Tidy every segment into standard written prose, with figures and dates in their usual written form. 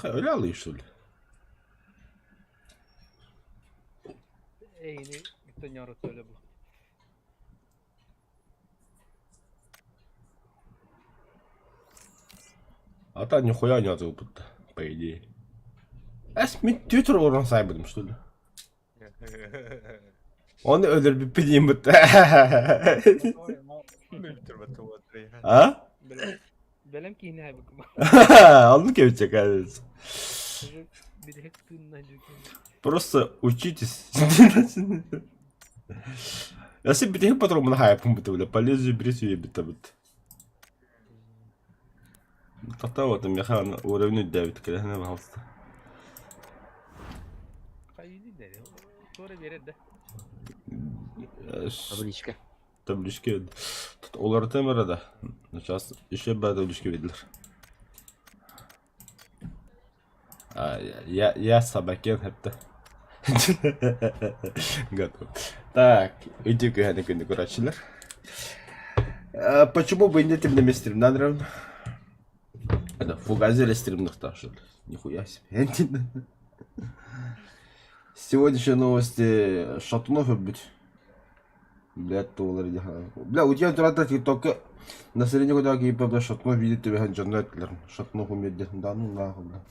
Öyle alıyor что ли? Эйини бүтэн öyle bu. А та нихуя не отзывал будто, по идее. Эс мен Twitter орын сайбыдым, что ли? Оны өлөр билейм будто. А? Бэлэм киһини хайбыкым. Онну кэбичек Просто учитесь. Если битеһик патронмун хайаппын быта бля, полезию бритве битэ бит. Тохтоо вот миэхэ уровень үрдээбит кэлэһинэ пожалуйста. Табличка. Табличка. Уларытым эрэ да. Сейчас еще б табличка биэрдилэр. Я, я собакен хэптэ. Готов. Так, иди күһэни күнү көрөөччүлэр. Почему бы не тем на стримнан Это фугазель стримных что Нихуя себе. Сегодняшние новости Шатунов өлбүт. Блядь, туолар Бля, утуйан туран тиктокка население куда кииппэ бля Шатунов видит түбэһэн дьонно эттилэр. Шатунов умер диэн. Да ну нахуй, бля.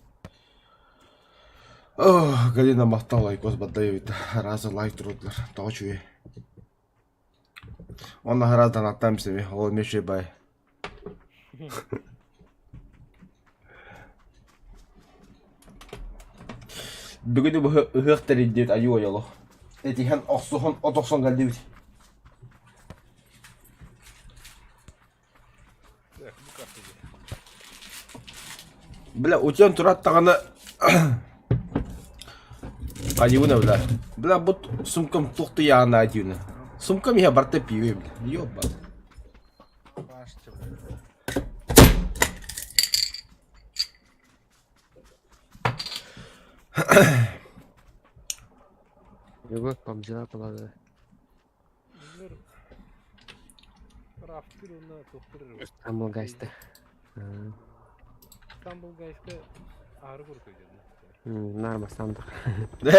Ох, Галина махтал лайкос баддаевит. Разы лайк турдулар. Тоҕо үчүгэй. Онно араас донаттаан семи. Ол эмиэ үчүгэй бай. Бүгүн ыһыах тэрийдиэт айуу ойолох. Этиһэн охсуһан от охсон кэллибит. Бля, утуйан тураттаҕына Айыыбын бля. Бля, бу сумкам туох да ыйааҕына диибин. Сумкам иһэ барыта пиво бля. Ёба. Его бомжа была. Рафтыр уонна туохтур Стамбул гайста. Стамбул гайска аары курдук Норма стандах.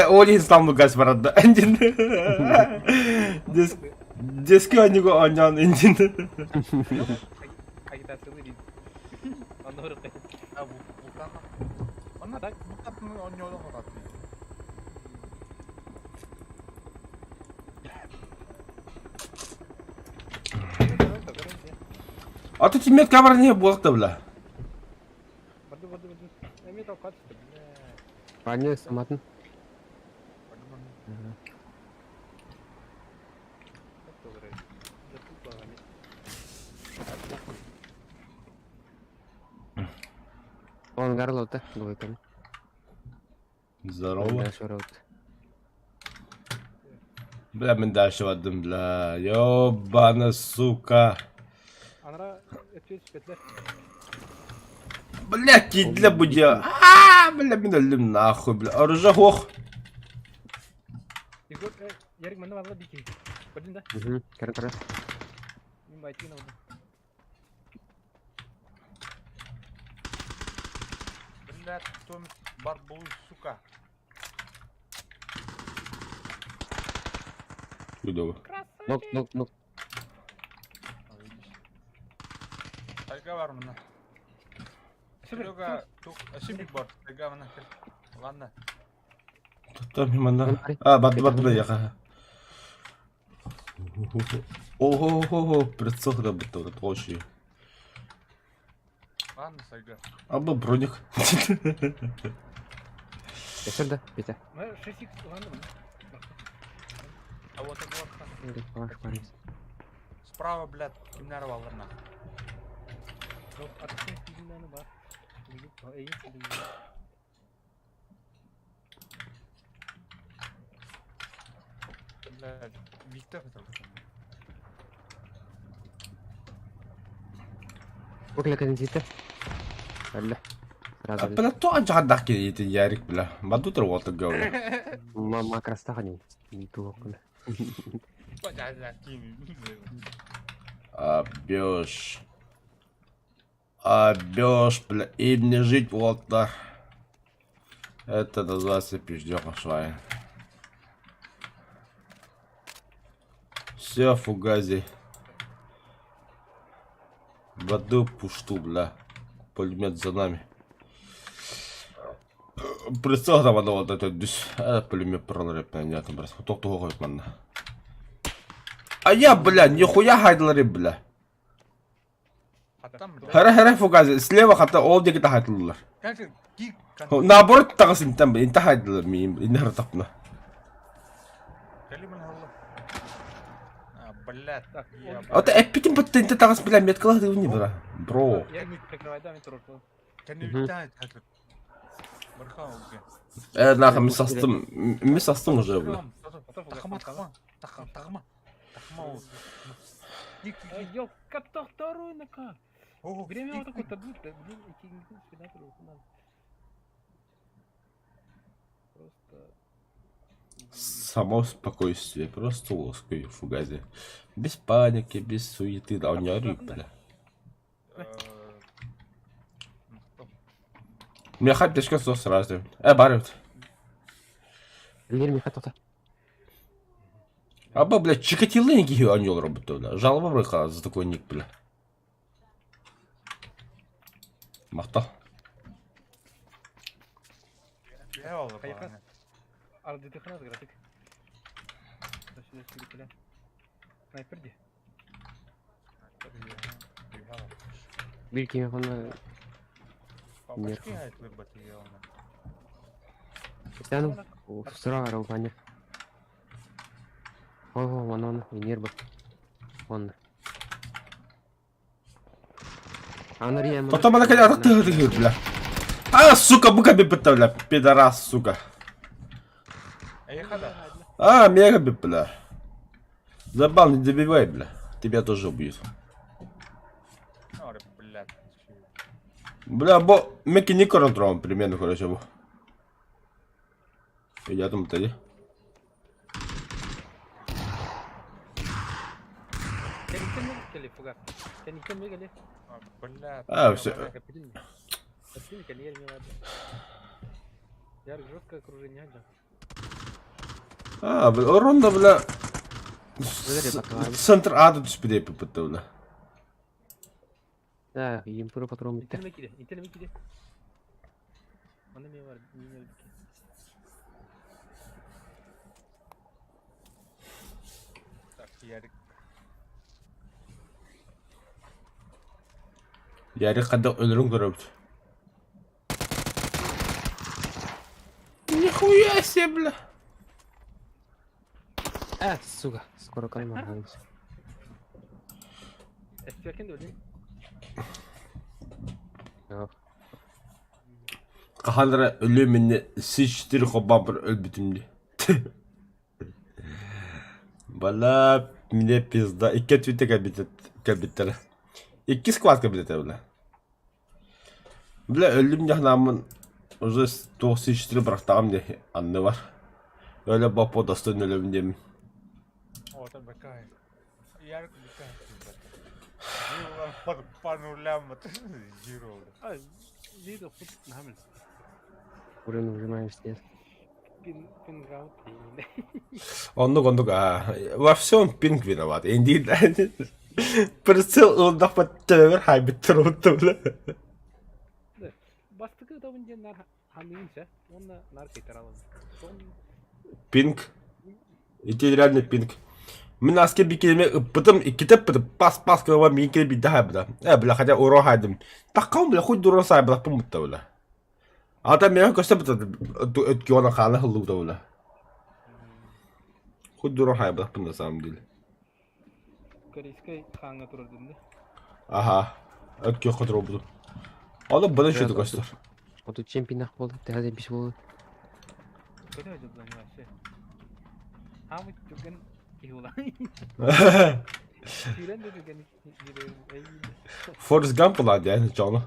Ол Истанбул гайс барада. Дески оонньууга оонньоон индин. Агитацияны дии. Онно Онно оонньоолон хотаттыы. А ты тиммет камера буолта бля. Барды барды барды. Эмиэ толкат бля. Паня саматын. Он горло-то, двойками. Здорово. Дальше рот. Бля, мен дальше бардым, бля. Ёбана, сука. Анара өтүө түспэтилэр. Бля, киирдилэр бу дьиэ. Аа, бля, мин өллүм нахуй, бля. Оружие суох. Егор, Ярик манна баалла бики. Көрдүн да? Кара кара. Мин байтыгын алdım. Блядь, том барбул, сука. Чудово. Нок, нок, нок. Тайга бар мына. Серега, тук, шипик бар. Тайга мына. Ладно. Там манна. А, барды барды бля, яха. Ого-го-го, прицел работал, это очень. Ладно, Сайга. А был броник. Сюда, Петя. 6х ладно. А вот это вот. Справа, блядь, кимнер баллар нахуй. Бар. Блядь, Виктор это. Окля контита. Алла. Сразу. Бля, то анча киһи Ярик, бля. Баду тыр уолта гаула. Мама крастахани. Не то. Обёж. Обёж, бля, им не жить уолта. Это называется пиздёха швайн. Все, фугази. В одну пушту, бля. Пулемет за нами. Прицел там одного вот этот дюс. А, пулемет пролреп на меня там раз. Ток того манна. А я, бля, нихуя хайдлари, бля. Хаттан бля. Хара хара фугази. Слева хата ол диэки тахайдылар. Как гик Наоборот таҕыс интэн интэ хайдылар миим иннэр тапна. Кэлимин алла. А, блядь. Так, Я, он- Ото эппитин бытта интэ таҕыс бля меткалах дыбыни бра. Бро. Я прикрывай, да, мен турар. Кэннибиттэн хатыр. Бархан уге. Э, нахуй, мис астым, мис астым уже, бля. Тахма, тахма, тахма, тахма. Тахма. Гик, Эй, ёлка, второй на как? О, Время гик, вот такое табу, да, блин, эти не всегда Просто... Само спокойствие, просто лоской фугази. Без паники, без суеты, да, у меня рыб, бля. Меха пешка сос сразу. Э, барют. Лер меха тоқта. Аба, бля, Чикатило не анёл работал, бля. Жалоба брыха за такой ник, бля. Махта. Хайха. Ардытыхнас график. Снайпер ди. Биир киһи хонно Стану. Сыра аралбаня. Ого, вон он, инер был. Вон. Анария. Потом она когда ты ты бля. А, сука, бука бипта, бля, пидорас, сука. А, мега бля. Забал, не добивай, бля. Тебя тоже убьют. Бля, бо Микки не контрол примерно, короче, бо. Я там тоді. А, все. А, бля, урон бля. Центр ада түспүдей пыпытты, бля. Да, им патрон битте. Ярик хадда өлөрүн көрөбүт. Нихуя себе, бля. А, сука, скоро кальмар будет. Хаһан эрэ өлүөм иннэ сич хоббаан өлбүтүм дии. Бала мне пизда. Икки өттүттэ кэлбиттэрэ. Икки склад кэлбитэ бля. Бля өллүм дьаһанааммын уже туох сич бырахтаҕым дии анныбар. Өлө боппо достойно өлөбүн диэммин. Уровень выжимаемости. Оннук оннук аа. Во всем пинг виноват. Инди прицел ылдахпат төбөр хайбыттыр бля. Пинг. Ити реально пинг. Мин аска бикиреме ыппытым, иккитэ ыппытым, пас-пас кылаба миин кэлэ биирдэ хаайбыта. Э, бля, хотя урон хаайдым. Таккам, бля, хоть дурон саайбатахпын бутта, бля. Ата миэхэ көстө быта өткү хаана хыллыбыта, бля. Хоть дурон хаайбатахпын на самом деле. Корейскай хаңа турар дедим Аха. Өткү хотуробутум. Оны быдан шүтү көстөр. Оту чемпионах болды, тәғаде биш болды. Көтө жобдан вообще. Хамы түген киула. Сүүрэн да түген Форест Гамп була диэн дьону.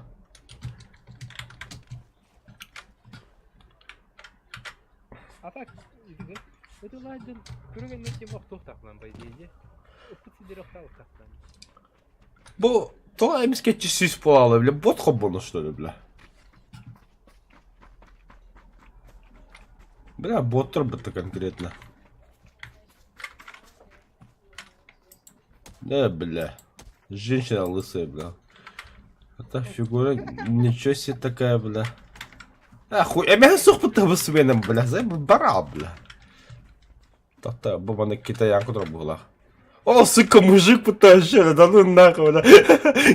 А так, итиге. Это ладен көргөн нече охтуохтаахлан по идее. Ыппыт сидер охтаахлан. Бу тоҕо эмискэччи сүүс буолаалы бля бот хоббону что ли бля. Бля, боттар бытта конкретно. Да, бля. Женщина лысая, бля. Это фигура ничего себе такая, бля. Ахуй, эмэһэ сохпут табысменом, бля, зай бара, бля. Тохто, бу маны китаян кутура буолах. О, сука, мужик пытающий, да ну нахуй, бля.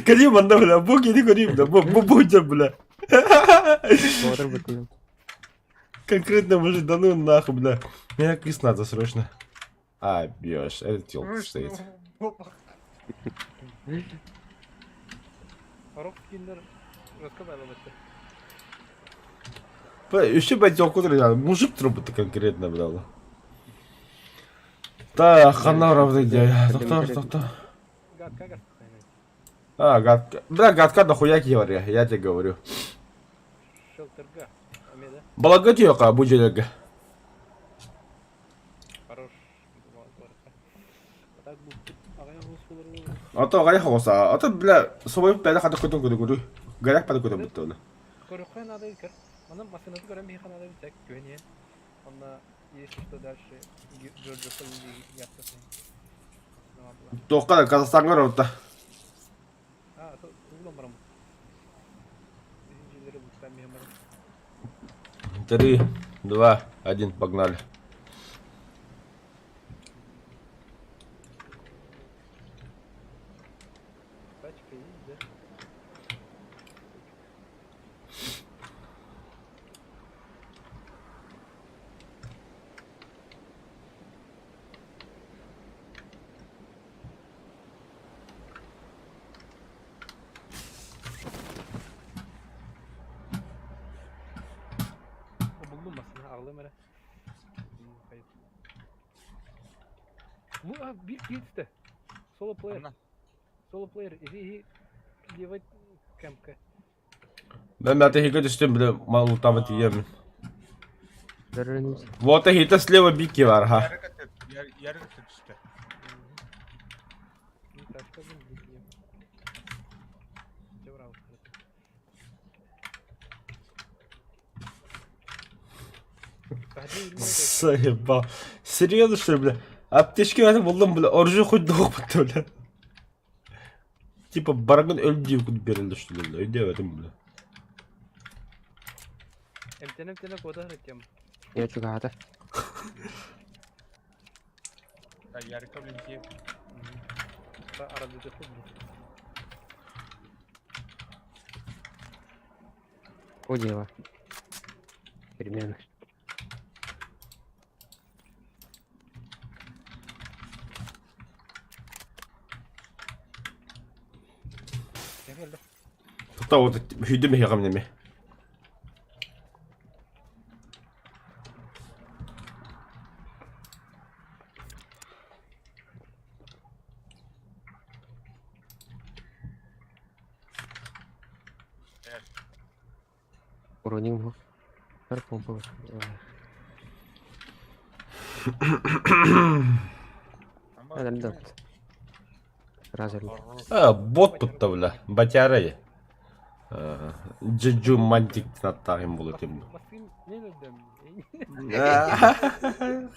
Кали манна, бля, бу кини көрейм, бля, бу бу бу бля. Боотур бытыым. Конкретно мужик, да ну нахуй, бля. Мне кис надо срочно. А, бьешь, этот телка стоит. Сорох скиннер раскабайлабыттар. Еще бы телку мужик трубы-то конкретно брал. Так, ханна правда идея. Доктор, доктор. Гадка гас. А, гадка. Бля, гадка дохуя говорю, я тебе говорю. Шелтерга. Амеда. Балага бу дьиэлэргэ. Хорош. А так бу аҕыйах оҕус буолар Ото аҕыйах оҕус Ото бля, собой бэйэ хата көтөн көрө көрү. Горяк пада көтөн бүтті оны. Көрөххө надо көр. Манна массыынаты көрөн биһиэхэ надо так күөн иһэн. Онно если что дальше Джорджо яттасын. Тоққа да Казахстанга орта. А, то углом барам. Дьиэлэри буттан биһиэн барам. Три, два, один, погнали. Тачка есть, да? Буллум массыына аҕалым эрэ. Ну, а, биир киһи түстэ. Соло плеер. Соло плеер. Иһи левой кемпка. Мен мята хига түстүм, бля, малутама тиемин. Вот хита слева бики бар, ха. Яры түстэ. Тачка блин, Заебал. Серьезно, что ли, бля? Аптечки это булдум, бля, оружие хоть двух бля. Типа барагын өлдүү кут берилди, что ли, бля. Өйдө этом, бля. Эмтэн эмтэнэ куота тем. Я чугаата. Ярка блин Арабыты хуй. О дело. Примерно. Та вот хүдүм хягам неме. Уроним его. Пер помпа. Адам дот. Разер. А, бот тутта, бля. Батяра я. Джиджу мантик наттагым болот эми. Масын не өлдөм.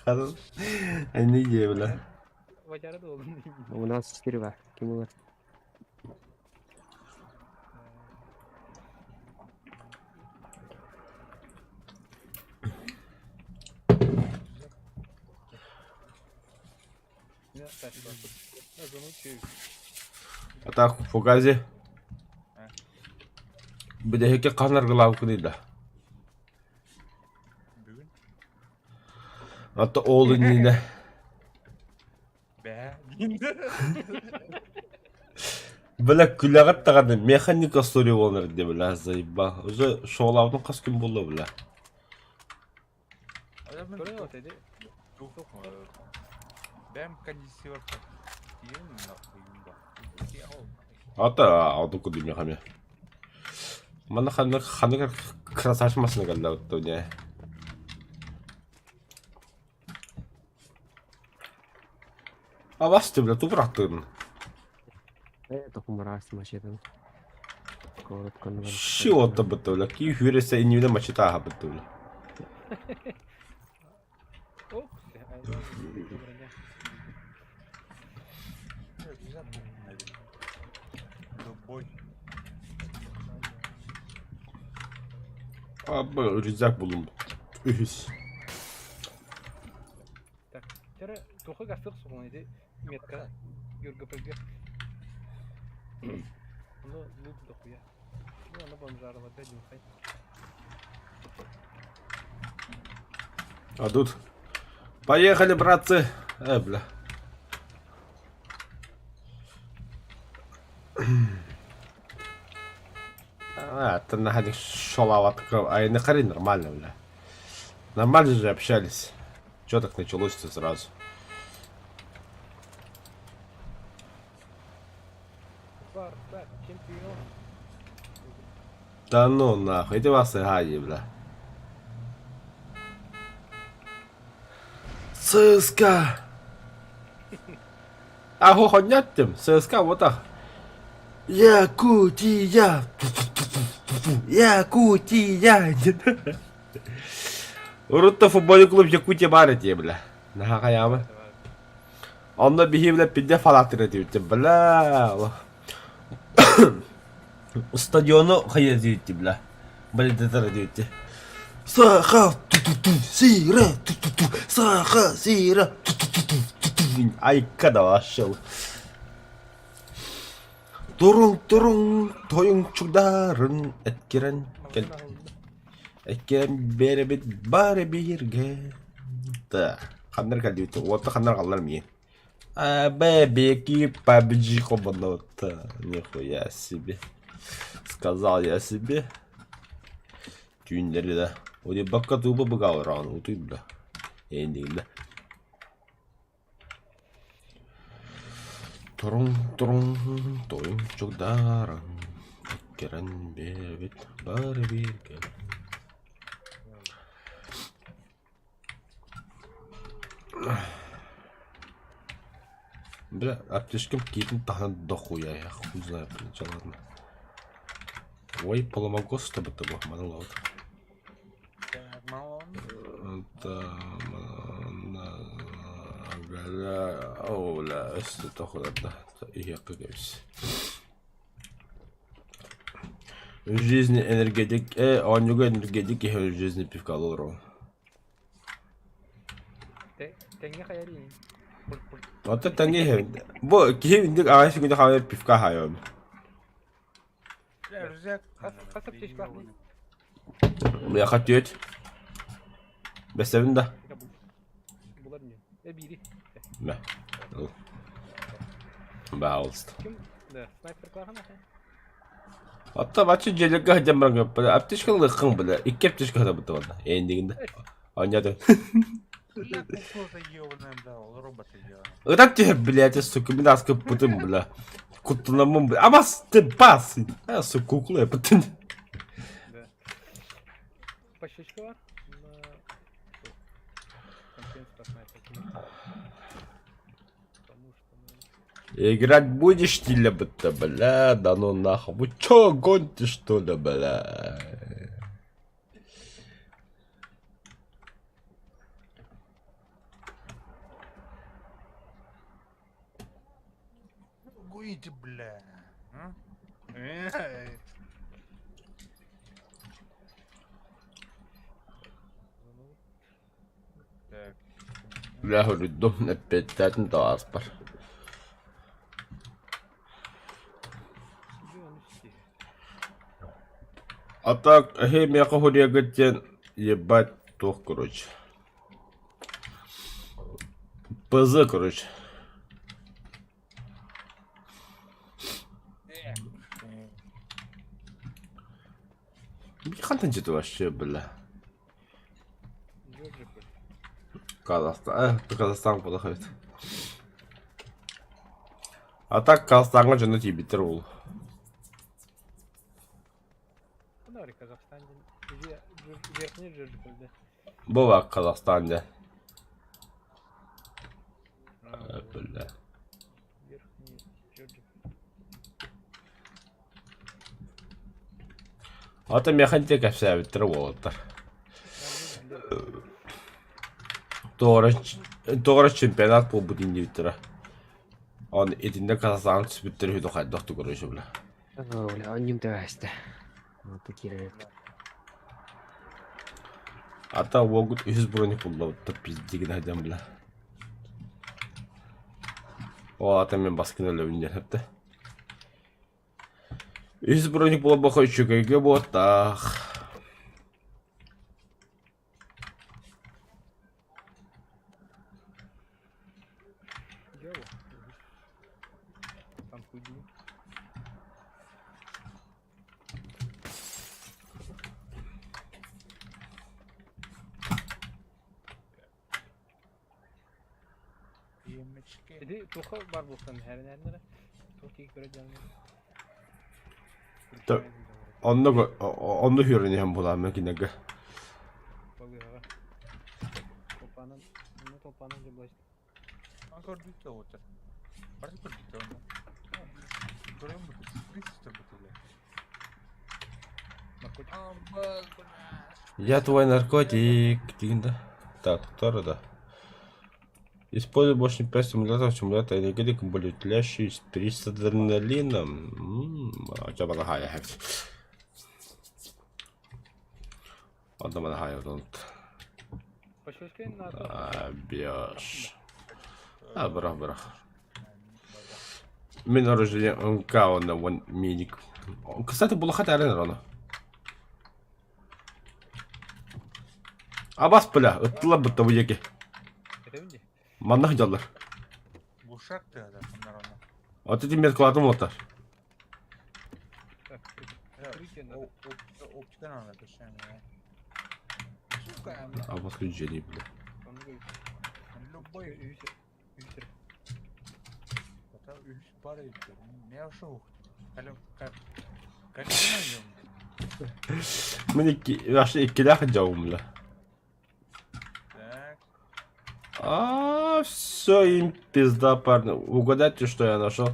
Хорош. Не идея, бля. Батяра да болдум. У нас 4 бар. Ким олар? А так, фугази. Бүдэһикке хаһан аргылаабыккыный да? Бүгүн. Ата ол иннинэ Бээ. Бля, күлэҕит даҕаны механика история буолан эрдэ бля, заебал. Уже шоулаабытым хас күн буолла бля. Бэм кондиционер. Ата аду куди мехами. Манна ханнык ханнык красавчик массыына кэллэ не. Абасты бля, тупрактын. Тохумарас мачетан. Коротко. Ши отта бытты бля, ки хүресе иннибинэ мачета аха бытты бля. Ох, броня. Любой. Абы рюкзак булум. Үһүс. Так, тера туха гастык сугун иди метка ЮРГПГ. Ну, лук дохуя. Ну, она бомжарова, дюхай. А тут... Поехали, братцы! Э, бля. А, ты на шалаватка. А на хрен нормально, бля. Нормально же общались. Чё так началось-то сразу? Спартак, чемпион. Да ну нахуй, иди вас и гади, бля. ЦСКА! А хохотняттым, ЦСКА вот так. Якутия! Якутия! Урут футбольный клуб Якутия баар этиэ, бля. Наһаа хайаама. Онно биһи, бля, пидде фанаттыр этибит, бля. Стадиону хайа диэбитти, бля. Балетатар диэбитти. Саха ту-ту-ту, сира ту-ту-ту, саха сира ту-ту-ту, ту-ту. Айка да вообще. Турун турун тойун чударын эткирен кел эткирен беребит бары биирге. Да, ханнар кэлдибит. Уотта ханнар қаллар миин. А, бэбики PUBG хобанота. Нихуя себе. Сказал я себе. Түүннэри да. Уйбакка туба быгаалраан утуй бля. Эндигинэ. Турун турун тойун чугдаран эккирэн биэбит бары бииргэ. Бля, аптечкам какие-то таһынан дохуя, я хуй знаю, блин, чё ладно. Ой, поломогос, чтобы того, манылаут. Это... О, бля, это иһиэххэ В жизни энергетик, э, оонньууга энергетик иһэ в жизни пивка олорор. Тэҥҥэ хайарыын. Оттон тэҥҥэ иһэбин. Бу киһи инник аҕай сүгүнэ хаалар пивка аһайабын. Хас аптечкалаах Миэхэ түөт. Бэсэбин да. Булар мне. Э, бири. Мэ. Пожалуйста. Ким? Да, снайпер клаһын аха. Оттон бачча дьиэлэргэ сылдьан баран аптечка ылыаххын бля. Икки аптечка сатабыт уонна. Эйиндигин да. Оонньоотун. Бля, кукла ебаная, бля, роботы ебаные. Ытан түһэр, блядь, сука, мин ааскыппытым, бля. Куттанаммын, бля. Абас, ты бас! А, сука, кукла, я потом. Да. Пощечка бар. На... Конференция по снайперке. Потому что... ну, Играть будешь, ты, будто, бля, да ну нахуй. Вы чё, гоните, что ли, бля? Гуите, бля. А? Эй. ну, Так. Бля, говорю, эппиэттээтин таҕаспар. Себе он ищи. А так, эһи миэхэ хуруйаргыт диэн, ебать, туох, короче. ПЗ, короче. Хантан дьиэтэ вообще, бля. Джорджи Пуль. Казахстан, э, Казахстан подохает. А так Казахстаҥҥа дьоно тиийбиттэр уол. Ну, Казахстан. Верхний Джорджи Пуль, да. Бу Казахстан дьэ. А, Э, вот. бля. Верхний Джорджи Пуль. Ата миэхэ кэпсээбиттэр уолаттар. Там, ну, бля. Тоҕо эрэ чемпионат буолбут иннибиттэрэ. Оны итиннэ Казахстан түспүттэр үһү хайдах тугура үһү бля. Бля, анньым тэбээстэ. Онто киирэр эбит. Ата уолгут үһүс броник буллабыт пиздигин айдан бля. Ол ата мен баскын өлөбүн диэн хэптэ. Үһүс броник буолбаха үчүгэйгэ буоттаах. Там хуйню. Иэмэчки. Иди туха бар булсан хэрнэрнere. Тух тиик көрө дьаҥ. Онно онно үөрэнэһэн булааммын кинилэргэ. Балыыһаҕа. Толпаанан, онно толпаанан дьэ Ан көрдүттэ отыр. Бары көрдүттэ онно. Көрөм бу. Присутствие бу. Наркотик. Я твой наркотик. Деген да. Так, второй да. Используй больше 5 стимуляторов, стимулятор энергетик, более тлящий с адреналином. Чабалахая. Одна тут. Бьешь. А, брах, брах. Мин оружие МК на вон миник. Кстати, булахат арена рано. Абас бля, ыттылар бытта бу яки. Манна дьаллар. Глушак ты да, наверное. Вот эти меткалатым отар. Оптика надо, точнее. Сука, Абас күнжени, бля. Любой. Это үс пара Не ушел. Мин икки, вообще иккилээх дьоҕум, бля. Так. А, все им пизда, парни. Угадайте, что я нашел.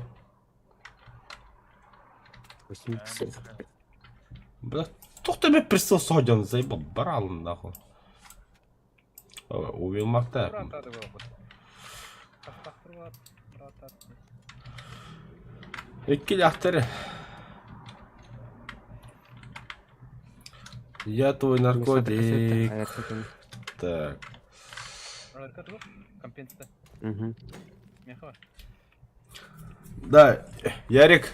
80. Бля, туох мен прицел соден, заебал, барал нахуй. Убил Макта. Иккилээхтэр. Я твой наркотик. Так. Угу. Да, Ярик.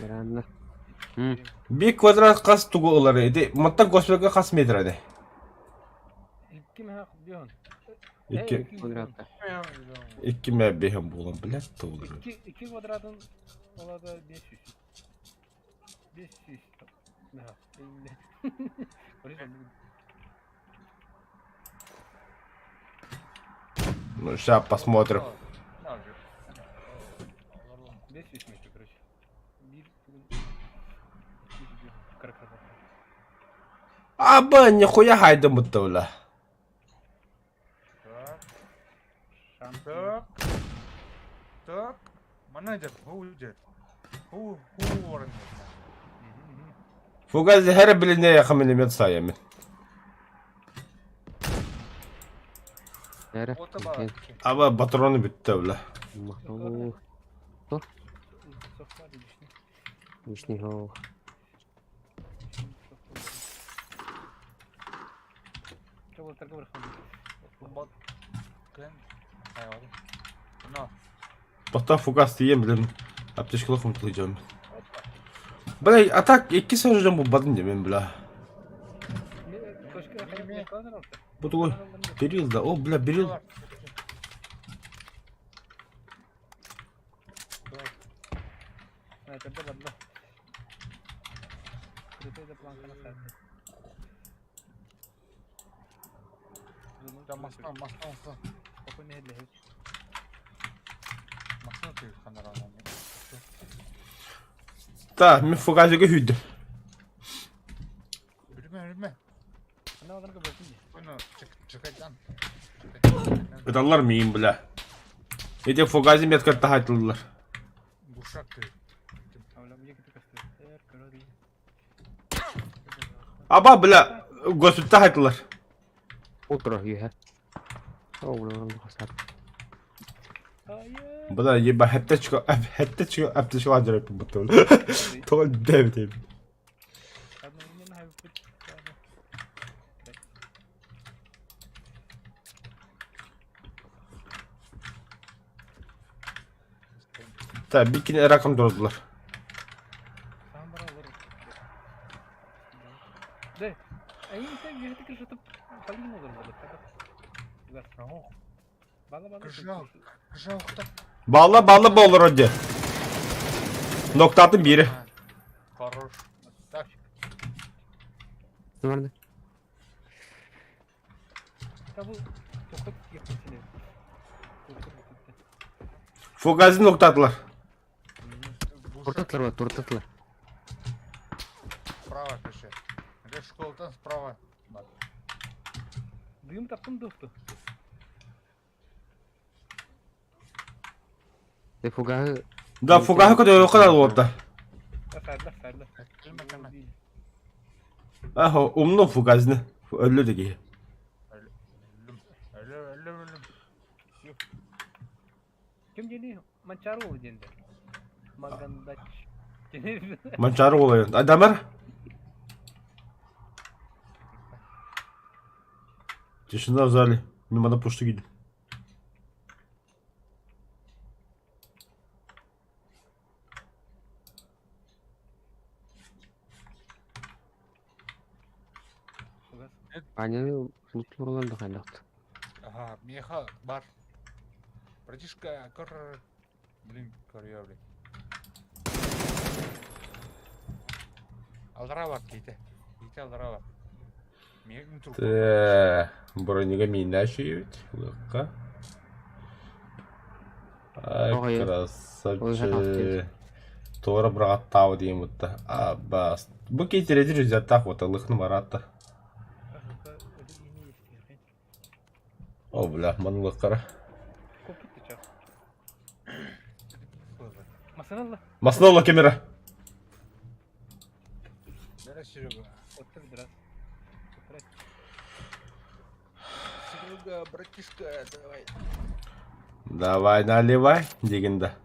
Бик квадрат хас тугу ылар ити. Маттан госпитальга хас метр эди. Икки Квадратта. Икки мэ бэһэн буолан, блядь, тугу Икки квадратын олада 500. 500. Да. Ну, сейчас посмотрим. 500 метр, короче. Аба, нихуя хайда мыттаула. Так. Так. Так. Менеджер, who Who who Фугаз her билине якын миллиметр сайамын. Аба патроны бүтті бля. Вишни хо. Тоқта фугас тием билем. Аптечкалах умтылыйжам. Бля, а так икки сажам бу бадын демен бля. Бу тугой берил да. О, бля, берил. Да, машина, машина, машина. Машина ты Та, мен фугазыга хүдүм. Үрүмэ, үрүмэ. Ыталлар миин, бля. Эти фугази метка тахайтыллар. Аба, бля, госпиталь тахайтыллар. Утро юһэ. Бля, еба, хәттәчка, хәттәчка, аптечка ладер будто. Тоҕо дэбит Так, бикини раком дордулар. Балла балла болор оде. Ноктатын бири. Хорош. Нормально. Фугазы ноктатылар. Туртатылар, туртатылар. Справа пиши. Где школа справа. Дым таптым досту. Ты фуганы... Да, фуганы көтө kadar oldu. Aho, umnu fugazını. Öldü de ki. Ким дени Манчарова диэнде. Магандач. Манчары олайын. Адамар? Тишина в зале. Мимо на пушту гидем. Аня лутлурлан да хайлакт. Ага, меха бар. Братишка, кор... Блин, корья, блин. Алдара бар, кейте. Кейте алдара бар. Мен труп. Тэ, бронига минашивать. Лыка. Ай, Ой, красавчик. Тора бырағаттау дейін бұтта. А, бас. Бұл кейтереді жүзаттақ ота, лықны маратта. О, бля, маны лыққара. Масналла камера. Серега. Серега, братишка, давай. Давай, наливай, дегенде.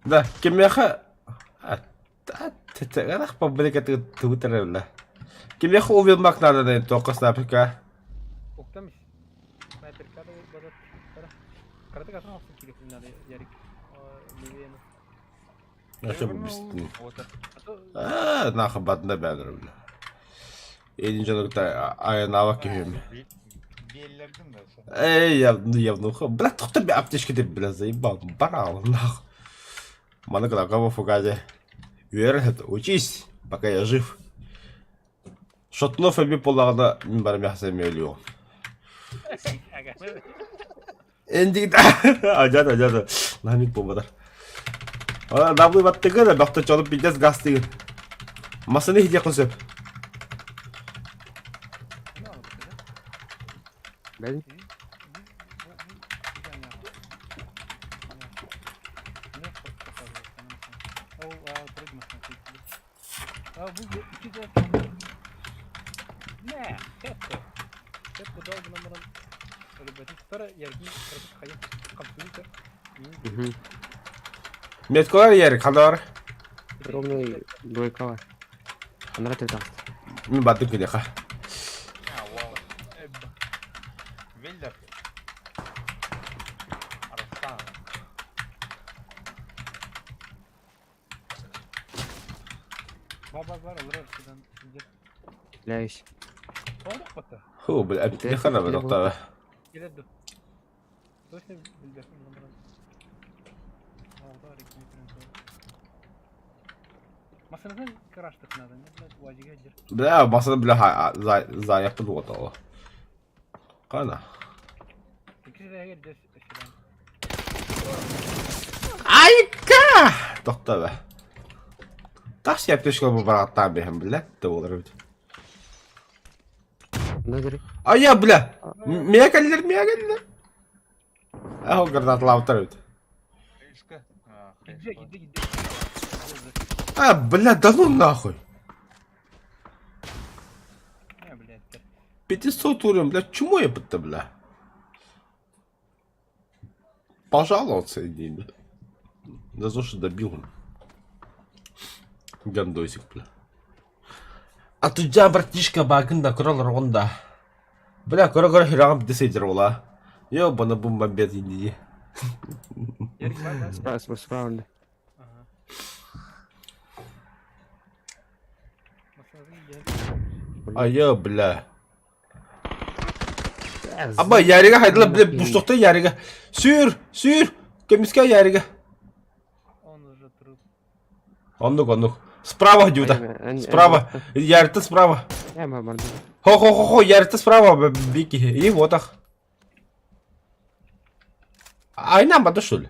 Да, кимиэхэ Ах, поблекаты тугутарелла. Кимиэхэ убилмак надо на только снайперка. Уктамис. Снайперка да барат. Карата катын алсын керек надо, Ярик. Левена. А что быстро? А, нахуй батында бәдір бля. Эдин жаныкта аянава кихим. Беллердим да. Эй, я, я внуха. Бля, тоқта бе аптечка деп, бля, заебал. Барал, нахуй. Маны кого фугазе. Вер, учись, пока я жив. Шотнов эби полағына мен барым яхса мелион. Энди ажада ажада. Намик болбадар. А, даблы баттыгы да бакта чалып пиздец газ деген. Масыны хидя кылсып. Бәл? Метколар ери калдар. Ровно двойка бар. Анара тел тағысты. Мен баттым келеха. Веллер. Арыстан. Бар бар бар олар арасынан. Ляйш. Толық бата. Ху, бля, аптечка на доктор. Келеді. Точно білбеппін номерін. Алдар Масынадан караштық надо, не блядь, уазиге жер. Бля, басын бля за япты вот. Кана. Егер жер Айка! Тоқта бе. Тас аптечка бу бараттан бехем, бля, да болар бит. А я, бля, мия келдер, мия келдер. Ахо гранатлап бит. Гидде, гидде, гидде. А, бля, да ну нахуй. Не, блядь. 500 уровень, бля, чмо я бля, бля. Пожаловаться иди, бля. Да за что добил. Гандосик, бля. А tu già братишка багын да көрөлөр онда. Бля, көрө-көрө сүрэҕим бүтэ сылдьар буолаа. Ёбана бомбомбет иннии. Ярик бар да? Справа, справа, справа. Ага. Массажын иһэн. Айа, бля. Аба Ярига хайдала бля буштухта Ярига. Сүүр, сүүр. Көмүскэ Ярига. Он уже труп. Оннук, оннук. Справа Дюта. Справа. Ярита справа. Хо-хо-хо-хо, Ярита справа, Бики. И вот ах. Айна бада что ли?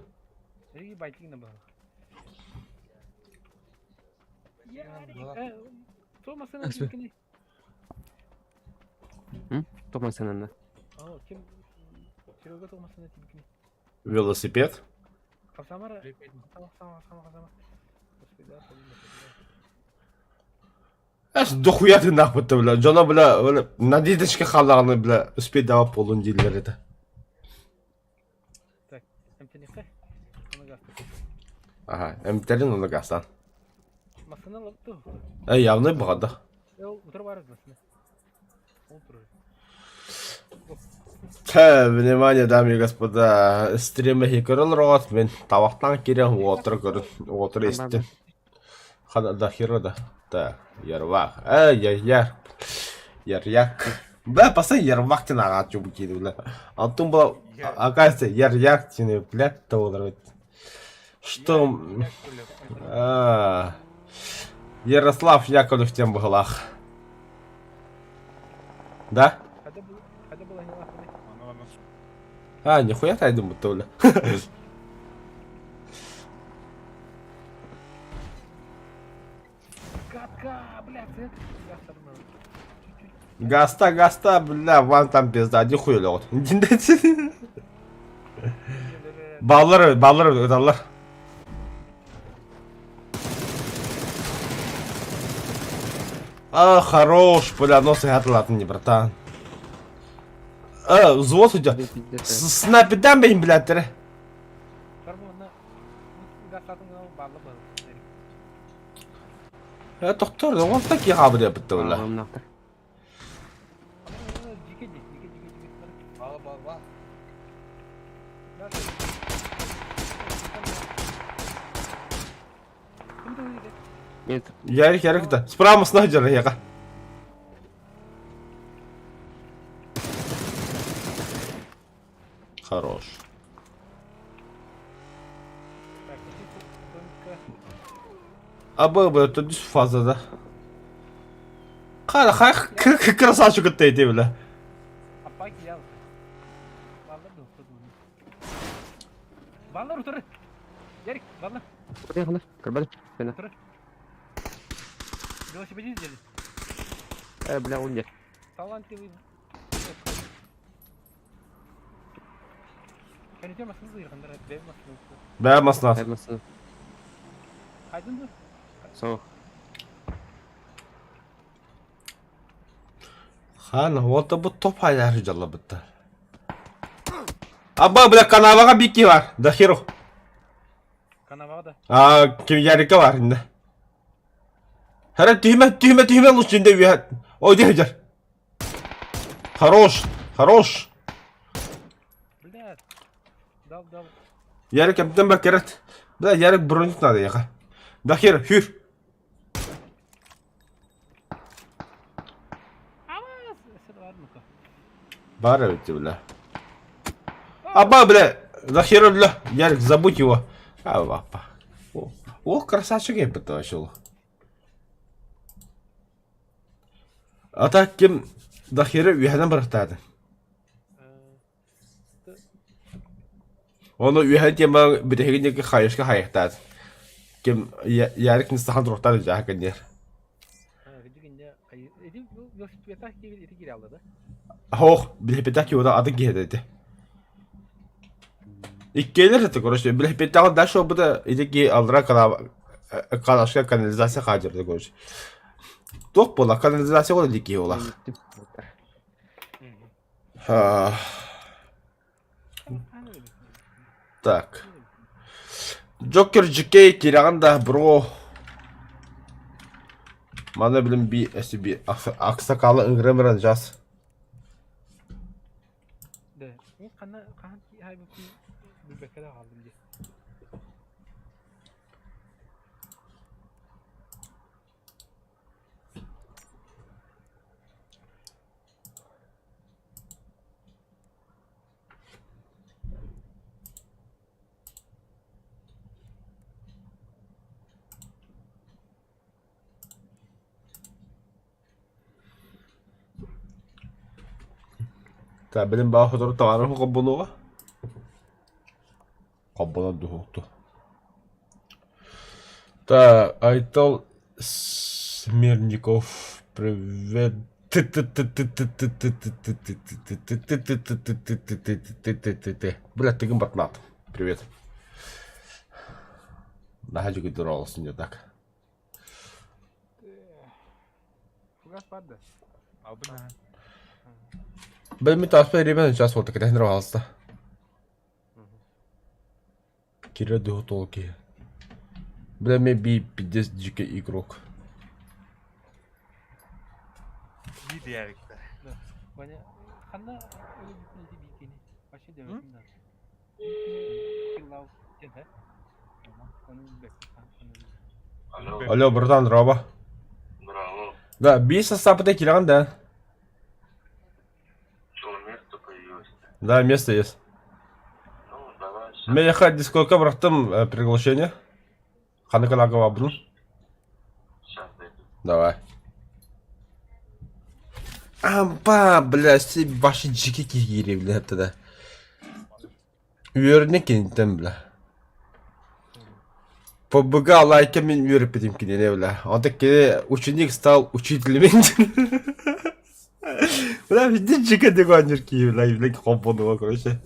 Велосипед. Эс дохуя ты нахуй ты, бля. Дьоно, бля, бля, на диточке хааллаҕына, бля, успейдаабат буолун дииллэр этэ. Аха, эмтэрин уну гастан. Э, явно баҕада. Чэ, внимание, дамы и господа, стрим көрөн олороҕут, мин табахтан киирэн уолаттары көрөн, уолаттары истим. Хана да хера да. Так, Ярвах. Эй, я яр. Ярьяк. Бля, постоянно Ярвах диэн ааҕааччы бу киһи, бля. Антон была, оказывается, Ярьяк диэн, блядь, того Что... А, Ярослав Яковлев тем быһылаах. Да? А, нихуя тайдым будто, бля. Гаста, гаста, бля, вам там пизда, нихуя лёгот. Баллар, баллар, ыталлар. А, хорош, бля, нос и не, братан. А, взвод у тебя. Снайпердан бейн, блядь, тре. Э, доктор, он такие хабы бітті, Нет. Ярик, Ярик, да. Справа снайпер, яка. Хорош. Абы тут фаза да. Хара, хай, красавчик ты, ты, бля. Э, бля, он нет. Талантливый. Бээ маснаас. Суох. Хаана, уолта бу топ айар дьаллабыттар. Аба, бля, канаваҕа бики бар. Да херу. Канаваҕа да. А, ким Ярика бар инде. Хара түһүмэ, түһүмэ, түһүмэ лучше инде үһэ. Ой, дьэ, Хорош, хорош. Блядь. Дал, дал. Ярик әбден бакерет. Бля, Ярик броник надо яха. Да хер, хүр. Бар эбит бля. Аба, бля, да хер, бля. Ярик, забудь его. А, папа. О, красавчик я вообще. А так ким да херы үһэнэн барахтааты. Ону үһэ тема бүтэһигин диэки хайышка хайыхтаат. Ким Ярик ныстахан туруктаан дьаһа кэнниэр. Хоох, билэппэтэх киһи атын киһи этэ. Иккиэлэр этэ, короче, билэппэтэҕин дальше бута ити киһи аллара канашка канализация хаадьырда, короче. Туох буола, канализация буола дии киһи буолах. Так. Джокер GK киирэҕин да, бро. Маны билим би SB аксакалы ыҥырам эрэн жас. Да, мен ханна хаһан хайбыппын билбэккэ да хааллым дии. Так, билим баа сотору таҥарым холбонуоҕа. Холбонор дуһуохту. Так, Айтал Смирников, привет. Бля, тыгын батмат. Привет. Наһаа дьүгүдүр олосун дьэ так. Фугас бар да. Албын аһа. Бэл мин таспа ребен сейчас вот кэтэһин хаалыста. Кирэ дыһы киһи. Бля, мен би пиздец дикий игрок. Биир диэбиттэр. Ваня, ханна өлбүтүн ити биикини? Вообще дөбөтүн да. Киллау диэн һэ? Ону билбэккэ ханна Алло, братан, Роба. Браво. Да, би састаапыта кирэҕин да. Что, место появилось? Да, место есть. Ну, давай. щас. Мен дискордка бырахтым приглашение. Ханнык бабын. Сейчас зайду. Давай. Ампа, бля, си ваши джики кири, бля, тогда. Үөрүнэ киниттэн, бля. ПБГ лайка мин үөрөппүтүм кинини, бля. Он таки ученик стал учителем. Бля, види джика дегонер ки, бля, бля, компонова, короче.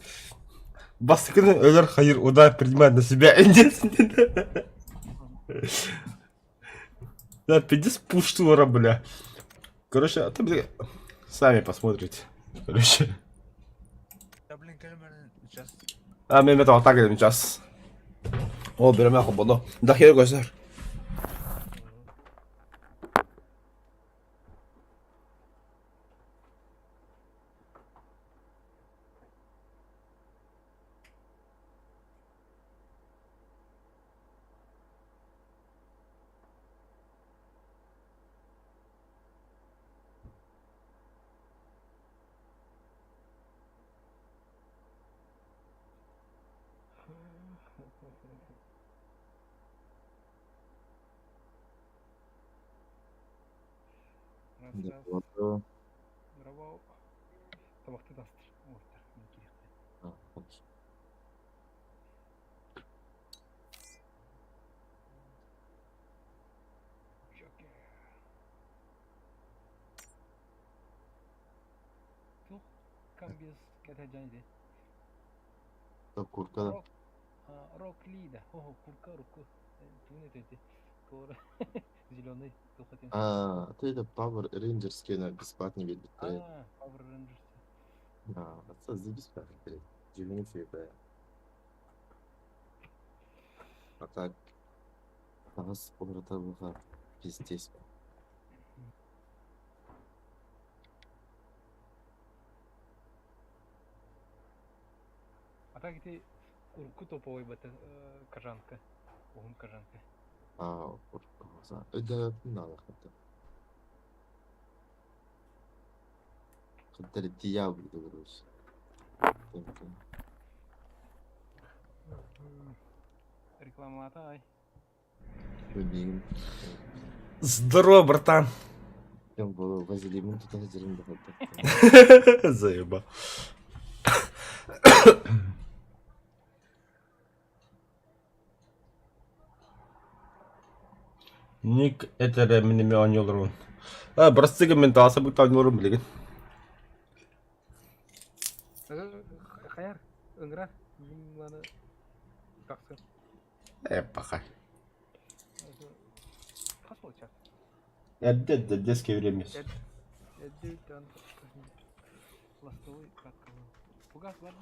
Бастыкын өлөр хайыр удар принимает на себя. Да, пиздец пуштура, бля. Короче, а ты, бля, сами посмотрите. Короче. Да блин, кэлэн сейчас. А, мен это так сейчас. О, берем холбоно. Да хер көсөр. Раз, раз. Да. Браво. Табахты тастыр. Оттар. Мен кириэхтэ. Джокер. Тух камбис кэтэдьэн ди. Курка. Рок. Рок Ли да. Ого, курка руку. Тугун эти. Тора. Зеленый тухатын. А, ты это Power Rangers кена бесплатно биэрбиттэрэ. А, Power Rangers. А, это бесплатно блядь. Дьүһүнү үчүгэй. А так, таҥас уларыта буха пиздец. А так ити урукку топовой бата кожанка. Уһун кожанка. А, урукку өйдөбөппүн даҕаны хата. Хаттары дьявол короче. Рекламалата ай. Билбиим. Здорово, братан. Кем было вазелин тут хазырым да хата. Заеба. Ник это минеме оонньууларбын. А, бырастыгы мен тааса букта оонньууларым билигин. Хайар, ыҥыра, мин ланы тахсын. Э, пахай. Хас ол час? Эрдэ, детское время. Эрдэ Пластовый катка. Фугас бар.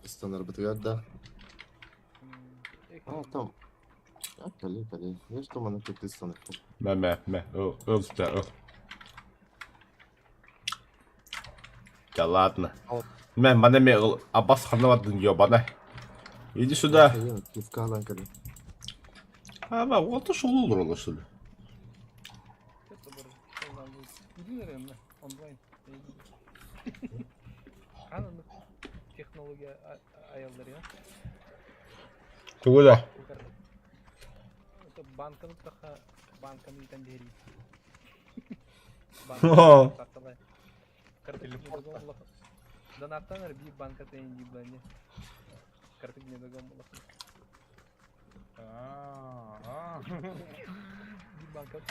Ыстанарбытыгар да. А, там. А, кэлий, кэлий. Я что маны кытты ыстаныппын. Мэ мэ мэ. Ыл, ыл, ыл. Да ладно. Мэ, маны ме ыл. Абас ханна бардын, ёбана. Иди сюда. Пивка алан кэлий. А, ма, вот то шул olur что ли? Онлайн. Ханан технология аяллар я. Тугу да? Банканы таха банканы итен биэрии. Донаттан биир банка тайын диир бани. Картык не догон булах. Биир банка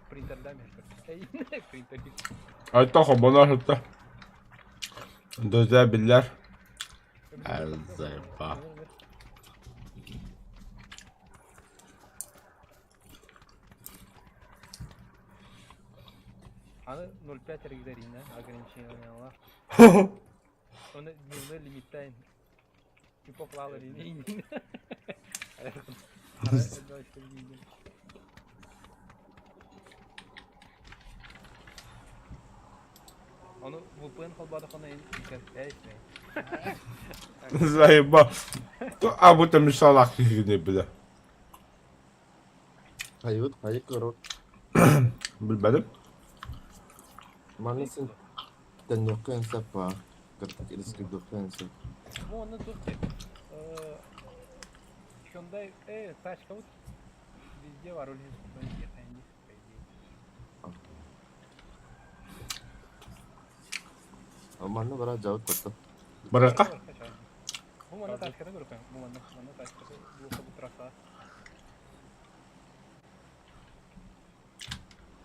принтерда Принтер. Айта хобона сытта. Друзья биллэр. Заеба. Аны 0,5 эргизэринэ ограничениялар. Оны дневной лимиттайн. Типа плавали. Ону VPN холбоотоххуна Заеба. А будто мешалах киһини бile. Хайыт, хайык көрөр. Билбэтим. Манна син төннүөххэ сөп баа. Кырдык рискирдиэххэ сөп. Ну, онно туох диэн Hyundai тачка вот везде руль по идее. Манна бара дьабыт батта. Барыахха? Бу манна тачката көрүккэ. Бу манна манна тачката бу бу трасса.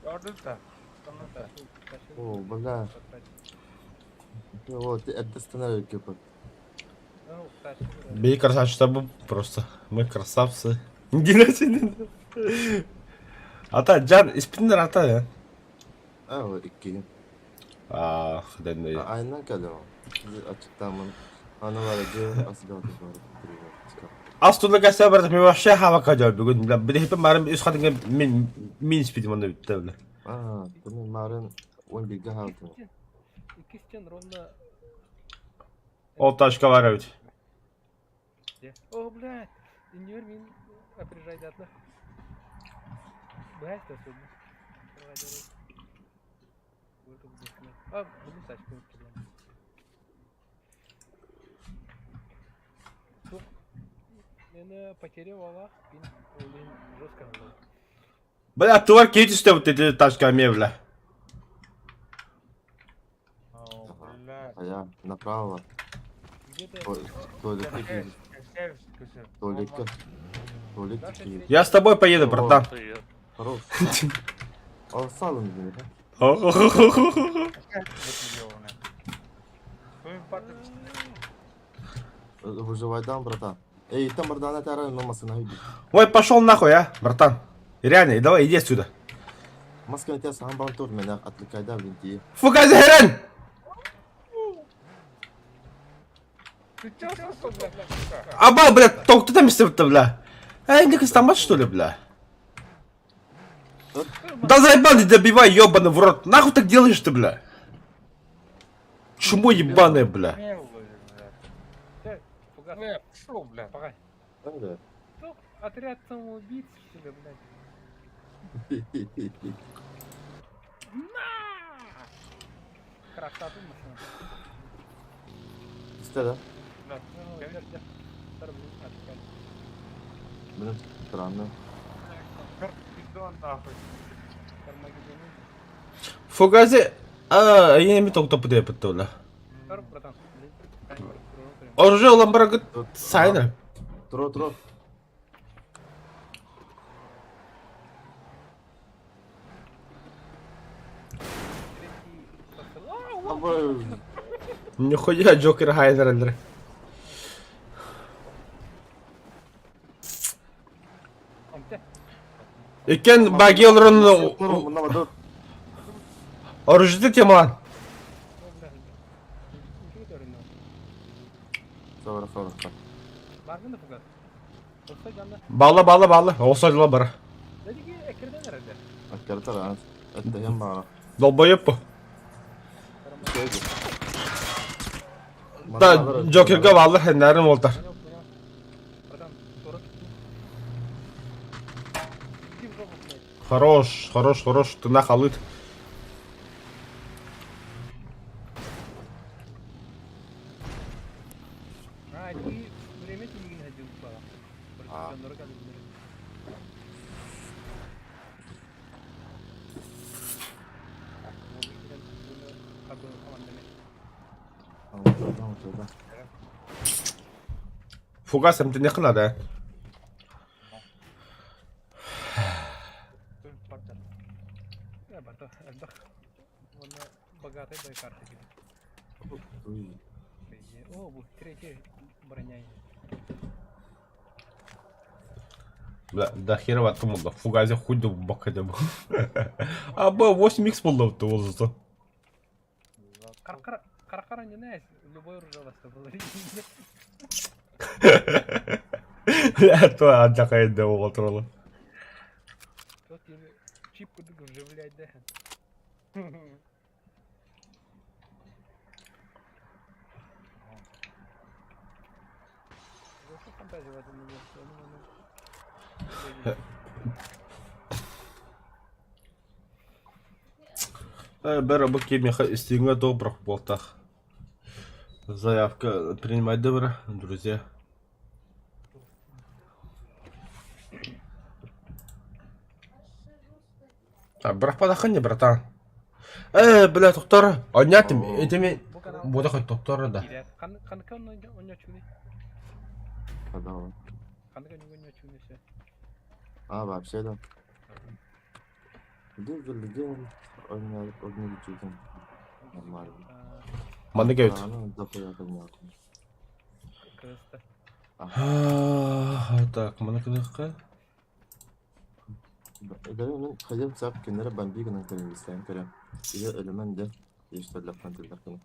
Gördün да. О, бля. Вот, это останови кипа. Бей красавчик, бу просто. Мы красавцы. Генеральный. Ата, Джан, испиннер ата я. А, вот икки. Ах, да не. Айнан кэлэр. Ачыктаамын. Аны бар дьэ асгал бар. Астуна кәсә бар, мен вообще хава кадя бүгін. Бля, бір хепе марым үс хатынга мен мен спидим анда битте, бля. Аа, мен марын 11-ге хаалтым. Иккистен ровно... Ол тачка бар ведь. О, блядь! Иннер мин опережает атлы. Блядь, особенно. А, буду тачку Тух, мен потерял Аллах, пин, блин, жестко было. Бля, тувар кейт үстә бит эти тачка ме, бля. О, бля. А я направо. Где-то... Туалетка. Туалетка. Туалет Я с тобой поеду, братан. Хорош. О, салон, блин. Выживай там, братан. Эй, там братан, это рано маска на Ой, пошел нахуй, а, братан. Реально, давай, иди отсюда. Маска на тебя сам бантур меня отвлекай, да, блин, ти. Фугас херен! Ты чё, сука, Аба, бля, толк ты там бля. Эй, не костомат, что ли, бля? Да заебал, не добивай, ёбаный в рот. Нахуй так делаешь ты, бля? Чмо ебаное, бля. Бля, пошел, бля. Погай. Да. Отряд самоубийц, что ли, блядь? На! Красоту машина. Исте да? Да. Блин, странно. нахуй. Фугази, а, я не только топы бля. Оружие ламбарга сайнер. Тро, тро. Нихуя Джокер Хайнер. Икен багил рон... Оружие темалан. Sonra sonra. Баргын да фугас. Olsa canlı. Балла балла балла. Олса дела бар. Dedi ki ekirden herhalde. Akkarıtar ha. Ötteyen bana. Долбоеб по. Да, Джокерга балла хеннәрин болтар. Понял, понял. Братан, 40. Иди в жопу, блядь. Хорош, хорош, хорош. Ты нахалыт. А, ити время тимигин ходил бала. А. Дьоннору кэллилэр. Фугас эмтиниэххэ наада. Богатый байкарты О, бу третий броня. Бля, да хера ваттым буолла. Фугазе хуй да бакка да бу. А б 8x буолла ол зато. Каркара, каркара не знаешь, любой оружие вас было. Бля, то аддакай да оҕотуролу. Тут чип кудук вживлять, да. Ну что фантазия в этом не есть? Я думаю, ну... Бәрі бұл кемеха истиңе добрых болтах. Заявка принимать добро, друзья. А, бірақ падахан не, братан? Бля, тоқтар. Онятым, этими... Бу канал Бода хоть тоқтар да. киирэр. Ханныка онньочуни? Когда Ханныка онньочуни все. А, вообще да. Где он огнетушитель. Нормально. Маны кебит. А, ну, дохуя поднял. Кыста. Так, маны кыдыққа. Мен ходил цап кенере бомбиганы көрүн көрөм. Или өлүмөн де. Ештерлеп кантилер кыны.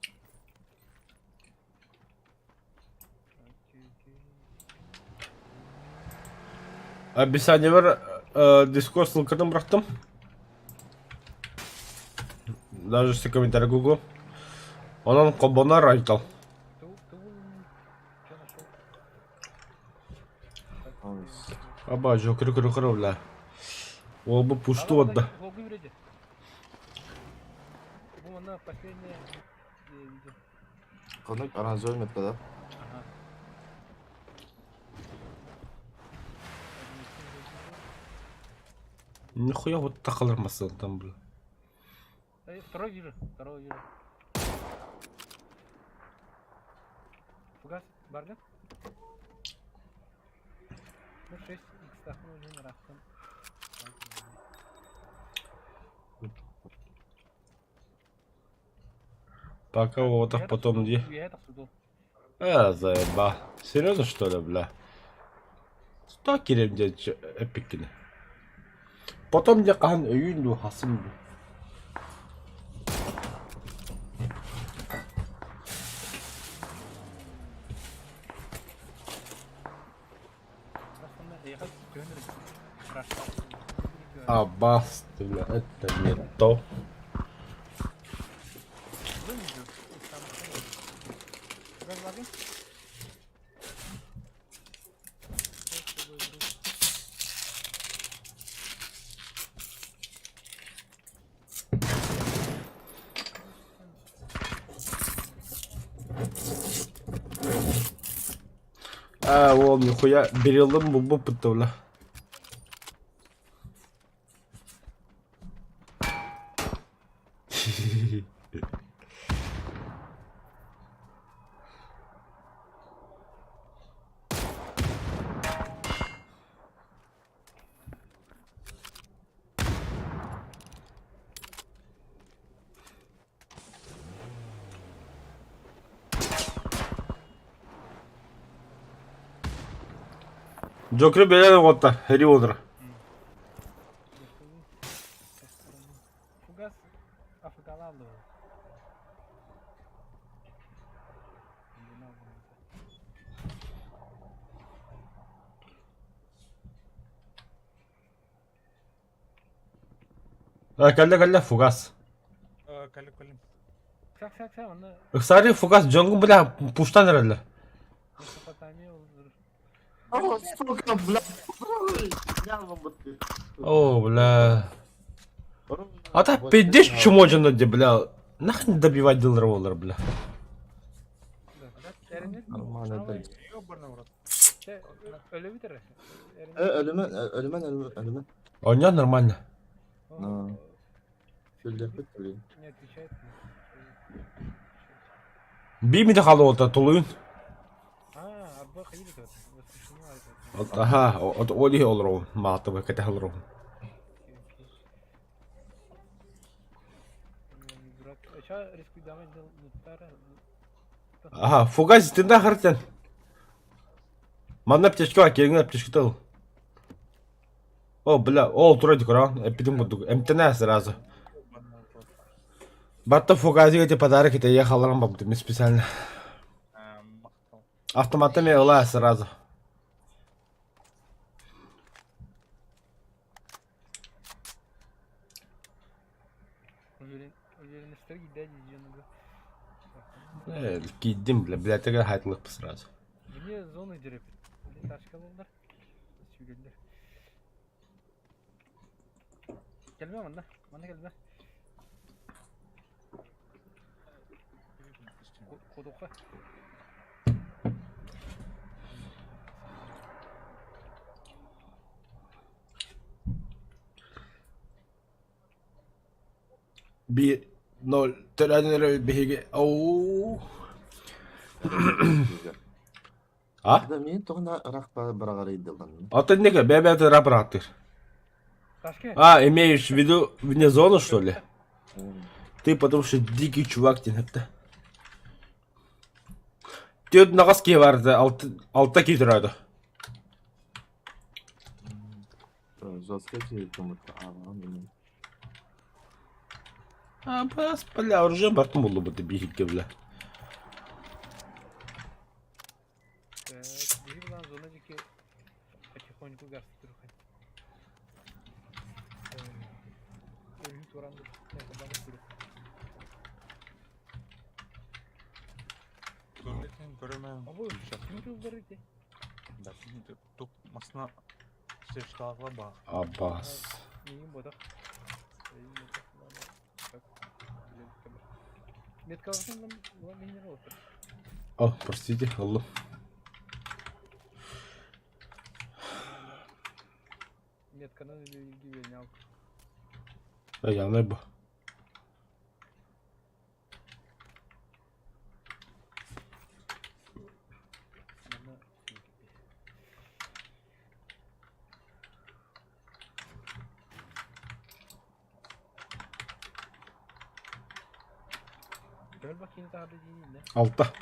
Описание бар, Discord ссылкатын бырақтым. Даже все комментарий Google. Онан қобонар айтал. Ты что нашел? Аба, жокер көрі көрі бля. Ол бұл пушту отда. Логу вроде. Бу она последняя видео. Конок аранжировать метка, да? Ага. Нихуя вот тақалар там, бля. Второй вижу, второй вижу. Фугас, барган? Ну, 6 икс уже рахтан. Пока вот так потом где. А, заеба. Серьезно что ли, бля? Что керем дед эпикини? Потом где кахан өйүн ду хасын ду. Аббас, бля, это не то. А, ол нихуя берилдым бу бу бля. Джокер белен отта, хери одра. Фугас афыкалал. А, кэллэ кэллэ фугас. Кэлим кэлим. Сак сак сак онно Ыксаары фугас дьоҥҥун бля пуштан эрэллэр. Месопотамия олорор. О, сука, бля. Я вам вот ты. О, бля. А так пиздец чмо дьоно де, бля. Нахрен добивать дылар олар, бля. Эринер. Нормально, да. Ёбаный в рот. Өлө бүтэр. Э, өлүмэн, өлүмэн, өлүмэн, өлүмэн. У него нормально. На. Сүллэппит, блин. Не отвечает. Биимите хаалуота тулуйун. А, арба хайы это воспрещено это. Аха, ол иһи олоробун, маатыбы кэтэһэ олоробун. Окей, окей. Я не дурак. А ча рискуйдамай дел луттара. Аха, фугас итиннэ хартен. Манна аптечка бар, киэҥҥэ аптечката ыл. О, бля, ол турар декоран, эппитим курдук, эмтэнэ сразу. Ёбаный в рот. Батта фугазига эти подарок это я халарам бабдым специально. Э, махтал. Автоматами ыла сразу. Уверен, уверенностьтер киирдэ дии дьонугар. Э, киирдим, бля, бля, тегер хайтылык сразу. Вне зоны дерепит. Блин, тачкалалар. Сүүрэллэр. Кэлбэ манна. Манна кэлбэ. Кудуха. Биир ноль төрөөн эрэ биһиги оу а Да, мин тоҕо ыраах быраҕарыйдыллан. Атын нека бэбэ рапрактыр. Ташка. А, имеешь в виду вне зоны, что ли? Ты потому что дикий чувак диэн это. Түөрт наҕас киһи баарда алта киһи төрөөтө. Жестко киһи ааҕан А, бас, бля, оружие бартын булду бу биһикке бля. Так, биһи булан зона диэки потихоньку газ турхан. Өрүһү туоран турук. Көрбөтүн көрөмөн. Абы, ким тылдар ити? Да, тук масна встречаларга баар. Абас. Миигин ботах. Миигин ботах. Так, блин, кэмэр. Меткаларсын минерал. О, простите, алло. Метканан илги вернял. Явнай бу. Манна Көл бакини таһарда диин Алта.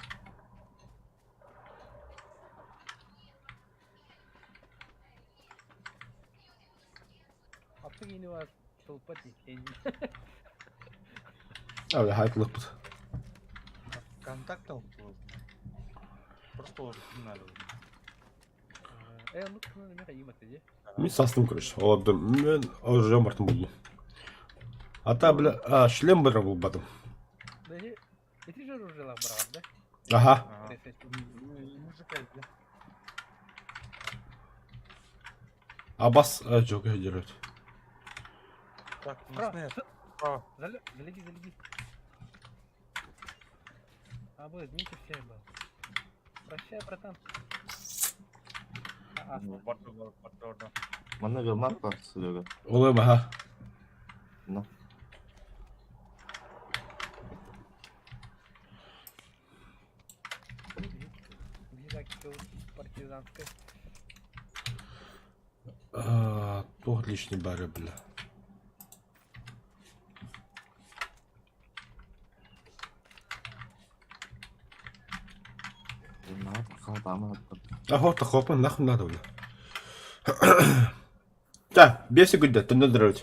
Апты кини бар толпа ти. Abi haytılık Контакт алып Просто оригинал. Э, ну кына неме кайымат ди. Мин састым, короче. Олордум. Мен оружие бартын булдум. Ата, бля, а, шлем бара булбатым. Даже эти же оружие барагар да? Аха. Мужика, бля. Абас, жок, жүрөт. Так, масна справа. Залеги, залеги. А, был, измените все был. Прощай, братан. А, Барда бар, барда барда. Манна велмат бар Серега. Олым, аха. На. партизанская. А, Туох лишний бары, бля. Ахо, тахопа, нахуй надо, бля. Так, 5 секунд, төннө здоровье.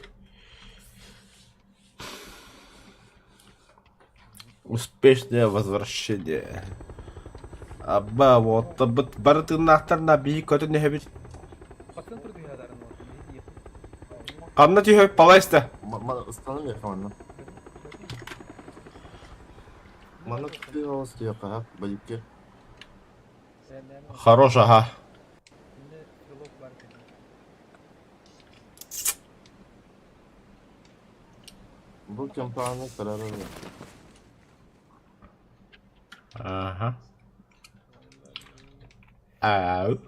Успешное возвращение. Аба, вот, бары тыыннаахтар на биһи көтөн эһэбит. По центру двигаться, ну, иди. Ханна түһэ палайста. Ыстаным яха манна. Манна түһэ оҕус түһэ хаһа, байыкка. Хорош, ага. Бу компания карары. Ага. Ау.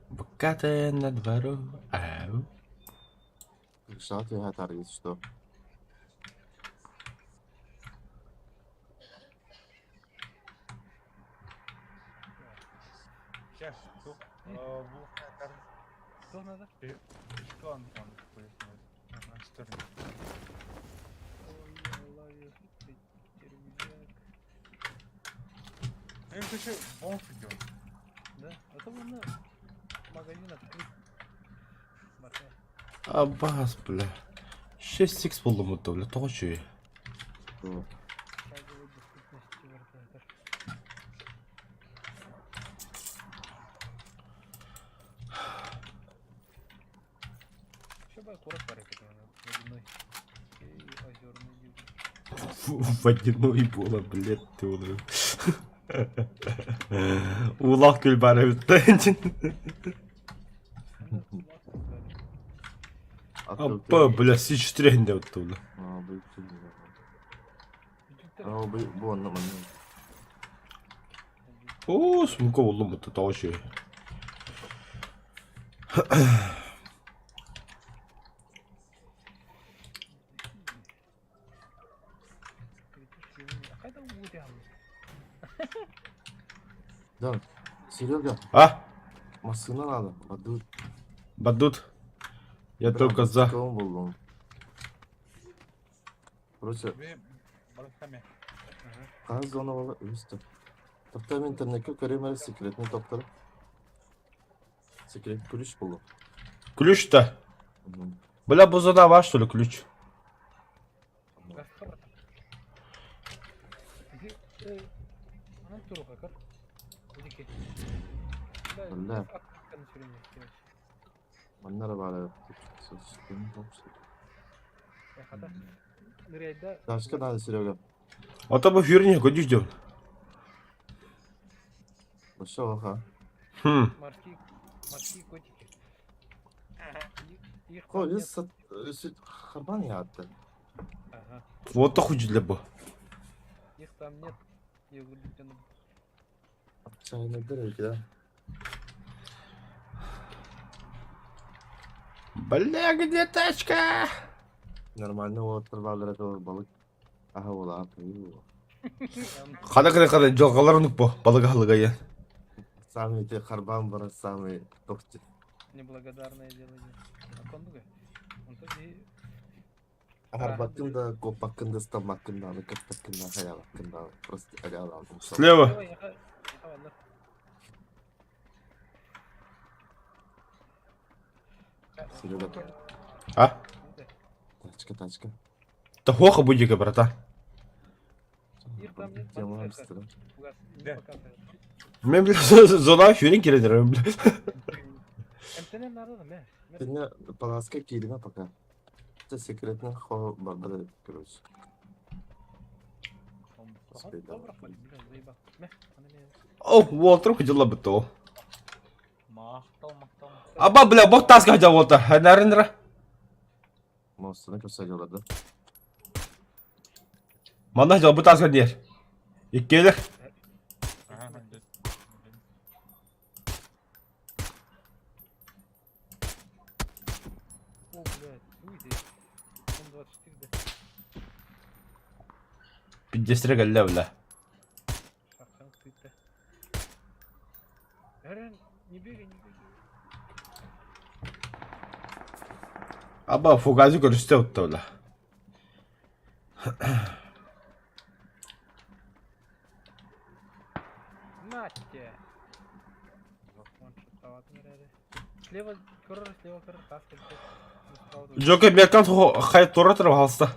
Букаты на двору. Ау. Шат я таргет что? Сейчас, тух, бу хатар. Что надо? Что он там пояснил? Ага, сторону. Ой, I love you. Ты червяк. Ну, короче, бомж идет. Да, а то вон магазин открыт. Марка. Аббас, бля. 6x буллум это, бля, тоҕо үчүгэй. Шаговой доступности вратарь. Еще бы аккурат пара водяной. И озерный дивный. Водяной буола, блядь, ты олорор. Уулаах күл баар эбит Аппа, бля, С4 индэ бля. Бу онно манна. Оо, сумка буллум бутта тоҕо үчүгэй. Да, Серега, А? массыына надо, бадут. Бадут. Я только за. Кого буллум? Короче, Барахами. хас зона буола үстэ. Тоқтар мен интернетке көрөм эрэ секретный тоқтар. Секрет ключ буллум. Ключ-то. Бля, бу зона ваш, что ли, ключ? Бля. Манна эрэ баара Дашка надо, Серега. А то бы херня, куда ждем? Большого ха. Хм. Морские, морские котики. Их Хо, там нет. үс харбан яатты. Ага. Вот то хуй для бы. Их там нет. Я влюблен. Чайнадыр да. Бля, где тачка? Нормально уолаттар бааллар этэ балык. Аха уола Хана кына кына дьылҕалар бу балык аһылыга я. Самый те харбан бар самый тохти. Неблагодарное дело. А кондуга? Он тоже и Харбаккын да, коппаккын да, стаммаккын да, кыттаккын да, хаялаккын да. Просто агаалаатым. Слева. Давай, яха, яха, ладно. Серега. А? Тачка, тачка. Да хоха будика, братан. Их там нет, Тема пацаны. амстера. Угас, не Да. показывает. Мен, бля, зона хюрин киредер, бля. МТН надо, да, мэ. Ты паласка киирина пока. Это секретный хо барбада, короче. Добро, бля, заебал. Мэ, она меня. О, Уолтер хотела бы то. Махтал, махтал. Аба, бля, бог таска хотел Уолтер. Нарынра. Мостаны көрсөтөлөр да. Манна хотел бы таска нет. Иккелер. Ага, да. О, блядь, уйди. М24, да. Пиздесре галля, бля. Шархан ты-то. Эрен, не бегай, не бегай. Аба, фугази көрүстэ утта, бля. Настя! Вон шуттаватын эрээри. Слева көрөр, слева көрөр, таас кэлбит. Джокер меркан хай тура тұр халста.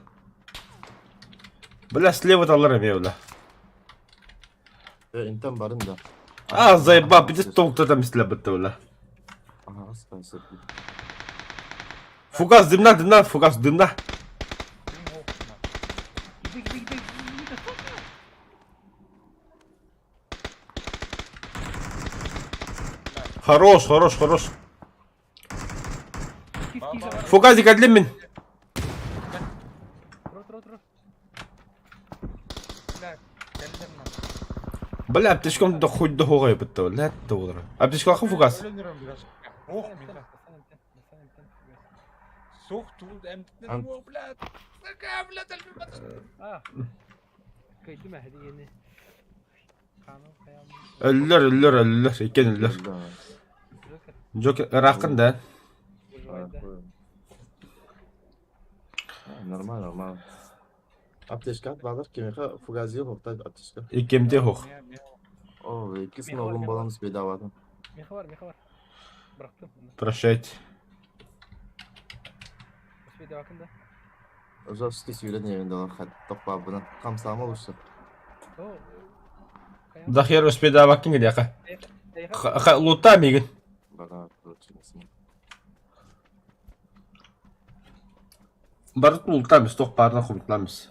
Бля, слева талар эме, бля. Э, интен барын да. А, заеба, пиздец толкта там мисле бітті, бля. Ага, спасибо. Фугас дымна, дымна, фугас дымна. Дым охна. Бег, бег, бег, бег, Хорош, хорош, хорош. Фугазик кэллим мин. Тур, тур, тур. Бля, кэллим на. Бля, аптечкам да хоть да хоҕой бытта, блядь, да олора. Аптечкалаахын фугас. Өлөн өрөм biraz. Ох, миха. Суох туут эмтэн уох, блядь. Сука, блядь, өлбүт батыс. А. Кыйдым эһэдигини. Өллөр, өллөр, өллөр, иккиэн өллөр. Джокер ырааххын да. Нормально, нормально. Аптечка баалар кимиэхэ фугазия хоһта аптечка. Иккиэмдэ хоһ. О, иккис ногун балан успейдаватым. Миха бар, миха бар. Бырахтым. Прощайте. Успейдавакын да. Жорстки сүүрэн иһэбин да тохпаабына хамсаама олуста. Да хер успейдаваккын диэхэ. Лута мигин. Бара короче Барыт лутамис, туох баарынан хомутламис.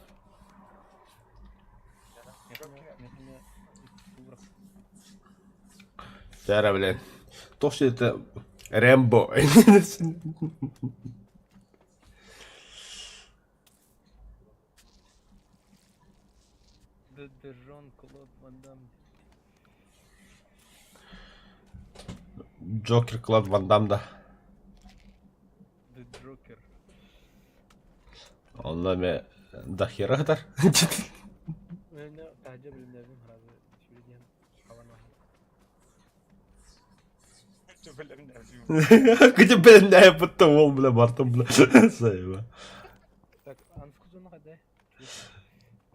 Тара, блин. Туох это Рэмбо. Жан Клод Ван Дам. Джокер Клод Ван Дам да. The Joker. Онно эмэ дохера хатар. Таһдьа билиннэрбин сразу сүрдиэн Где блин, будто уол, бля, бартым, бля. Сайба. Так, анскузуну хада.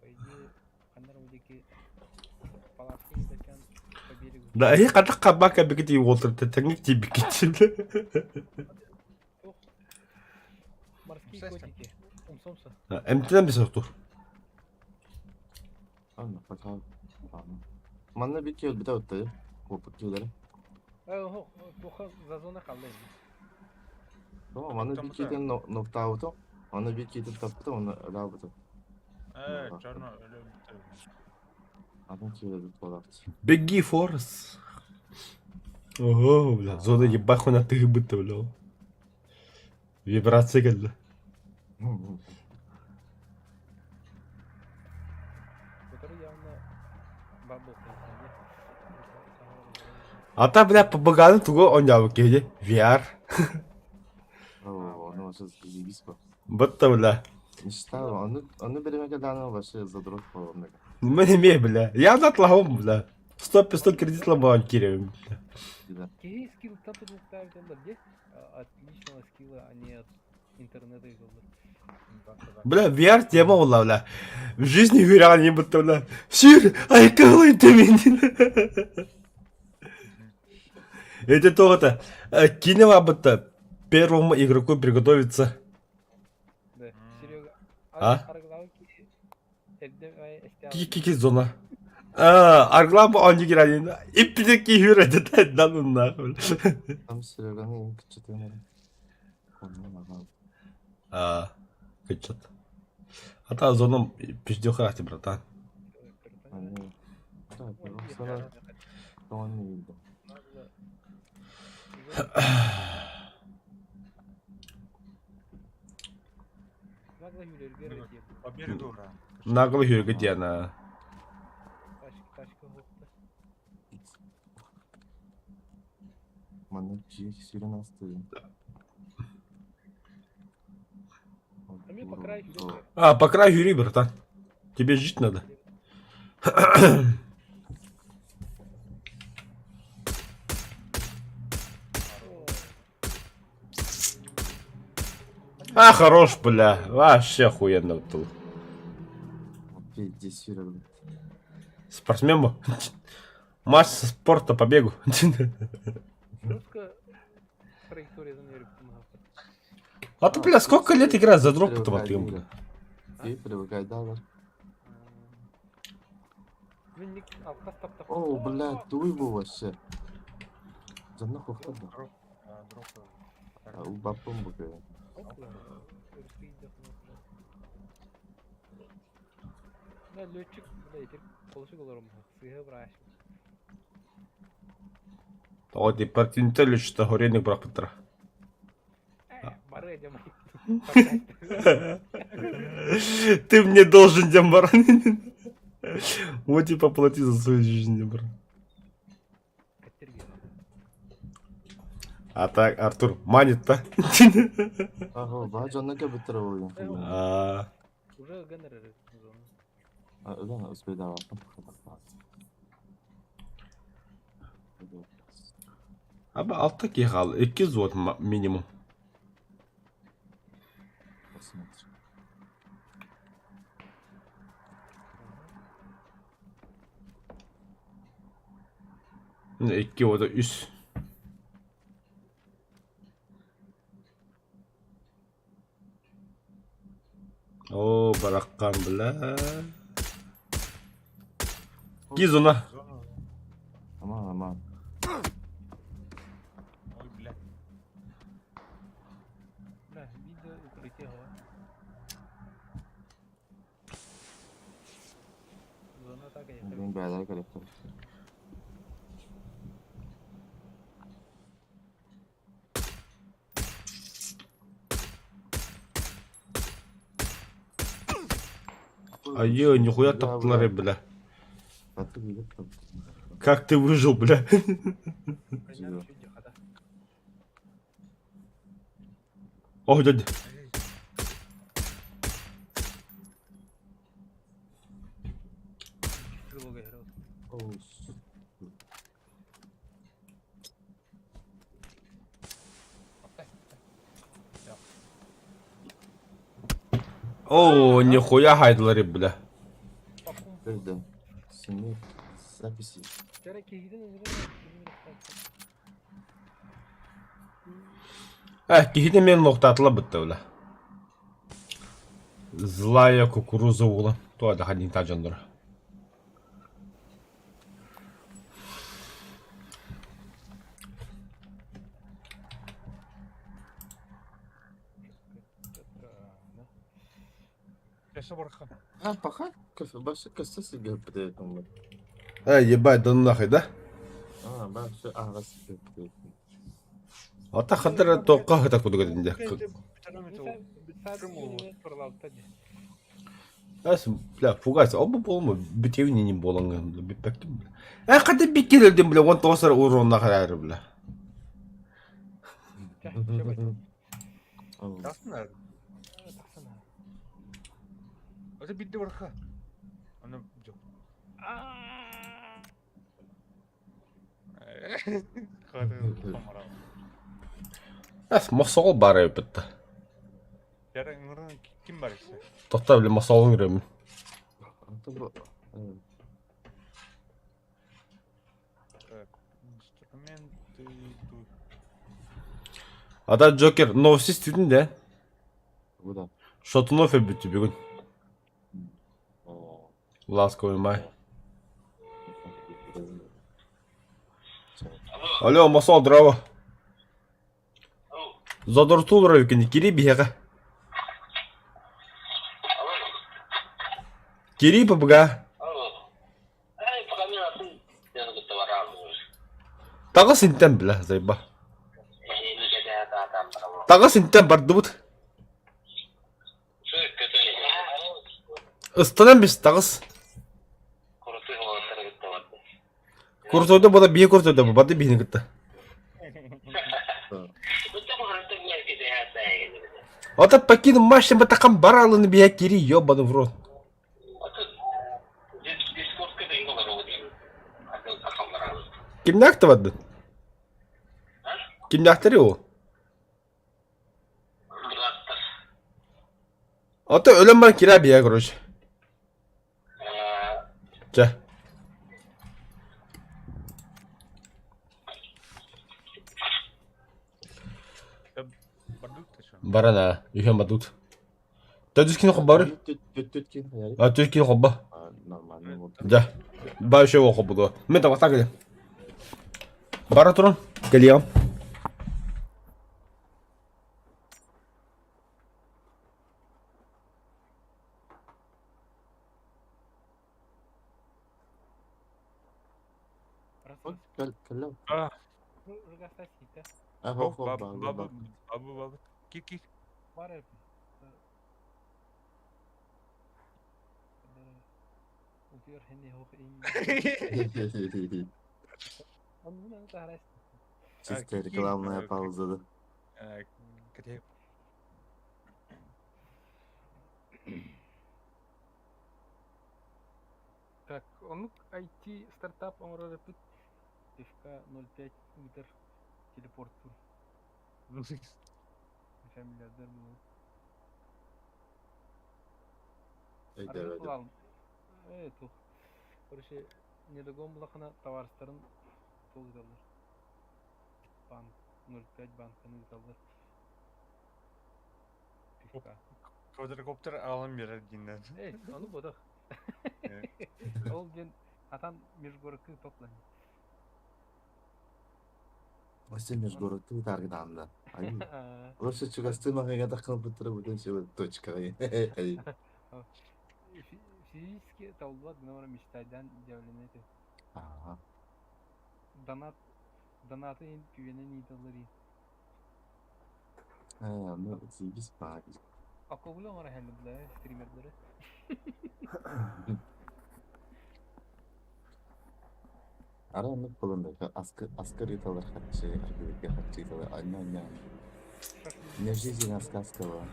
По идее, ханнар удики палатка идекан по берегу. Да, и хата кабака бигити уолтер, тэҥник тибикити. Морские котики. Умсомса. Эмтинен бисохтур. Ладно, пока. Манна bir kill bir de öttü. Kopuk killleri. Туха зазона қалды. Tamam, манна bir killden nokta out'u. Манна bir killden taptı, onu öyle Ээ, чорно өлөн бүтэр. Адам killleri bir kolaptı. Беги, Форест. Ого, бля, зона ебаху на ты быта, бля. Вибрация кэллэ. Который явно бабл Ата, бля, побаганы тугу онньообут киһи VR. О, ону вообще заебись по. Бытта, бля. Мечтаю, ону ону беремеге даны вообще задрот по мега. Мы не бля. Я натлахом, бля. 100-500 кредит ломан кирем, бля. Да. Киһи скилл тутулуктаах дьоннор дии. От личного скилла, а не от интернета изоллар. Бля, VR тема буолла, бля. В жизни VR не бытта, бля. Сүр, айкалый ты меня. Это то-то. Кинема бытта. Первому игроку приготовиться. Да, Серега. А? Арглауки Кики зона. А, Арглам он не гранин. И пидеки юра, да ну нахуй. Там Сереганы кычытын. А, кычат. А та зона пиздёха, братан. Sana doğan По берегу ура. Нагло юрга Диана. Тачка хопта. Манна сирен асты. А мне по краю А, по краю юри, братан. Тебе жить надо. А, хорош, бля. Вообще охуенно был. Пиздец, блядь. Спортсмен был. Мастер спорта по бегу. Русская траектория за А ты, бля, сколько лет играешь за дроп потом отъем, бля? И привыкай, да, да. О, блядь, туй был вообще. За нахуй хто? Дроп. Дроп. Убапым бу. Да, летчик, бля, итир полосук олорум. Сыыһа бырааш. Тоҕо департинтэ лүчтэ хоренник бырахпыттара. Бары эдем. Ты мне должен, Дембаран. Вот и поплати за свою жизнь, Дембаран. А так, Артур, манит-то. Ага, баа дьонно кэбиттэр буолуон. А, Уже генерер. Өлөн успейдаабаппын. Аба алта киһи хаалла. Икки взвод минимум. Посмотрим. Икки ода үс. Оо, бараххан, бля. Кизуна. Зона. Аман, аман. Ой, бля. Бля, видео укрытие голова. Зона так и Мин бээлэр кэлэптэр. Айы, нихуя таптылар, бля. А ты видел там? Как ты выжил, бля? О, дядя. О, нихуя хайдылар, бля. Да. Сини записи. Э, киһини мен лохтаатыла бытта, бля. Злая кукуруза уола. Туа да хадин та дьонноро. А, пока вообще косасы говорит. Э, ебать, да нахуй, да? А, вообще, а, вас говорит. Ата хадара тоққа хата кудуга динде. Ас, бля, фугас, оба болма, битевни не боланган, бля, биппектим, бля. Э, қада биккелерден, бля, он тоғысар урон нахарары, бля. Тасынар. Это бидде барха. Аны жок. Ас, мосол бары бітті. Ким бар ise? Тоқта, бля, мосолын кіремін. Инструменты тут. Ата Джокер, новости істедің де? Куда? Шатунов өбүттү бүгүн. Ласковый май. Алло, Масол, здорово. Задортул Ровикин, кири биһиэхэ. Кири ПБГ. Таҕыс интэн бля, зайба. Таҕыс интэн бардыбыт. Ыстанан бис таҕыс. Куртойда бода бие куртойда бады биһини кытта. Ата покину машин батакам баралыны бие кири ёбаный в рот. Кимнээхтэ бардын? Кимнээхтэри ол? Ата өлөн баран кирээ бие короче. Чэ. Баран аа, үһүөн бардыбыт. Төрдүс кини холбоору? А, төрдүс кини холбо. Нормально вот. Дьэ, баа үчүгэй холбодуо. Мин табахтаан кэлиэм. Бара туран, кэлиэҕим. Раз-раз. Кэл, кэллэ. А, Рыгастас сита. А, Хоп, хоп, хоп, баб, бабы, бабы, бабы. бабы, бабы. Кир, кир. Бар эрэ. Утуйар хэнни хоох ин. Оннун аны таһарас. Чисто рекламная пауза, да. Где? Так, оннук IT стартап оҥорор эппит. Пивка 0,5 ыытар телепорттуур. Миллиардер буолар. Өйдөөбөтүм. Арыгы Ээ, туох. Короче, недогон булахына табаарыстарын туох ыыталлар. Банк 0,5 банканы ыыталлар. Пивка. Квадрокоптер аҕалан биэрэр дииннэр. Эй, ону бодох. Ол диэн атан межгородка ыыппаплан. Вообще межгородка ытааргыдаанна. Айыы. Лучше чугастыы маҕыыга таххалбыттара бүтүн сибил точкаҕа. Физически талбат гына баран мечтайдан дьявлены этэ. Ага. Донат донаты иһин пивенэн ыыталлар иһин. Э, ну, заебись баар. Алкоголь оҥоро иһэллэр стримердары. Арай оннук буолан да аскы аскар ыыталлар харчы, аргыга харчы ыыталлар, анньа-анньа. Не жизнь, а сказка была.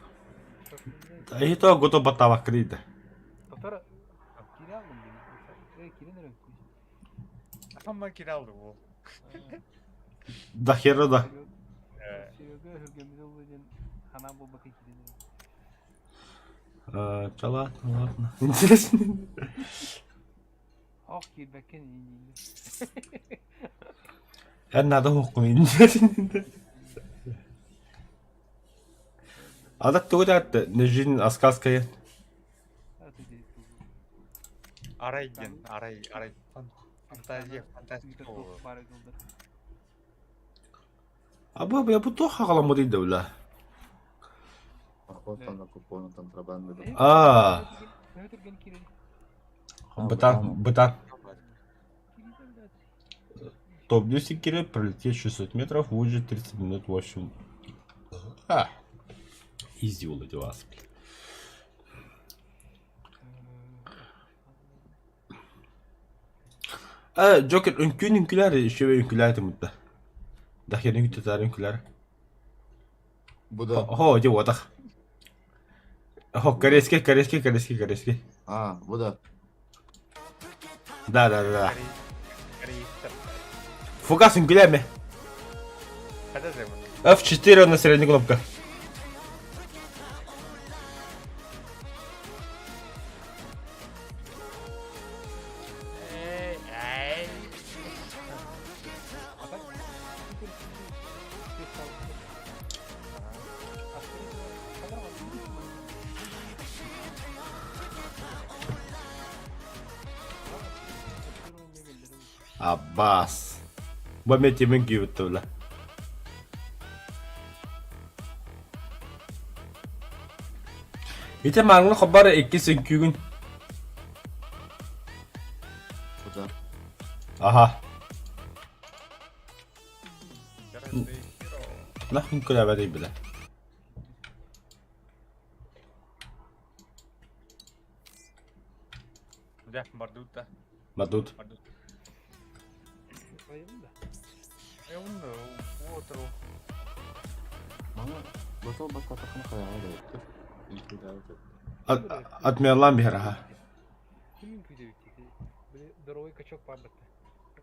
Эһи то гото баттаабакка диидэ. Тотор киирэ алдым дии. Э, киирэн эрэ Хамма киирэ алды буол. Да хера да. Серега өһүргэммит ылла диэн ханаан буолбакка киирэн эрэ. Э, ладно, ладно. Интересно. Ох, киирбэккин иниин. Эн надо хоққун Адат тугу да не жизнь а сказка Арай диэн, арай, арай. Фантазия, фантастика буолуо. Аба бля бу туох хаҕаламмытый да бля. Охота на купону контрабанды. Аа. Бытан, бытан. Топ-10 пролететь 600 метров, выжить 30 минут, в общем. А, изи вас, блин. Э, Джокер үҥкүүн үҥкүлэр, еще үҥкүлээтим мутта. Дахер үҥкүтэтээр үҥкүлэр. Бу да. Хо, дьэ уотах. Хо, корейский, корейский, корейский, корейский. А, бу да. Да, да, да, да. Корейстер. Фугас үҥкүлээмэ. Хата зема. F4 на средняя кнопка. Аббас. Бу эмиэ тимин киирбит бля. Ити мааҥҥа хобар иккис үҥкүүгүн. Куда? Аха. Нахуй күлэбэтий бile. Дьэ, бардыбыт да. Бардыбыт. Бардыбыт. Э, уотро. Мана батал баттатахына хайаҕа да Отмерлан биһэр аха. Ким үҥкүүтэ Били здоровый качок баар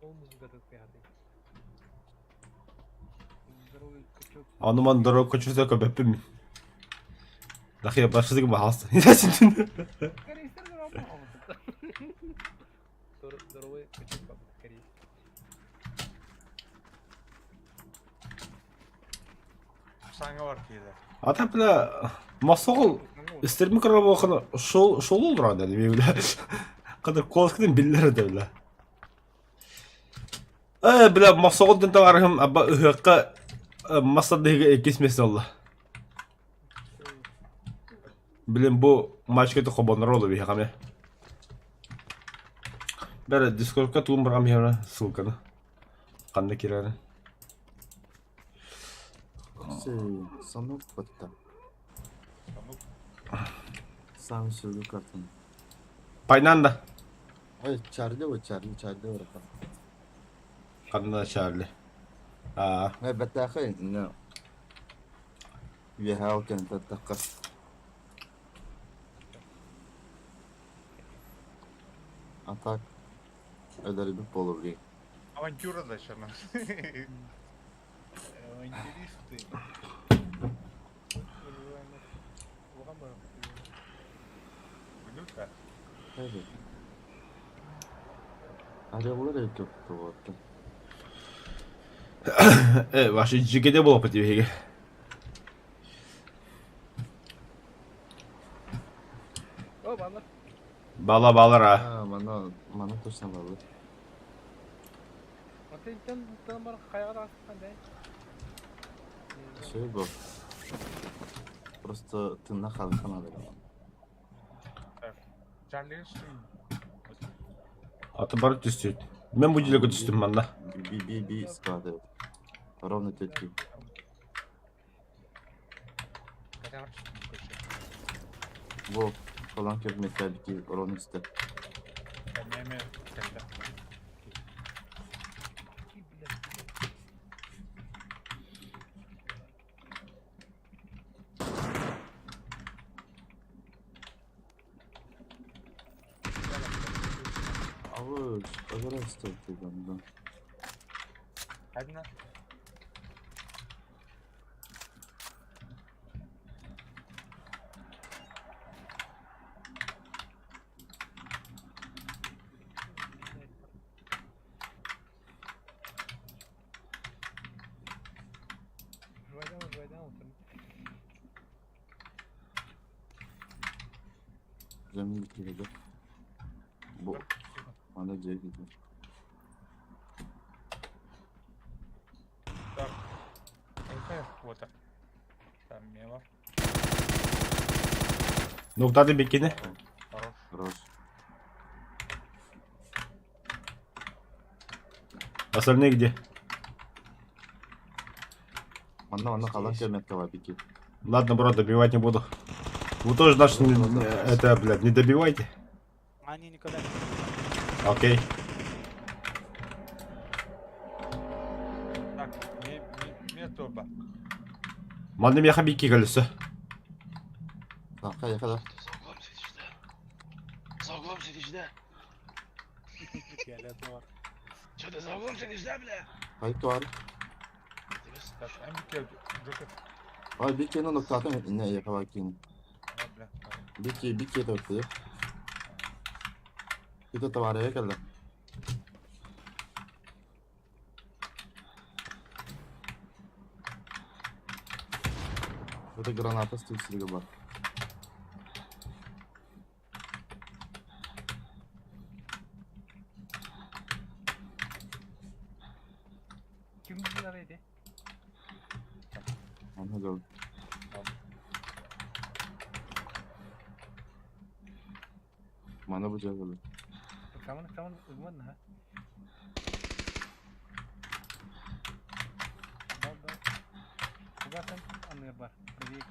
Ол музыката тыаһатый. Здоровый качок. Ону ман здоровый качок көбөппүн мин. Дахия башсызык баһаалыста. Корейстер Здоровый качок баар корейс. Саҥа бар киһилэр. Ата бля мосоҕол истерми көрөр шол шол олорон да бля. Кадыр колскын биллер да бля. Э, бля, мохсоҕол диэн табаарыһым аба ыһыахха мас тардыһыыга иккис миэстэ ылла. Блин, бу матчка хобоннор олу биһиэхэ эмиэ. Бэрэ, дискордка тугун барҕам иһэмэ ссылканы. Ханна киирэрин. Санок батта. Санок. Сам сүргү картын. Пайнанда. Ой, Чарли вот, Чарли, Чарли братан. Ханна Чарли. Аа. Э, бэтээхэй, не. Үөһээ ол кэнниттэн тахха. А так, өлөрбүт буолур Авантюра дальше у нас. Авантюристы. Блюдо. Арыаллар өйдөктө буолта. Э, ваши жигеде буолаппыт биһиги. О, балар. Бала балар а. А, мана, мана точно балар. Антен тан бар хайга да астан да. Şey bu. Просто тынна халхан алыр. Чарли Шин. Аты бар түстүт. Мен бу дьиэгэ түстүм манна. Би би би складывает. Ровно тетки. Бу falan köpmekler ki ровно üstte. Abi, özel üstte. Одна. Zemin bitirdi. Bu bana C gidiyor. Так. Это вот. Там мело. Ноктады бикини. Хорош. Хорош. Остальные где? Манна манна kalan kömekte var bir Ладно, бро, добивать не буду. Вы тоже наш, это, блядь, не добивайте. Они никогда не Окей. Так, не, не, не тоба. Манна меха бики колесо. Dakika yakala. За углом сидишь, да? За углом сидишь, да? Че ты за углом сидишь, да, бля? Kayıt var. Так, МК, Джокер. Ay bir kere nokta atamadım. Ne yakala ki. А, бля. Bir ki bir kere nokta. Bir de tavaraya geldi. Bu da granata stilsizliği var. Kim bunlar edi? Anladım. Mana bu cevabı. Tamam tamam uzman ha. Да, да. Куда там аныр бар? Правее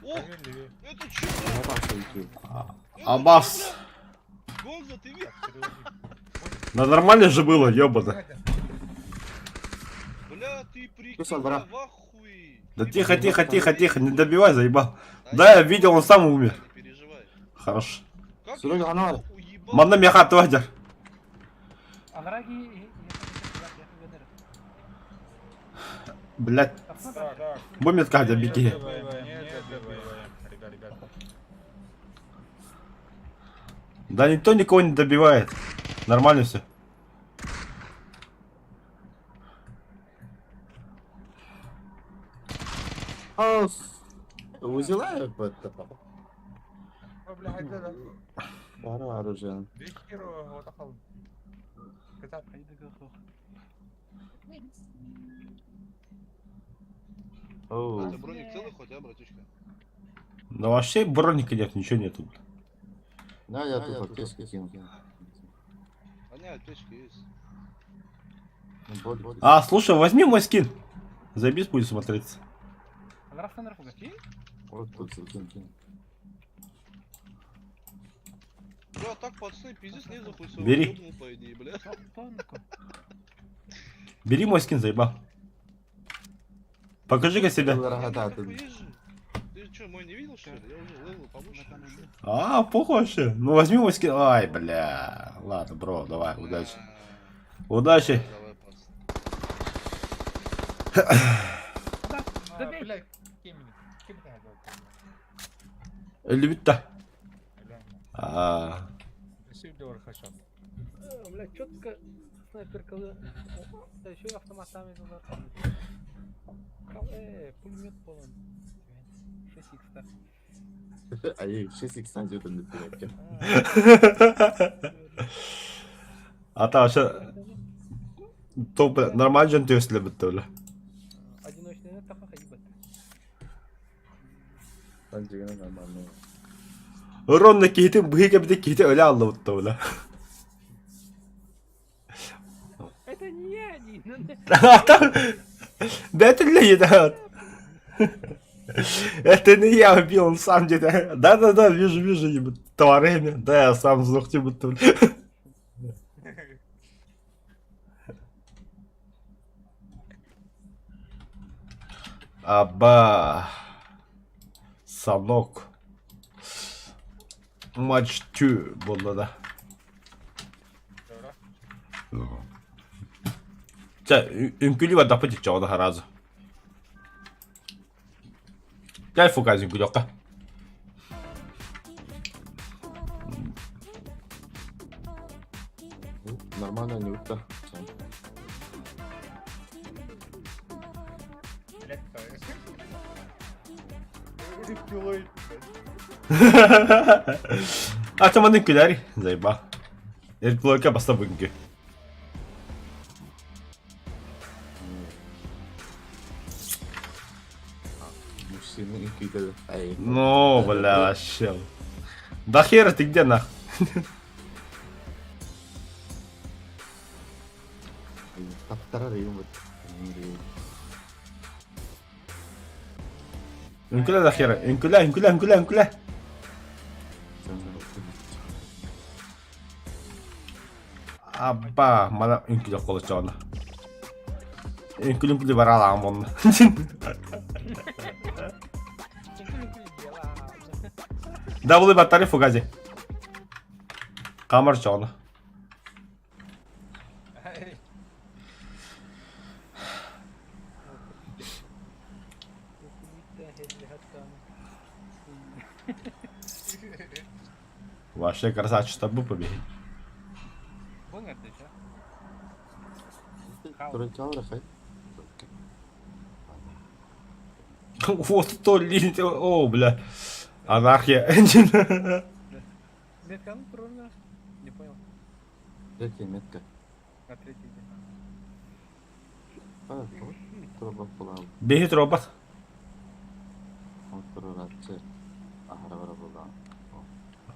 Ох, Левее, это чё? Ne başladı ki? Абас. Гонза, ты видел? Так, переводи. Да нормально же было, ёбана. Бля, ты прикинь, Слушай, брат. я в ахуе. Да Ты тихо, тихо, прикинь, тихо, тихо, не добивай, заебал. Да Да, я видел, он сам умер. Не переживай. Хорош. Как Серега, я она- его уебал? Манна меха отвадер. Анараги Блядь, Так, так. бомбит Катя, бики. Не добиваем, не добиваем. Ребят, ребят. Да никто никого не добивает. Нормально все. House. Узела это. О, бля, хайда, да. Para оружие. Две херо, вот ахал. Катап. Оу. Это броник целый хоть, а, братишка? Да вообще броника нет, ничего нету. бля. Да, я тут аптечки кинул. А нет, аптечка есть. А, слушай, возьми мой скин. Забис будет смотреться. Вот тут закинь. Бля, так пацаны, пиздец, лезу хуй своего Бери. ёбнул, по идее, бля. Бери мой скин, заебал. Покажи-ка себя. Ты есть же. Ты что, мой не видел, что ли? Я уже level повыше. А, похуй вообще. Ну возьми мой скин. Ай, бля. Ладно, бро, давай, удачи. Удачи. Давай, пацаны. Бля, кем Кем Любит-то. А, Бля, четко снайперка. Да еще и автоматами туда. Пулемет полон. 6 х Ай, 6 х идет на пилотке. А там вообще топ нормально жөн төслі бітті бля. Одиночный таха ебать. Там деген нормально. Ронна киһитин быһыы кэбитэ киһитэ өлө аллыбытта бля. Это не я один. Бәтілле еді. Это не я убил, он сам где-то. Да-да-да, вижу, вижу, ебать, тварями. Да, я сам сдох, будто. Аба. Санок. Матч 2 болды да. Чэ, үҥкүүлүү бардахпыт дьиктэ сразу. Кэл фугаз үҥкүүлүөххэ. Нормально не утта. А то маннык күләри, заеба. Эрплойка баста бүгүнкү. Мужчины какие-то. Ай. Ну, бля, вообще. Да хера ты где нах? Таптара рейм вот. Үҥкүүлээ да хера. Үҥкүүлээ, үҥкүүлээ, үҥкүүлээ, үҥкүүлээ. Абба, мана үҥкүүлүөх колочоона. Үҥкүүлүү үҥкүүлүү баралаам онно. Дабылы баттары фугази. Камар чоона. Вообще красавчик, табу побеги. Вот то линь, о, бля. Анархия. Метка, ну, правильно. Не понял. Третья метка. А третий где? Бегит робот.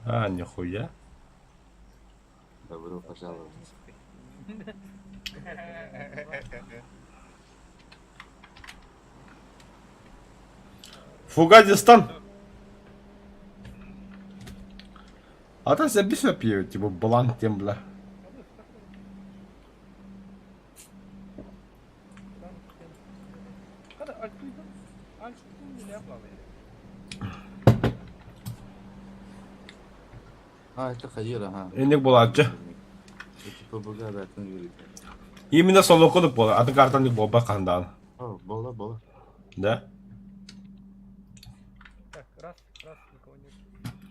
А, нихуя. Добро пожаловать. Фугазистан. А там себя все пьют, типа бланк тем, бля. А, это Хаира, ага. Эник буладжы. Это ПБГ, да, это Именно солокодук була, атын картанник болба кандан. О, бола, бола. Да? Так, раз, раз, никого нет.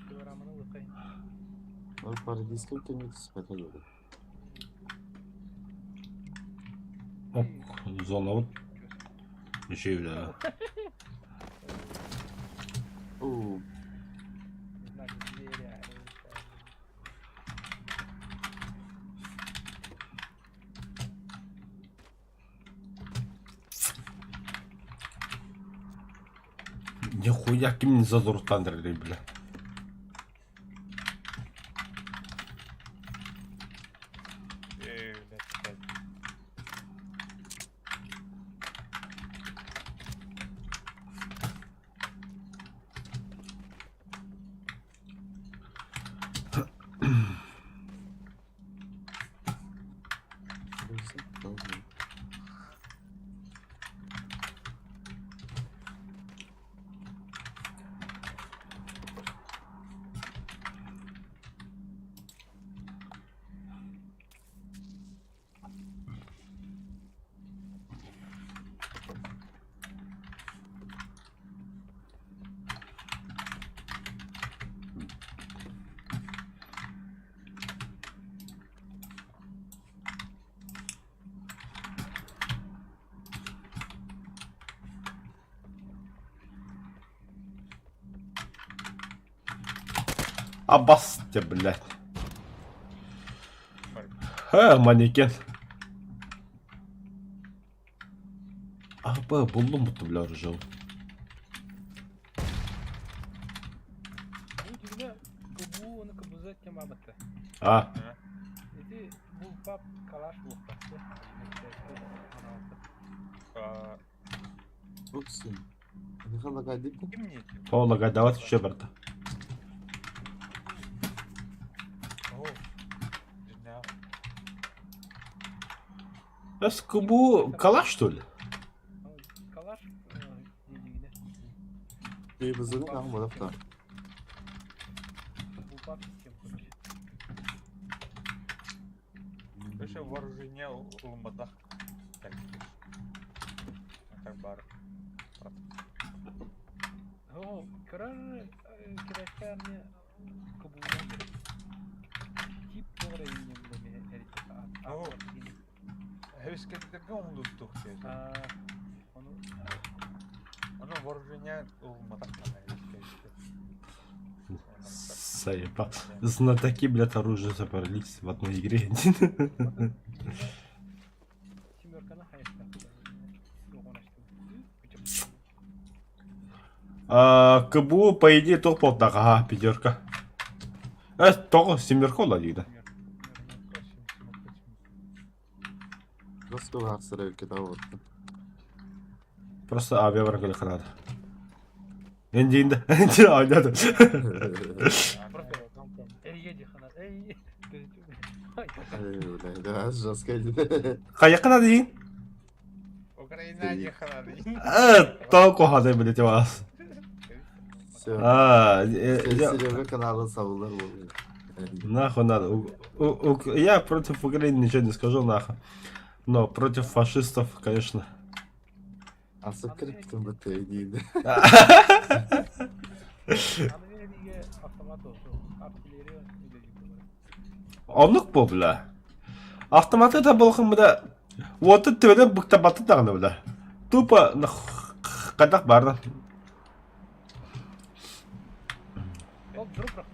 Пилорама лыкай. Ну, парадисколько не спадает. Оп, зона вот. Еще и, бля. У, Знак зверя. Нихуя ким зазуртан бля. Абасте, блядь. Ха, манекен. АП буллум будто, бля, оружие. Бу дьиҥэ КБУ уонна КБЗ тем баабатта. А, Ити булпап калаш буолбатта. Уксун. Михаил Гайдик. Ким не? Ола гайдават еще барда. О, дня. СКБУ калаш, что ли? Калаш дьиҥинэ. Бейбізінің ағым бодапта. Булпап тем короче. Вообще вооружение улымбатах. Так, так бар. О, кырар кирәккә КБУ-нан бер. Тип тоҕо иннем О. Хэвискеттерге оңдуттук деді. Ону Аны вооружение улымбатах Заебал. Знатоки, блядь, оружие собрались в одной игре. семерканы хайста. А, КБУ, по идее, тоқ болды ага, пятерка. Э, тоғы, семерка ола дейді. Роско арсыра өлкеде отты. Просто авиа бар келе қанады. Енді енді, енді ойнады. Просто Эй, хана, эй. Эй, бля, да, жестко дейді. Қай қанады дейін? Украина не ханады. Э, тоқ қоғады, блядь, вас. Все. А, Серега каналы сабылар болды. Нахуй надо. Я против Украины ничего не скажу, нахуй. Но против фашистов, конечно. Асып кіріп бітті дейді. Аны вериге автомат olsun. Артиллерия үлелик Онлук бу, бля. Автоматы да болған бля. Оты төбеден бұқта баты дағаны, бля. Тупо қадақ барды. Ол дұрып бірақ.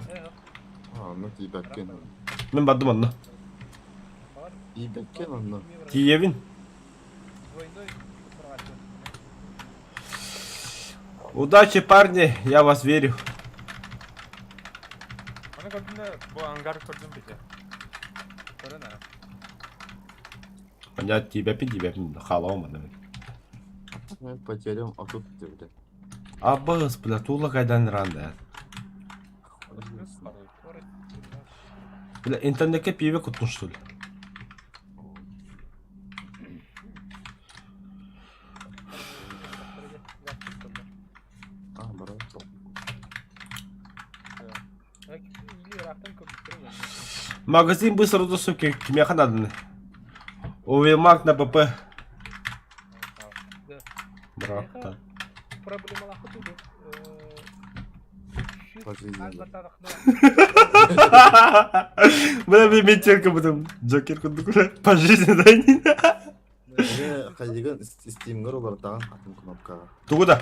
Аны тибәккен. Мен бардым онна. Тибәккен оны. Киевин. Двойной Удачи, парни, я вас верю. Аны көрдүм бу ангар көрдүм бите. Корона. Понять тебя, пи тебя, халау, мана. Мен потерям атып бля. Абыз, бля, тула кайдан ранда. Бля, интернетке пиво куттun, что ли? А, бара. Магазин быстро до суки, кимеха надо. Увемак на ПП. Да. Брат, да. Проблемалахы туду. Пожизненно. Бля, мен метелка потом. Джокер кудук, бля. По жизни, да? Мен қайдыган стимгер олар таған атын кнопкаға. Тугуда.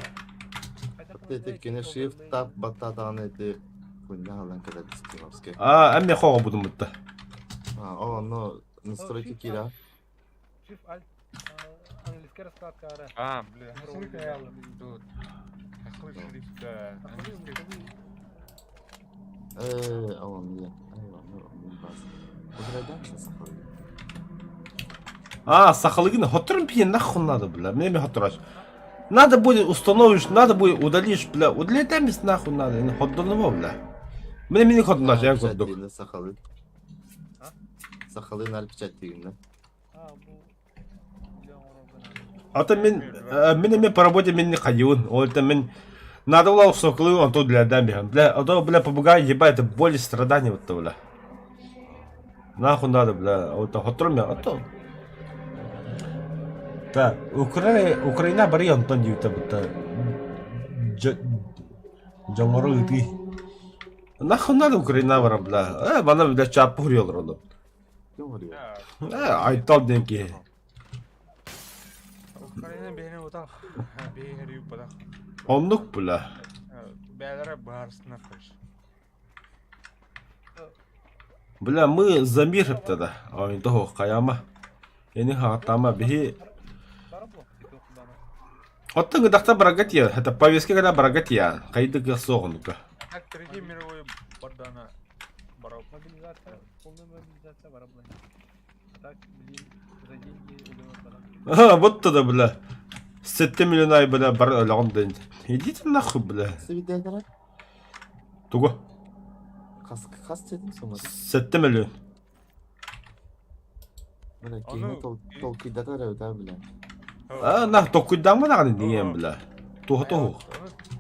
Теккене shift tab баттатаған эти хуйня алан кадar стимовский. А, әмме хоға будым бітті. А, о, ну, настройки кира. Shift Alt английский раскладка ара. А, бля, тут. Какой шрифт? Английский. Э, а он я. Ай, он, он бас. Удрайдан сахалы. А, сахалыгина, хотрым пье, нахуй надо, бля. Мне ми хотраш. Надо будет установишь, надо будет удалишь, бля. Удалить нахуй надо, не ходдонова, бля. Мне мини ходдонаш, я курдук. Сахалы. А? Сахалы нар печать дегенде. А, бу А то мен, мен мен по работе мен не ходил. Вот это мен надо было соколы, он тут для дами. Бля, а то, бля, попугай, ебать, это боль и страдания вот то, бля. Нахуй надо, бля, вот хотрым я, а то. Так, Украина, Украина бары Антон диюта будто. Жамору ыты. Нахуй надо Украина бара, бля. Э, бана, бля, чапы хурьялар олар. Ким vuruyor? Э, айтал денки. Украина бэйни утах, бэйни юппатах. Оннук, бля. Бээлэрэ баарсына көш. Бля, мы за мир тогда. Ой, того, хайама. Эни хаатама биһи Оттон гыдахта барагатия, это повестка когда барагатия, хайдык соҕунука. Так, Третий мировой бардана барал. Мобилизация, полная мобилизация бара була. А так, блин, за деньги өлөмөр баран. Ага, вот тогда, бля. 7 миллион бля, бар өлөҕүн дэн. Идите нахуй, бля. Сибидэлэрэ Тугу? хас хас дедим сомата. 7 миллион. Бля, Ону- киһини толкуйдатар эбит бля. А, нах, токуйдаама даҕаны диэн, бля. Туһа туһу.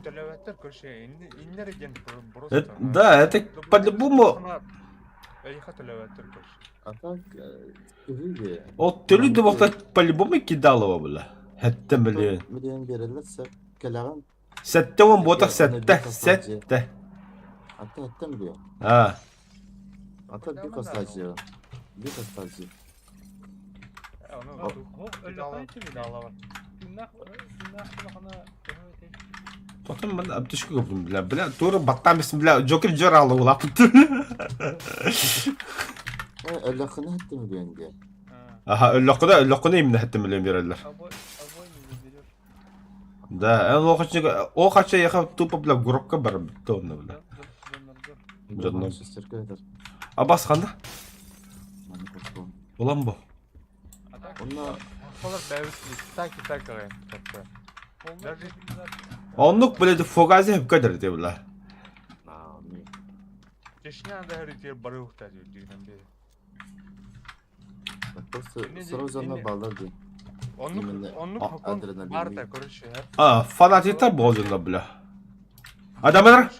Төлөбөттөр көрсө иннер диэн просто. Да, это по-любому Эйха төлөбөттөр көрсө. А так, төһүү Ол төлүү да буолта по-любому кидалова, бля. 7 миллион. Миллион берелер сөп. Кэлэҕин 70 буотах сэттэ, сэттэ. Ата эттем диyor. А, Ата bir kostacı. Bir kostacı. Ону Потом мен аптечка көрдүм, бля, бля, тура баттаан бистим, бля, Джокер дьор аалы улааппыт. Өлөхүнэ эттем диэн диye. Аха, өллөххүнэ, өллөххүнэ именно хэттем миллион береллер. Обои не заберешь. Да, эн ол ол хача яха тупо, бля, гробка бар битте онно, бля. Дьоннор. Шестерка этер. Абас ханна? Маны костуом. Улан бу. А так, Онно Холор бэбит так и так аҕай. полная Даже- мобилизация. Оннук, блядь, фугази хөпкө дэр бля. Аа, ми. Чечня да хәритер бары ухта дигән бе. Просто сразу зона балдар ди. Оннук Именно оннук А- хокон адреналин. барта короче. А, фанатиктар болжунда, бля. Адамдар?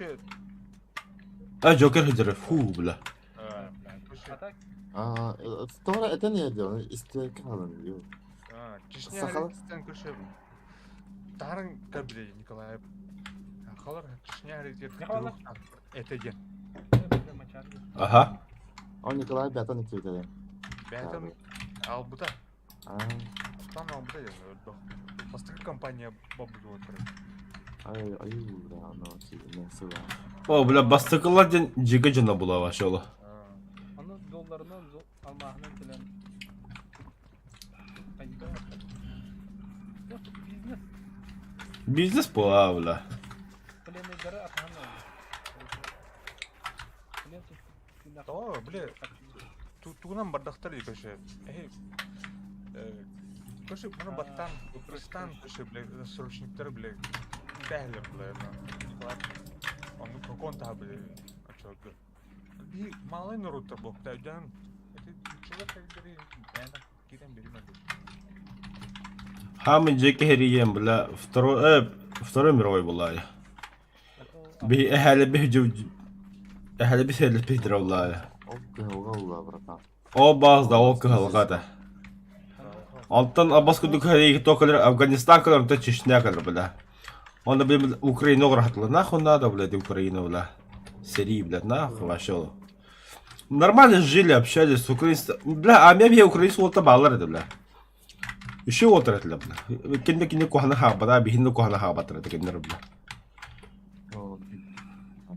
А, Джокер хөдөрө, фу, бля. А так, Аа, тора это не diyor. İsteyek alın diyor. Чечня Сахал? хәритен короче. Тарын кабиле Николаев. Халар Чечня хәритер. Николаев? Это ден. бля, мочарки. Аха. О Николай бятан икки Бәтен албыта. Аа, Там албыта ден. Бастыры компания бабы отыр. ай ай бля, ну не сыла. О, бля, бастыкылар ден жига жана була вашола. Аны долларынан алмағынан келен. Қайда? Вот бизнес Бизнес була, бля. пленныйдары атаған Плен тут О, бля, тугунан бардахтар ди короче. Эй, короче, мына баттан, Кыргызстан, короче, бля, срочниктер, бля, бәһлер, бля, Николай. Оны какон та, бля, а чё, бля. Би малый народ та бог, та дян. Это человек, который, бәна, киден беримен. Хамы жеке хериен, бля, второй, второй мировой була. Би эхали би жу эхали би хеле би дравла. Ол кыһылга ула, братан. О баз да ол кыһалгата. Алтан Аббас кудук херии токалар Афганистан калар та Чечня калар, бля. Он бля Украину грахатла. Нахуй надо, блядь, Украину, бля. Сирии, блядь, нахуй вообще. Нормально жили, общались с украинцами. Бля, а мен украинцы вот баллар это, бля. Еще вот это, бля. Кинде кинде кухана хаба, бихинде кухана хаба, это кинде, бля. О,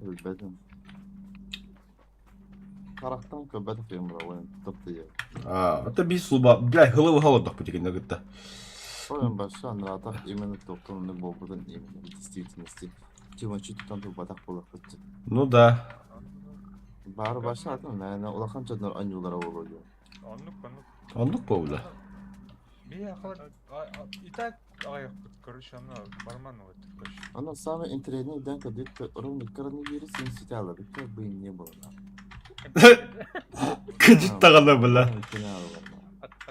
билбэтим. Харахтан көбөт фирмала ойын топты. А, это бис слуба, бля, хылы голодох потекин гытта. Ойын башы анратах именно топтон болбутун именно в действительности. Тима чуть там батах болар бит. Ну да. Бары башы атын мәне улахан жоннор анюлара болот. Оннук, оннук. Оннук бу, бля. Би ахалар, и так, ай, короче, аны барман вот, короче. Оно самое интересное, да, когда ты ровно коронавирус институт, как бы и не было. Кыжыт тагана, бля.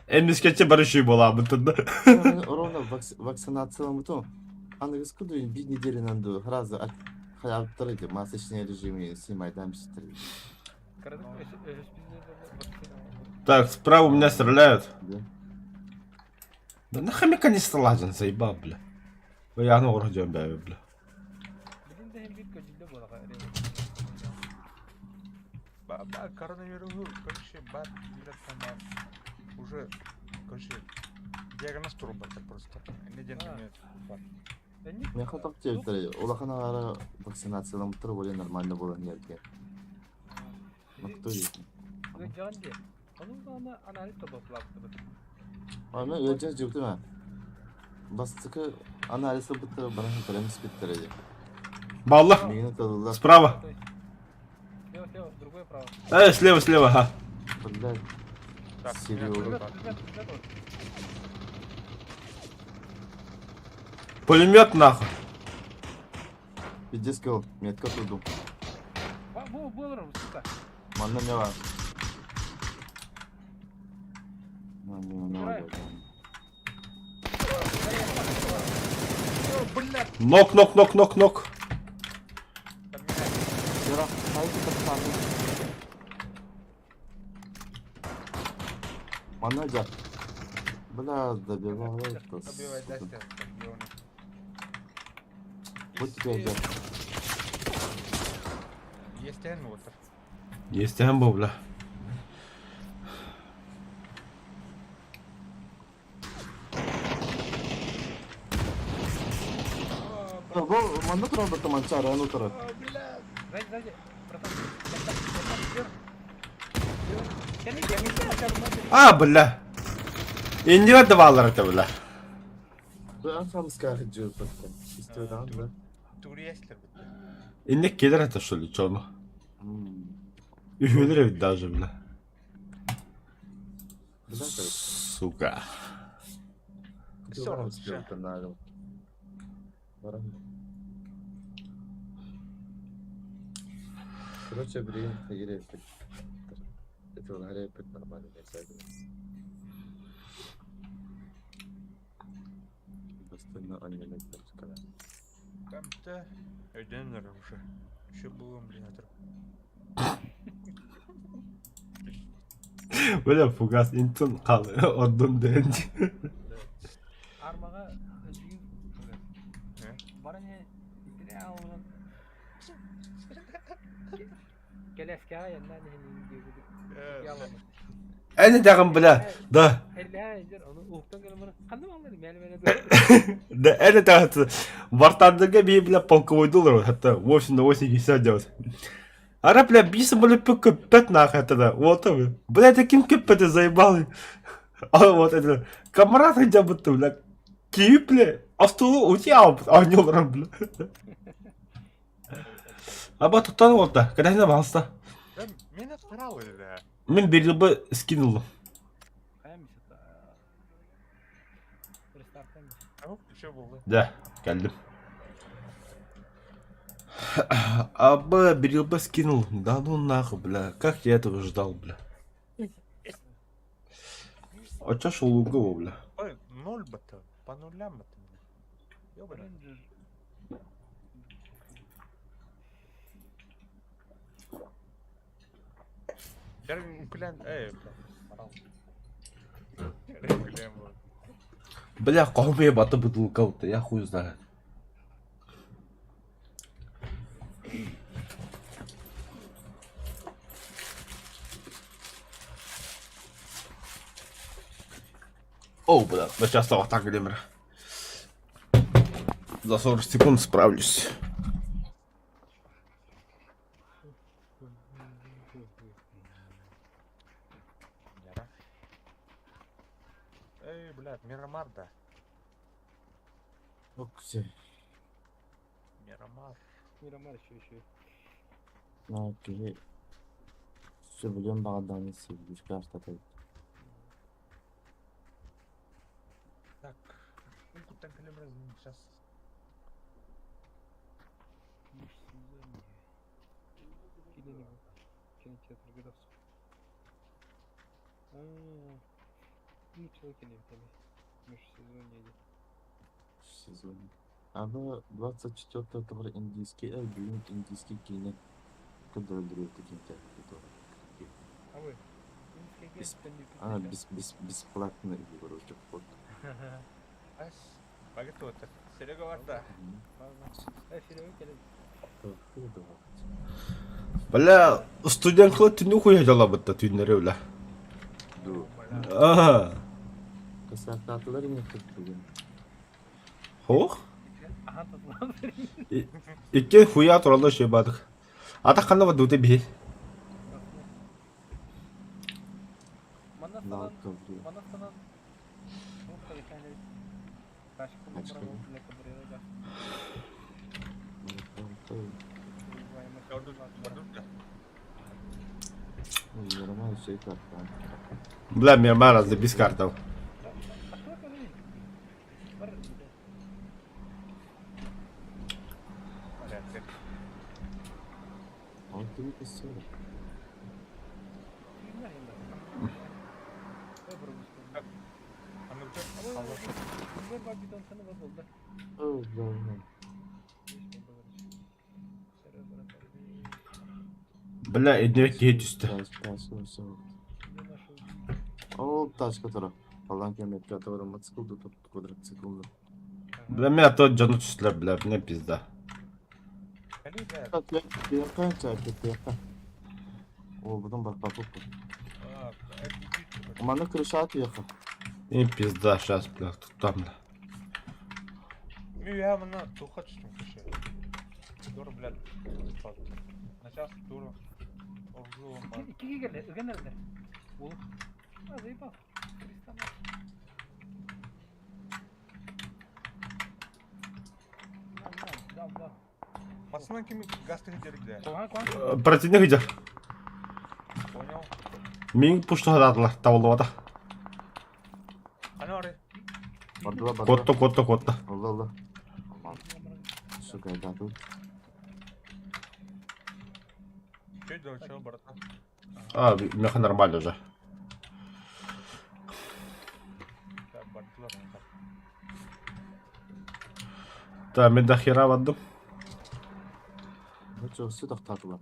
Эмискече барышы бола бутында. Ровно вакцинация муту. Аны скуду бир недели нанду сразу хаябтыр масочный режим снимайдан бистир. Так, справа у меня стреляют. Да. Да на хомяка не стреляют, заебал, бля. Я ну вроде бля, бля. Билин де hem bir көжүлдө болаға. Ба, ба, коронавирус, короче, ба, билер там, уже, короче, диагноз турбата просто. Не ден А. нет. Не хотел тебе улахан ара вакцинация мутур более нормально было нерге. Ну кто есть? Ыдьаҕын дии. Ону даҕаны анализ тобоплаабытыбыт. Аны ыалдьар дьыбытым аа. Бастакы анализ ылбыттара баран кэлэн испиттэрэ дии. Балла. Миигин ыталлар. Справа. Слева, слева, другое право. Слева, слева, ага. Блядь. Так, Серега. Пулемет, пулемет, пулемет. Пулемет нахуй. Пиздец кел, метка туду. Бу, был, сука. Манна не бар. Манна Нок, нок, нок, нок, нок. Манна дьэ. Бля, добивал это. Добивай, сука. дастер, где он? Вот тебе дьэ. Есть вот. Есть амбо, бля. Бу манна турар баттаманчары, аны турар. Сзади, сзади. Братан, братан, братан, вверх. Вверх. А, бля. Иннибэр да бааллар этэ, бля. Хамскар дьылбаттан. Истиэдаан да. Туристер. Инник кэлэр этэ, что ли, чону? Үһүөлэр эбит даже, бля. Сука. Короче, блин, это Это нормально, не Бастыҥна анньынан Там-то өйдөнөр уже. Еще было, блин, это. Бля, фугас интун қалы, ордун дэнди. Армаға жүгін баране итине алынан кэлэскэҕэ яннан иһин диэбит. Эни дагын, бля, да. Да, это так, Вартандыга би, бля, полковой доллар, это 8 на 8 делать. Ара, бля, бисы, бля, көппет нахуй это, да, вот, бля, это ким көппет, заебал. А вот это, камрад хотя бы, бля, кип, бля, а столу у тебя, а не бля. Аба туттан олта, когда не балста. Да, меня срал да. Мен бир бы скинул. Да, келдим. Аба бирилба скинул. Да ну нахуй, бля. Как я этого ждал, бля. А чё шел лугово, бля? Ой, ноль бы-то, по нулям это, бля. Ёбаный. Бля, кого бата бутылка-то, я хуй знает. О, бля, ну сейчас вот так Глимер. За 40 секунд справлюсь. Эй, блядь, Мирамар, да. Окси. Мирамар. Мирамар еще еще. Окей. Сөбүлүөн баҕардаҕына сибилишке артата Так, ну куда сейчас. Сезон. Аны 24 октября индийский бүгүн индийский киинэ көрдөрөллөр кинотеатрга. А вы? Ана бесплатно короче вход. Ас, пагытуота. Серега бар да. Бля, студент түнү хуя жалабытта түннери бля. Ду. Ага. Касататылар не бүгүн. Хох? Икки хуя туралла шебадык. Ата ханна бадуте би. На ковре. Бля, Мирмара, забись картов. Бля, иннибит киһи түстэ. Ол тачка тура. Аллан кемет пятого мотоцикл тут квадроцикл. Бля, меня то дьону түстүлэр, бля, мне пизда. О, потом покупку. Маны крыша отъехал. И пизда, сейчас, бля, тут там, бля. Мен мына туха түстүм кеше. Дура, блядь. Начаас дура. Оргулом бар. Иккиге кэллэ, ыган эрэллэр. Уол. А, заебал. 300 На, на, да, да. Масынан кими газ тыгы Куһаҕан, куһаҕан. Противник идет. Понял. Мин пуштаһадаатылар, табыллыбата. Аны ары. Бардыла бардыла. Куотта, куотта, куотта. Алла алла. Сука, да тут. Чуть до барата. А, меха нормально уже. Бардылар. Да, мен до хера бардым. Ну что, все тохтатыла.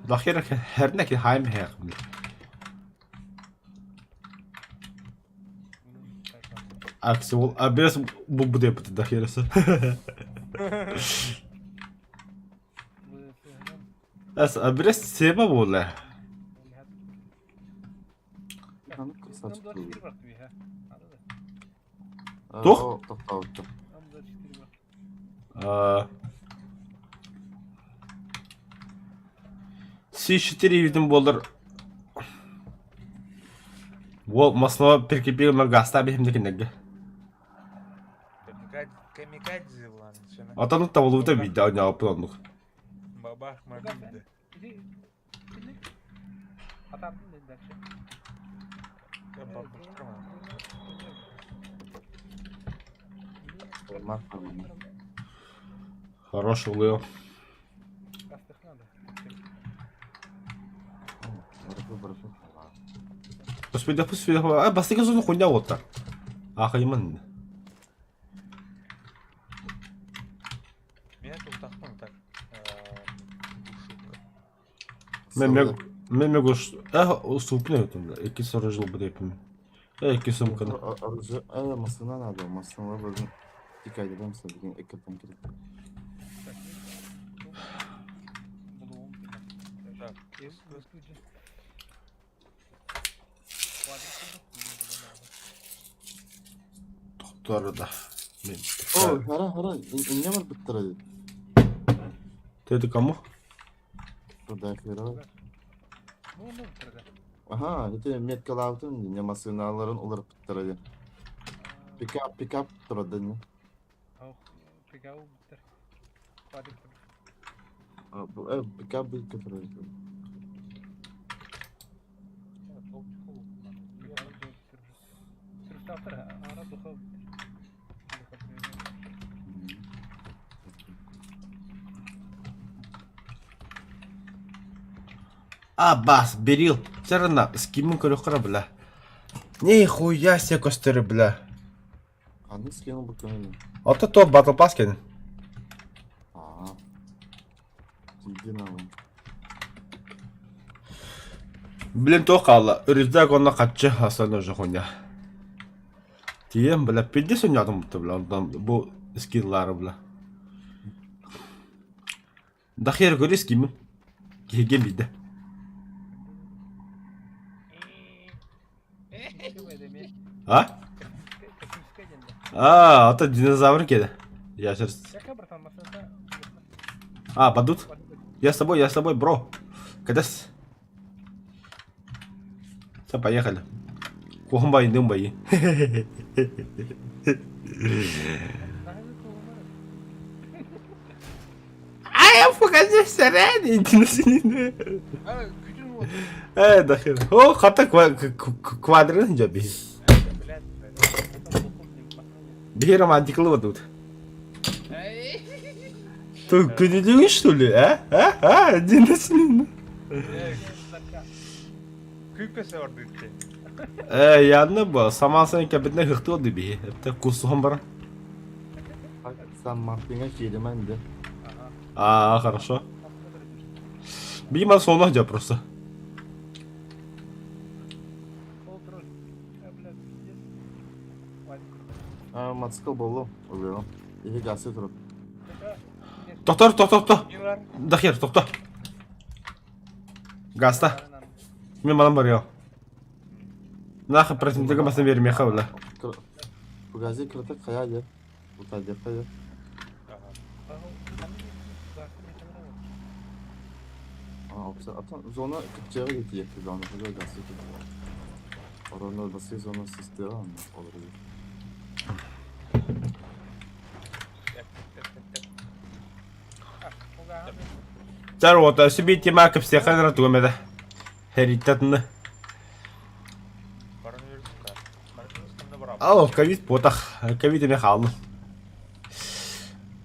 До хера хернеки хайм хер. Акси ол абес бу бу деп до херасы. Әс абрес сема була. Тух? С4 видим болар. Ол маслова прикрепил на гаста бихимдекинеге. Камикадзе лан. Атаны табылуыта видео неғып оннук. Бабах мобильді. Хорош улыо. Господи, господи, а бастыгы зону хуйня вот так. Ахайман. Меня тут тахман так. Мен мен мегуш э супны өтүм. Эки соры жыл бу деп. Эки сумканы. Э, масына надо, масына бүгін тик айдабам деген эки керек. Тоқтар да. Мен. О, хара, хара, не бар біттір Ты кому? Туда хера. Ага, это меткалаутын, не машиналарын олар біттір. Пикап, пикап тұрады не. Э, пикап бит тұрады. А, бас, берил. Все скимин көрөк бля. Нихуя себе костыры, бля. Аны скину бұл Ата то батл пас кен. А. Иди на. Блин, то қала. Рюкзак онна қатчы остальное же хуйня. Тием, бля, пиздец ойнадым бұтты, бля, ондан бу скиллары, бля. Да хер көрі скимин. Кеге биді. А? А, это динозавр кеде. Я сейчас... А, падут? Я с тобой, бро. Когда с... Все, поехали. Куһум байындым байы. А я покажи всередині. Э, нахер. О, хата квадрын жаби. Биһи романтикалы вот Ты күнүдүң что ли, а? А? А? Динесин. Күүпесе бар дитте. Э, ядны бу. Самасын кәбетне хыхты oldu биһи. Это кусуһум бар. Сан Мартинга кииримэн де. А, хорошо. Бима соно жа просто. А, мотоцикл болду. Уверен. Иһи гасы туруп. Токтор, токтор, токтор. Дахер, токтор. Гаста. Мен балам бар я. Нахы противника басын бермей хавла. Фугази кыртык кая дер. Бута дер кая. А, зона кыпчага кетиек зона фуга гасы кет. Орона басы зона система olur. Тар ота себе тема кепсеханра тугамеда. Херитатны. Алло, ковид потах. Ковид эме халны.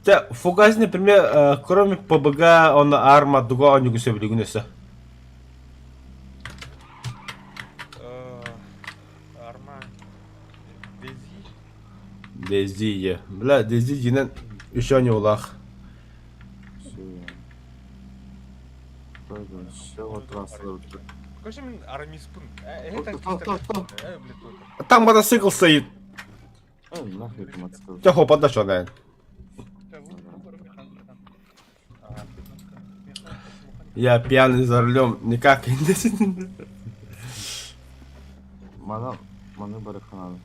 Те, фугас, например, кроме ПБГ, он арма дуга он югусе билигүнесе. Арма Дези. Дези, бля, Дези динен еще не улах. Короче, мен армиспын. Там мотоцикл стоит. Те хопа да что, наверное. Я пьяный за рулем, никак не Мана, маны бараханады.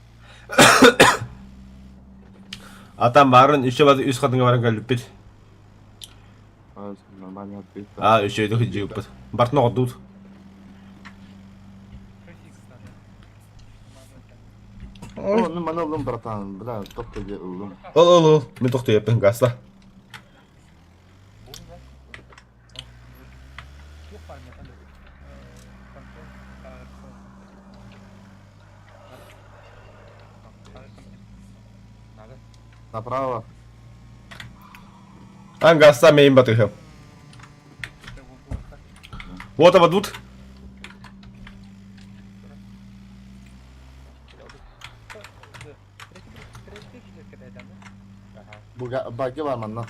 А там барын еще бады үс хатынга баран калиппит. Нормально ответ. А, еще иду хиджиппит. Бартно отдут. О, ну маны улым братан, бля, топка де улым. Ол, ол, ол, мен тохты еппин гаста. Направо. Ангаста мейин батыхы. Вот ободут. Баги бар манна.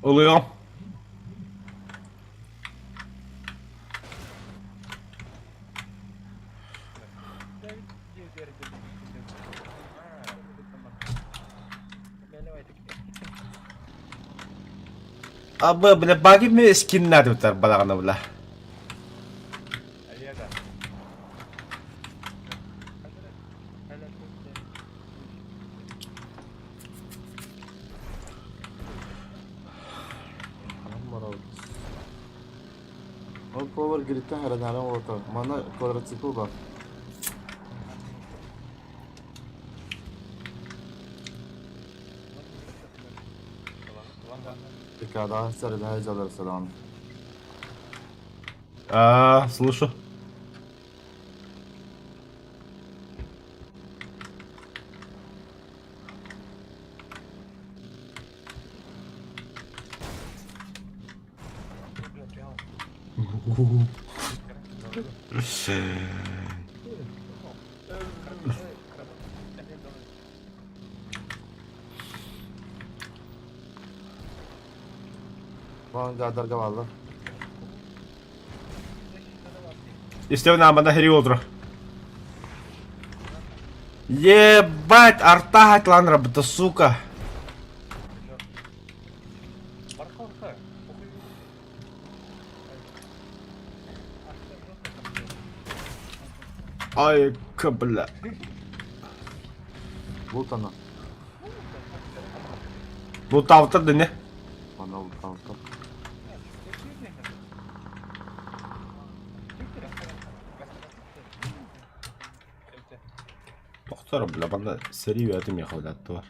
Ылыгам. Абы, бля, баги ми скиннер битер балагана бля. Ол повар гриттен хәрәнәрен олата. Мана квадроцикл бар. Pekala, сәрәнәр жалар салам. А, слышу. Бан гадарга валла. Истевна аманда хери олдура. Ебать, арта хатлан работа, сука. Ай, бля. Лутано. Лутаабыттар да не? Аны лутаабыттар. Тохтор, бля, манна сэрии үйэтэ миэхэ үлэттэ бар.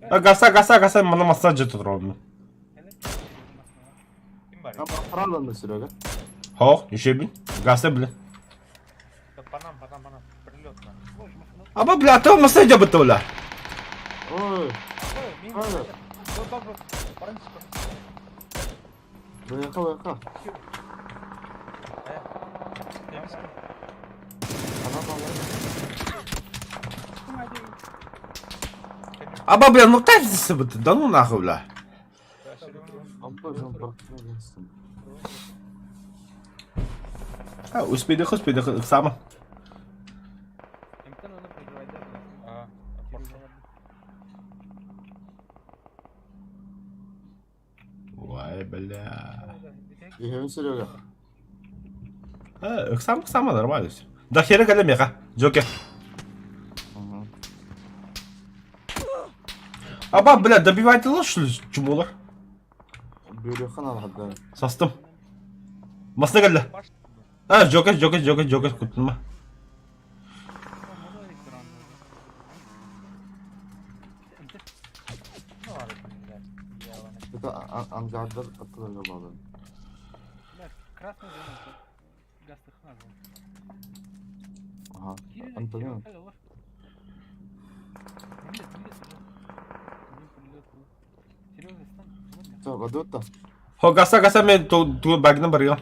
Гаса, гаса, гаса, мана массаж жатыр Правда, Серега? Хо, еще Гаса, бля. Панам, панам, панам. Прилет на. Аба, бля, ты массаж жабыты, бля. Ой, правда. Выехал, выехал. Аба, бля, ну так да ну нахуй, бля. А, успейдэх, успейдэх, ыксама. Ой, бля. Иһэбин Серега. А, ыксама, ыксама, нормально все. Да хера кэлэ меха, Джокер. Аба, бля, добивайте лучше, чумулар. Бүлүөххэ наада. Састым. Масына кэллэ. А, Джокер, Джокер, Джокер, Джокер, куттунма. Это ангардар аттыларга баалы. Красный зона. Гастыхна. Ага. Антонин. Все, бадутта. Хо, гаса, гаса, мен ту багынан барыгам.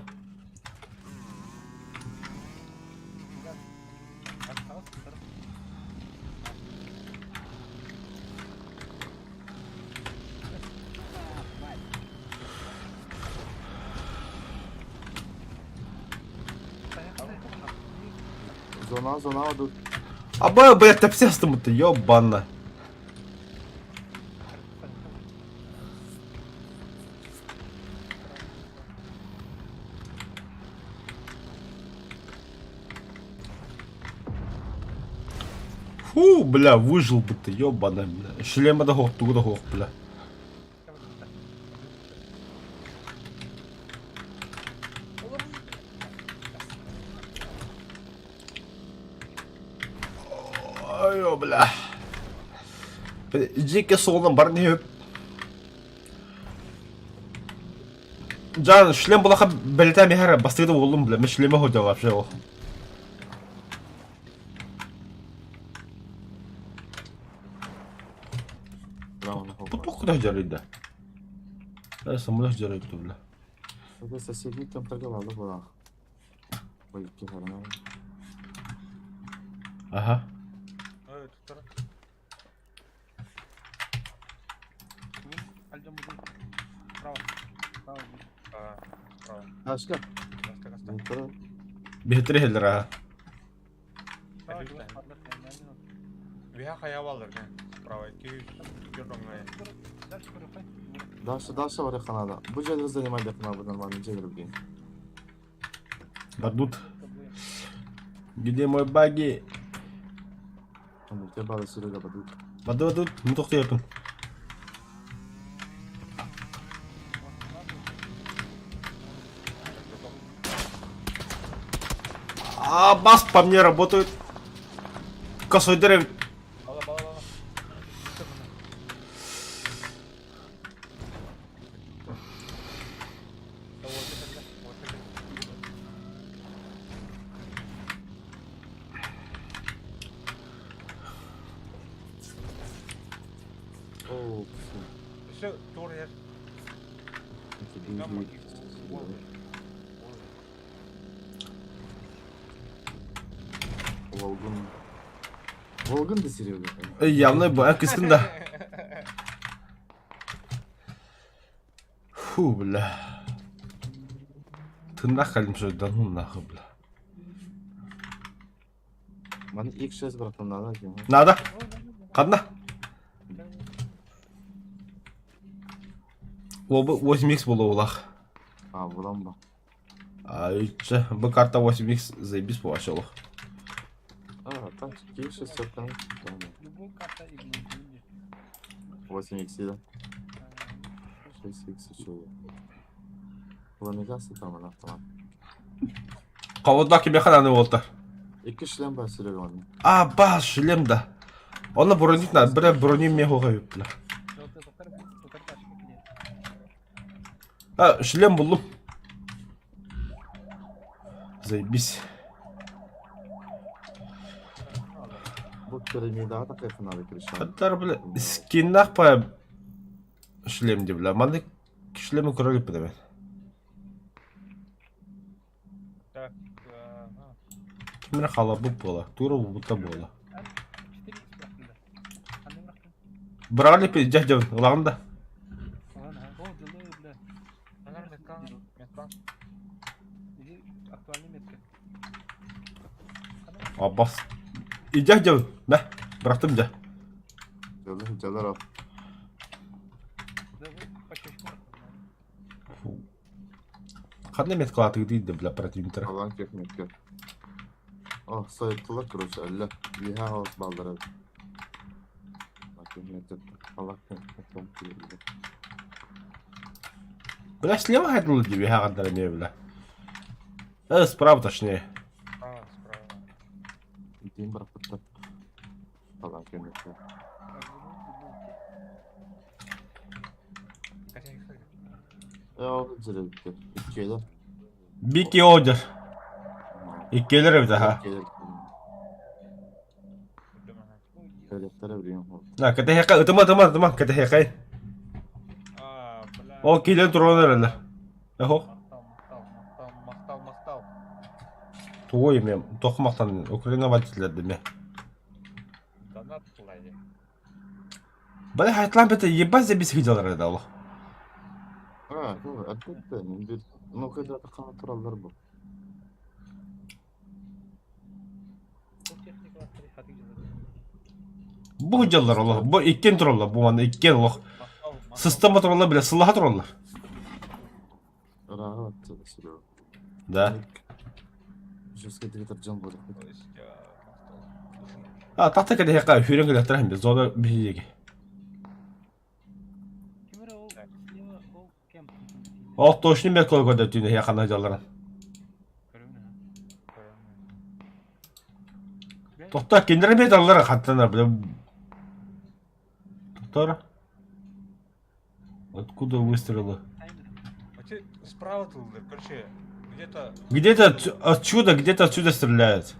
Зона, зона бадут. Аба, бля, тэпси астым ты, ёбана. Фу, бля, выжил бы ты, ёбана, бля. Шлема да хох, тугу да хох, бля. Ой, бля. Дьиэкэ суолунан баран иһэбит. Жан, шлем булаха бэлэтэ миһэр бастыгы да уолум, бля, мен шлеме ходжа вообще ол. Бу туох куда дьарыйда? Э, самолет дьарыйда, бля. Это соседний там торговал, была. Ой, кихарна. Ага. Ашка. Биһитири хеллер аха. Дальше, дальше вариханада. Бу жерде занимай бу нормально жерлер блин. Дадут. Где мой баги? Там у тебя бала Серега бадут. Баду бадут, ну тохтуйапын. А, бас по мне работают. Косой дерев. О, Все, тур я. Волгун. Волгун да Серега. Явно бу кыстын да. Фу, бля. Тыннах кэлим да ну нахуй, бля. Маны X6 братан надо. Надо. Ханна? Оба 8x буолуолах. А, булан ба. Айча, бу карта 8x заебись буолачылых. А, так, X6 там. Любой карта игнорировали. 8x, да. 6x еще. Ламигасы там автомат. Холодна кимиэхэ аны буолта. Икки шлем бар Серега онно. А, бас, шлем да. Онно бронит на, бля, брони мне хуга бля. А, шлем буллум. Заебись. Бу пирамидаҕа такайхын надо крыша. Хаттар, бля, скиннах по шлем де, бля. Маннык шлеми көрө иликпин эбит. Так, ага. Ким эрэ халабыт буола, тура булбута буола. Быраҕа иликпин дьэ дьэ ылаҕын да. Анар меткан, меткан. Абас. Идя дьэ, да, бырахтым дьэ. Дьалар дьалар Ханна меткалаатыгытый да бля противниктара. Алан кек метке. О, сайыттылар, короче, әллә. Лиха алыс балдары. Бля, слева хотел тебе, ха, не, бля. Справа точнее. Справа, справа. Дим бырахпыттар. Алан кемекке. Бики Одер. Иккиэлэр эбит аха. На, кэтэһиэххэ ытыма ытыма ытыма кэтэһиэххэй. Ол киирэн туран эрэллэр. Эхо. Махтал, махтал, махтал. Тугуй эмиэ туох махтан Украина водителлэрдимэ. Донат плане. Бля, хайтлаан бэтэ ебать забис сылдьаллар да олох. А, ну, откуда Ну, когда хана тураллар бу. Бу дьаллар олох, бу иккиэн тураллар, бу манна иккиэн олох. Сыстама тураллар, бля, сылаха тураллар. Ырааҕа баттыга Да. Жесткий директор дьон буолар. А, тахта кэлиһиэххэ сүүрэн кэлиэхтэрэ иһин зона биһиги. Ол точно мен көргөдө түүнэ хана дьалларын. Тохто кинилэр эмиэ даллара хаттанар бля. Тохтор. Откуда выстрелы? Справа тылдыр, короче, где-то... Где-то отсюда, где-то отсюда стреляют.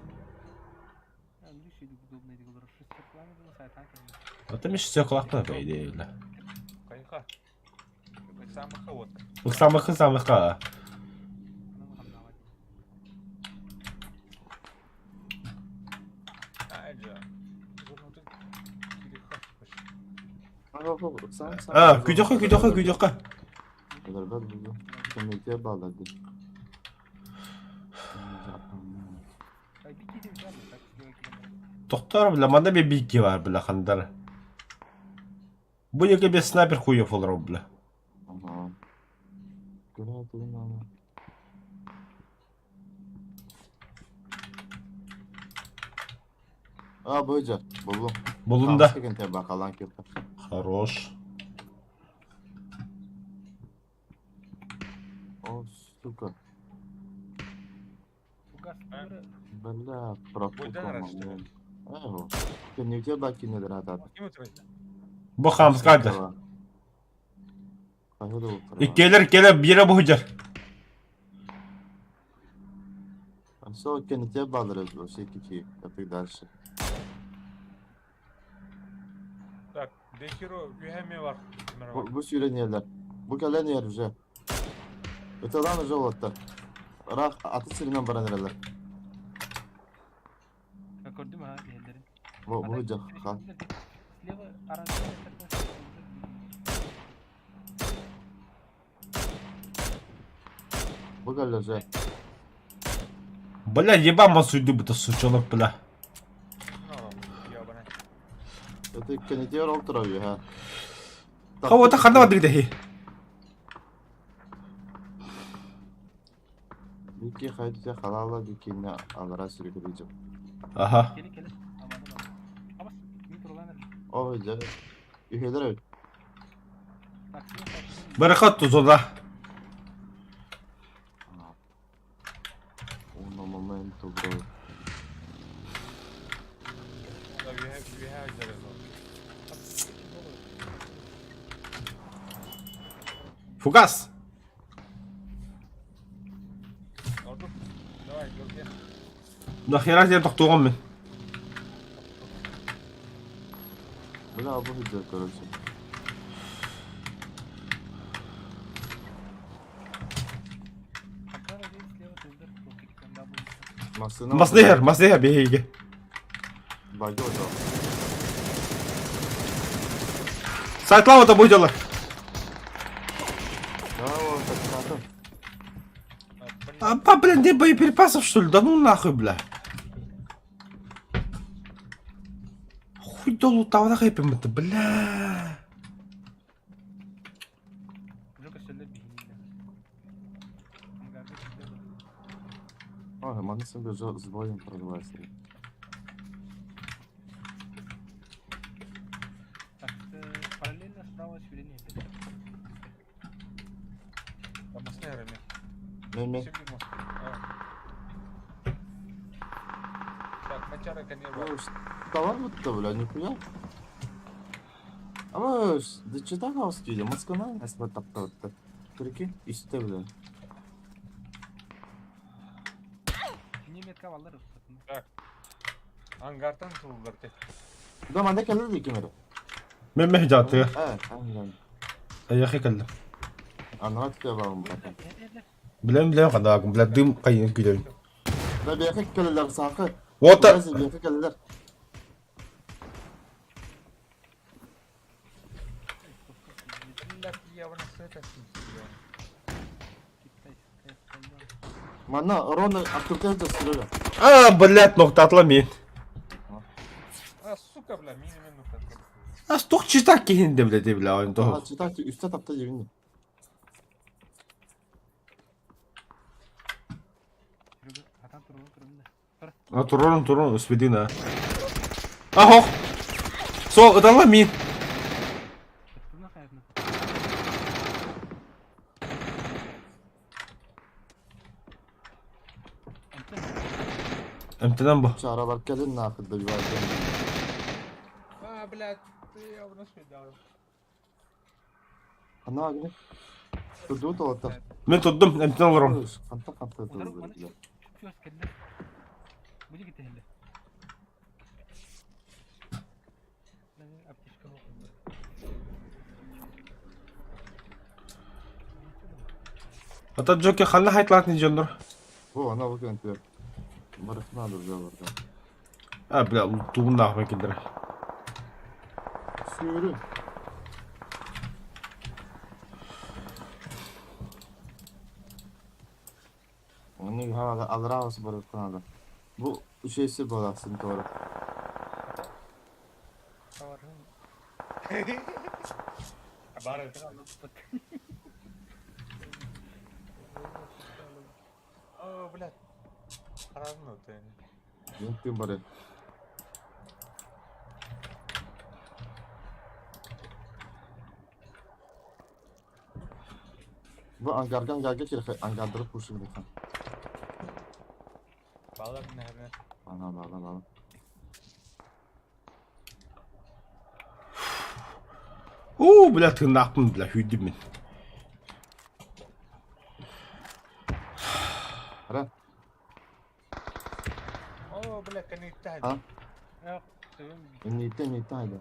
А там еще стекла, по идее, да. Хайха. Самых вот. Самых самых а. А, күйдөххө, күйдөххө, күйдөххө. Тохтор, бля, манна би бики бар, бля, хандар. Бу яке без снайпер хуев олорор, бля. А, быдьа, буллум. Буллум да. Хорош. О, сука. Бля, профукал. Эго. Кэннибитигэр баа киинэлэр аатаата. Бу хаамыскаайдар. Иккиэлэр иккиэлэр биирэ бу сылдьар. Все, кэннитигэр бааллар эбит вообще кики. Так дальше. Так, Дехиро үһэ бар. Бу, бу сүүрэн иһэллэр. Бу кэлэн иһэр уже. Ыталаан уже уолаттар. Ыраах аты сиринэн баран эрэллэр. Көрдүм ha иһэллэрин. Бу бу дьэ ха. Слева оранжевый такой. Бу кэллэ же. Бля, ебам вас уйду, это сучонок, бля. Ебаный. Это кенетер ол турар ha. Кого-то ханна бардыгы дэһи. Бики хайдыта халала бикинне алара сүрүкүрүжү. Аха. Кели кели. Аманы бар. Абас, мин турулан эрэ. О, дьэ. Үһэлэр эбит. Таксина таксина. Барахат тузона. Uno momento, bro. Үөһэ дьарык. Фугас! Ордук. Давай, Георгий. Нахера диэн тохтуоҕум мин. Бля, бу видео, короче. Пока один слева тылдыр, когда будет. Массына. Масныһар, масныһар биһиги. Багы ото. Сайтлава да будела. Да, вот так надо. А, па, блин, где боеприпасов, что ли? Да ну нахуй, бля. Хуй да лутавна хайпим это, бля. Уже көстөллөр биһиниилэр. Ангарга киирдэ бу. Ой, манна себе с боем прорвался. Так, параллельно справа сведение. Маснерами. Мен мен. Так, мачара конечно. Ой, Товар будто, бля, нихуя. А да чита хаус киде, Москва асма таптап. Прикинь, исте, бля. Немецкий алар. Ангартан тулдар те. Да, манда келди ди кемере. Мен мeh жааты. Э, анган. Аяхы кэллим. Анрат те барым братан. Билем билем ханаагым, бля, дым кайын күлөйүн. Да бияка келелер сакы. Вот. Бияка келелер. Блядь, я в это Манна Рона открытая да А, блядь, ноктатла мин. А, сука, бля, мини минута. А стох читак кихинде, бля, де, бля, он А то. читать үстэ тапта дебини. Атан турулун турунда. А турон турон успедина. Ахох. Сол, ыталла мин. Туна хайатна. Эмтенен бу. Чаралар келин нахуй да бивай. А, блядь, ты я в нас дал. Ана агни. Турду толата. Мен турдум, эмтенен олором. Канта канта турду. Чуас келлер. Буди китехле. Аптечка. Ата Джоки ханна хайтлаатны дьоннор. Бу ана бу кенте. Барыхна да жабыр. А, бля, тугун нахуй килдер. Сүүрү. Onu havada alır barıkna da. Bu şeysi bolasın doğru. Бары. О, блядь. Харавно ты. Yettim bari. Bu angargan gelge ki angardırıp kurşun lütfen. Балар наверное. Bana bana bana. Уу, бля, тыыннаахпын, бля, хүйдүм мин. Ara. О, бля, коннекта. А? Nite nite haydi.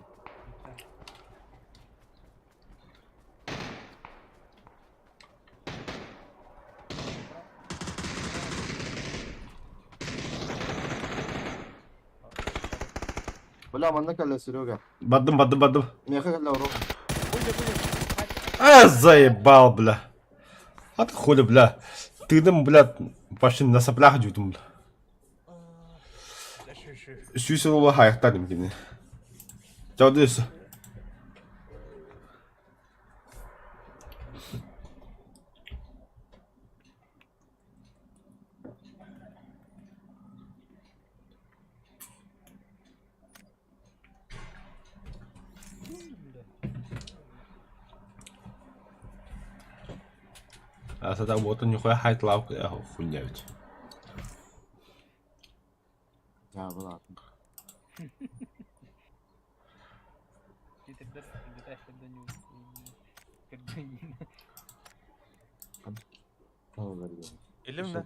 Бля, манна калла Серега. Бардым, бардым, бардым. Меха калла урок. А, заебал, бля. А ты хули, бля. Тыыным, блядь, почти на соплях дьүтүм. Сүүс уола хайахтаатым кини. Чаудыс. Сата уотун ньухуя хайтлаав хуйня ведь. Дьаабылаатым. Илим да?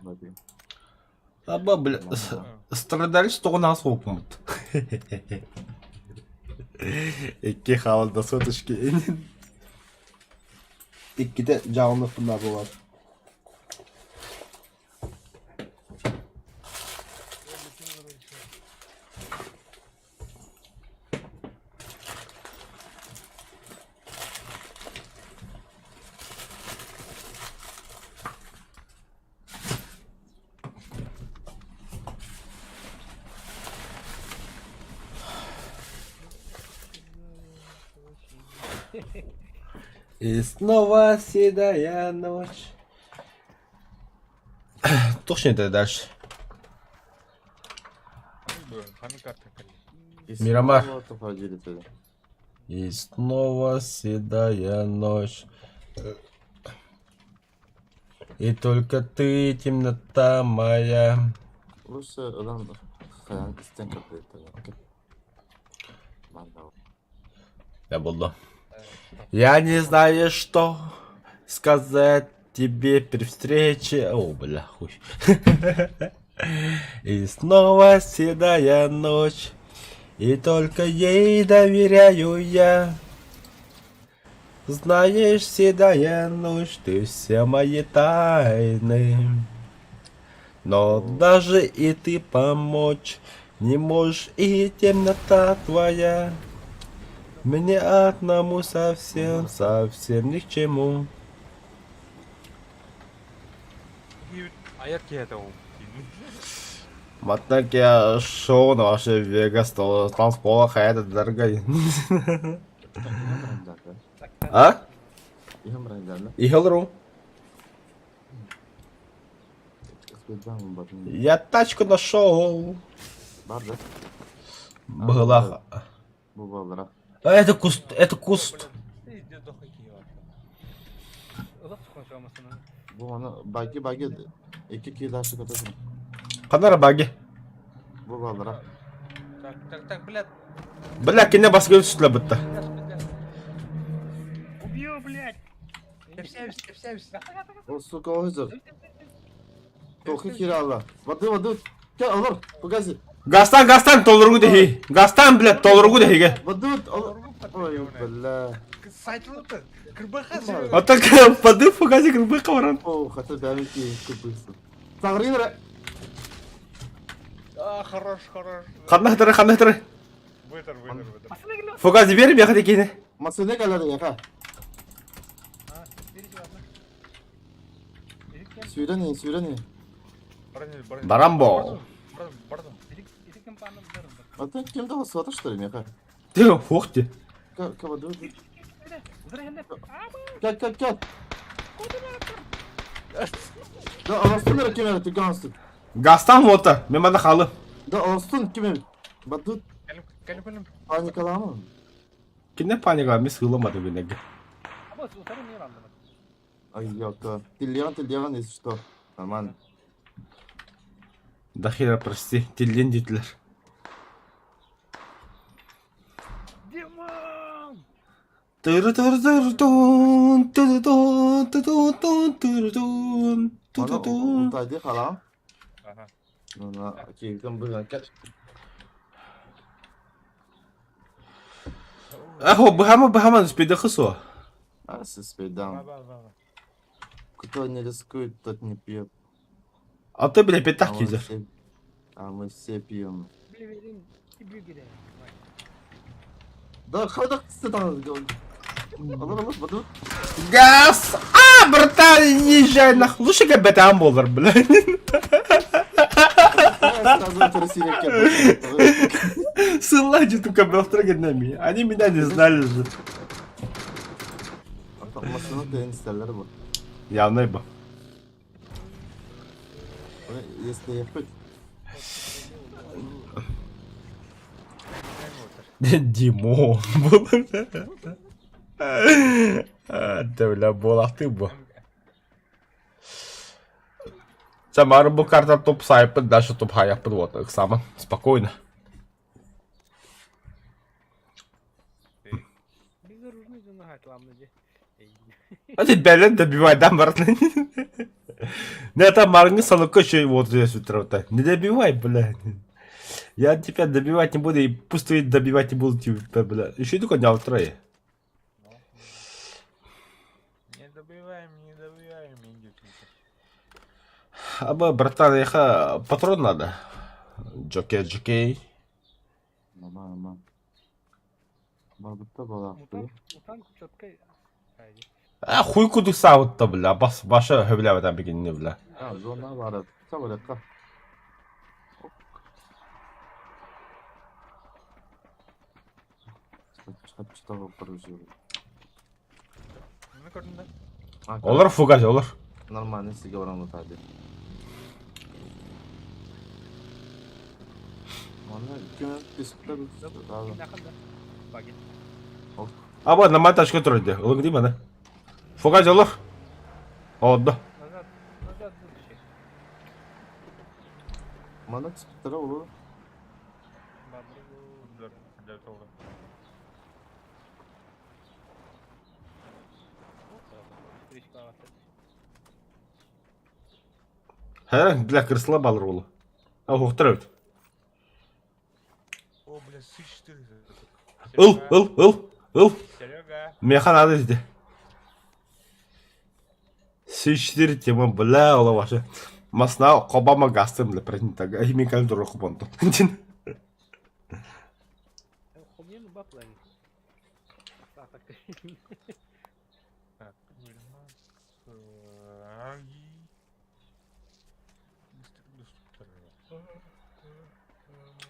Аба, бля, страдались тоҕо нас хоппумут. Икки хаал да соточки. Иккитэ дьаалыныппын буолар. И снова седая ночь. Туох это дальше? Мирамар. И снова седая ночь. И только ты, темнота моя. Лучше ылан хайан истэн каприттар. Я буду. Я не знаю, что сказать тебе при встрече. О, бля, хуй. И снова седая ночь, и только ей доверяю я. Знаешь, седая ночь, ты все мои тайны. Но даже и ты помочь не можешь, и темнота твоя мне одному совсем, совсем ни к чему. Айар киһи ол. Матнак я шоу на ваше Вегас, то танцпола хайда дорогой. А? Ихелру. Я тачку нашел. Была. А это куст, это куст. Бу аны баги баги икки киилаачы көтөсүн. Ханара баги. Бу баллара. Так, так, так, блядь. Бля, кине баскын үстүлэ бытта. Убью, блядь! О, сука, озер. Тохи киралла. Воды, воды. Кел, алар, погоди. Гастан, гастан, толоругу дэһи. Гастан, блядь, толоругу дэһигэ. Воды, ой, бля. Сайтылыпты. Кырбаха А так воды фугази кырбыка баран. О, хотя бәмики кырбыйсың. Сагрин А, хорош, хорош. Ханна ханна хатары. Вытер, вытер, вытер. Фугази бери, я хотя Масыны калады яка. Сүйрен, сүйрен. Барамбо. А ты кем дал свата что ли, меха? Ты, ох ты. Как, как, как, как? Да, аластын кем ты ганстын. Гастан вота, мен мана халы. Да, аластын кем Бадут. Паникаламы? Кине паника, мен сыйламады бенеге. Ай, ёлка. Тиллион, тиллион, если что. Нормально. Да хера, прости, тиллен дейтилер. Димон! Тыры-тыры-тыры-тун, тыры-тун, тыры-тун, тыры-тун, ту-ту-тун. Тайды хала. Ага. Ну на, окей, там было. Ахо, бахама, бахама, спида хысо. А, спидам. Кто не рискует, тот не пьет. А ты, бля, пятак кидер. А мы все пьем. Да, ходок сюда. Газ! А! Братан, езжай нахуй. Лучше ГБТА буолар, бля. Ссылай только генами. Они меня не знали же. Masını da isterler bu. Явно бы. Если yapıp Димон. Бля, буолахтыы бу. Самара бу карта топ сайпыт, дальше топ хаяппыт вот, ыксама. Спокойно. Безоружный дьон наһаатылаамна дьэ. А ты бэлэн добивай, да, Мартын? Не, там Марны салука еще вот здесь утро. Не добивай, бля. Я тебя добивать не буду, и пусть твои добивать не будут тебя, бля. Еще и только не трое. Не добиваем, не добиваем, идите. Аба, братан, яха патрон надо. Джокей, джокей. Aman aman. Барбытта балақты. Мутант, мутант четкой. А хуй куду саутта, бля. Бас, баша хөбля там бигин бля. Ha, zona var. Tabaraka. Olur фугас, olur. Нормально, сиге барамын тады. Оны күн пісіп Аба, на тачка турды. Улың дейм ана. Фугас olur. Oldu. Назад, назад будущее. Мана түспіттіре olur. Хэ, бля, крысла балыр олу. А, хуқтыр өт. О, бля, сыч ты. Ыл, ыл, ыл, ыл. Серега. Механ ады ізде. С4 тема, бля, ола ваша. Масна кобама гастым, бля, против так. Мен кәлім дұры қобонды. Хомьен баплан. Так,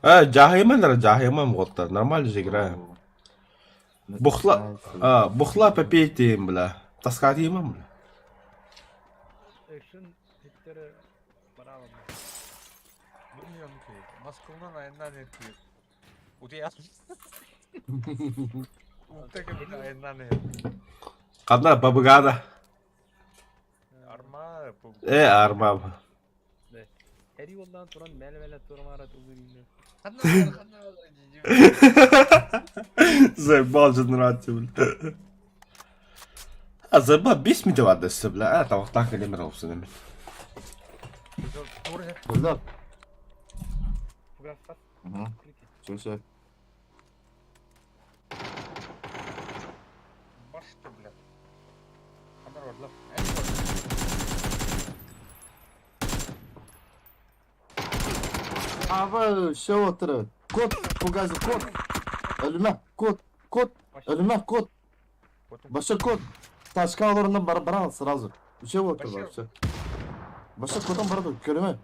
А, жахайман, жахайман вот нормально же играем. Бухла, а, бухла попейте им, бля. Таскать им, бля. Экшен хиттері баралым. Bilmiyorum ki. Москвадан ayından etki. Утияс. Утеке ayından etki. Қанда бабыгада. Арма. Э, арма. Хәри олдан туран мәлі-мәлі турмара тулырыны. Заебал же нравится, бля. А заебал бес ми деп бля. А, тавақтан келемір olsun emin. Burada. Фугас пас. Hı. Чөшө. Башты, бля. Ханар орлап. Аба, шö отыры. Код, фугазы код. Ölüme, kod, kod, ölüme, kod. Başa kod. Taşka olurundan бар бар сразу. Үшe отыр бар, все. Başa kodan бар көрөмө.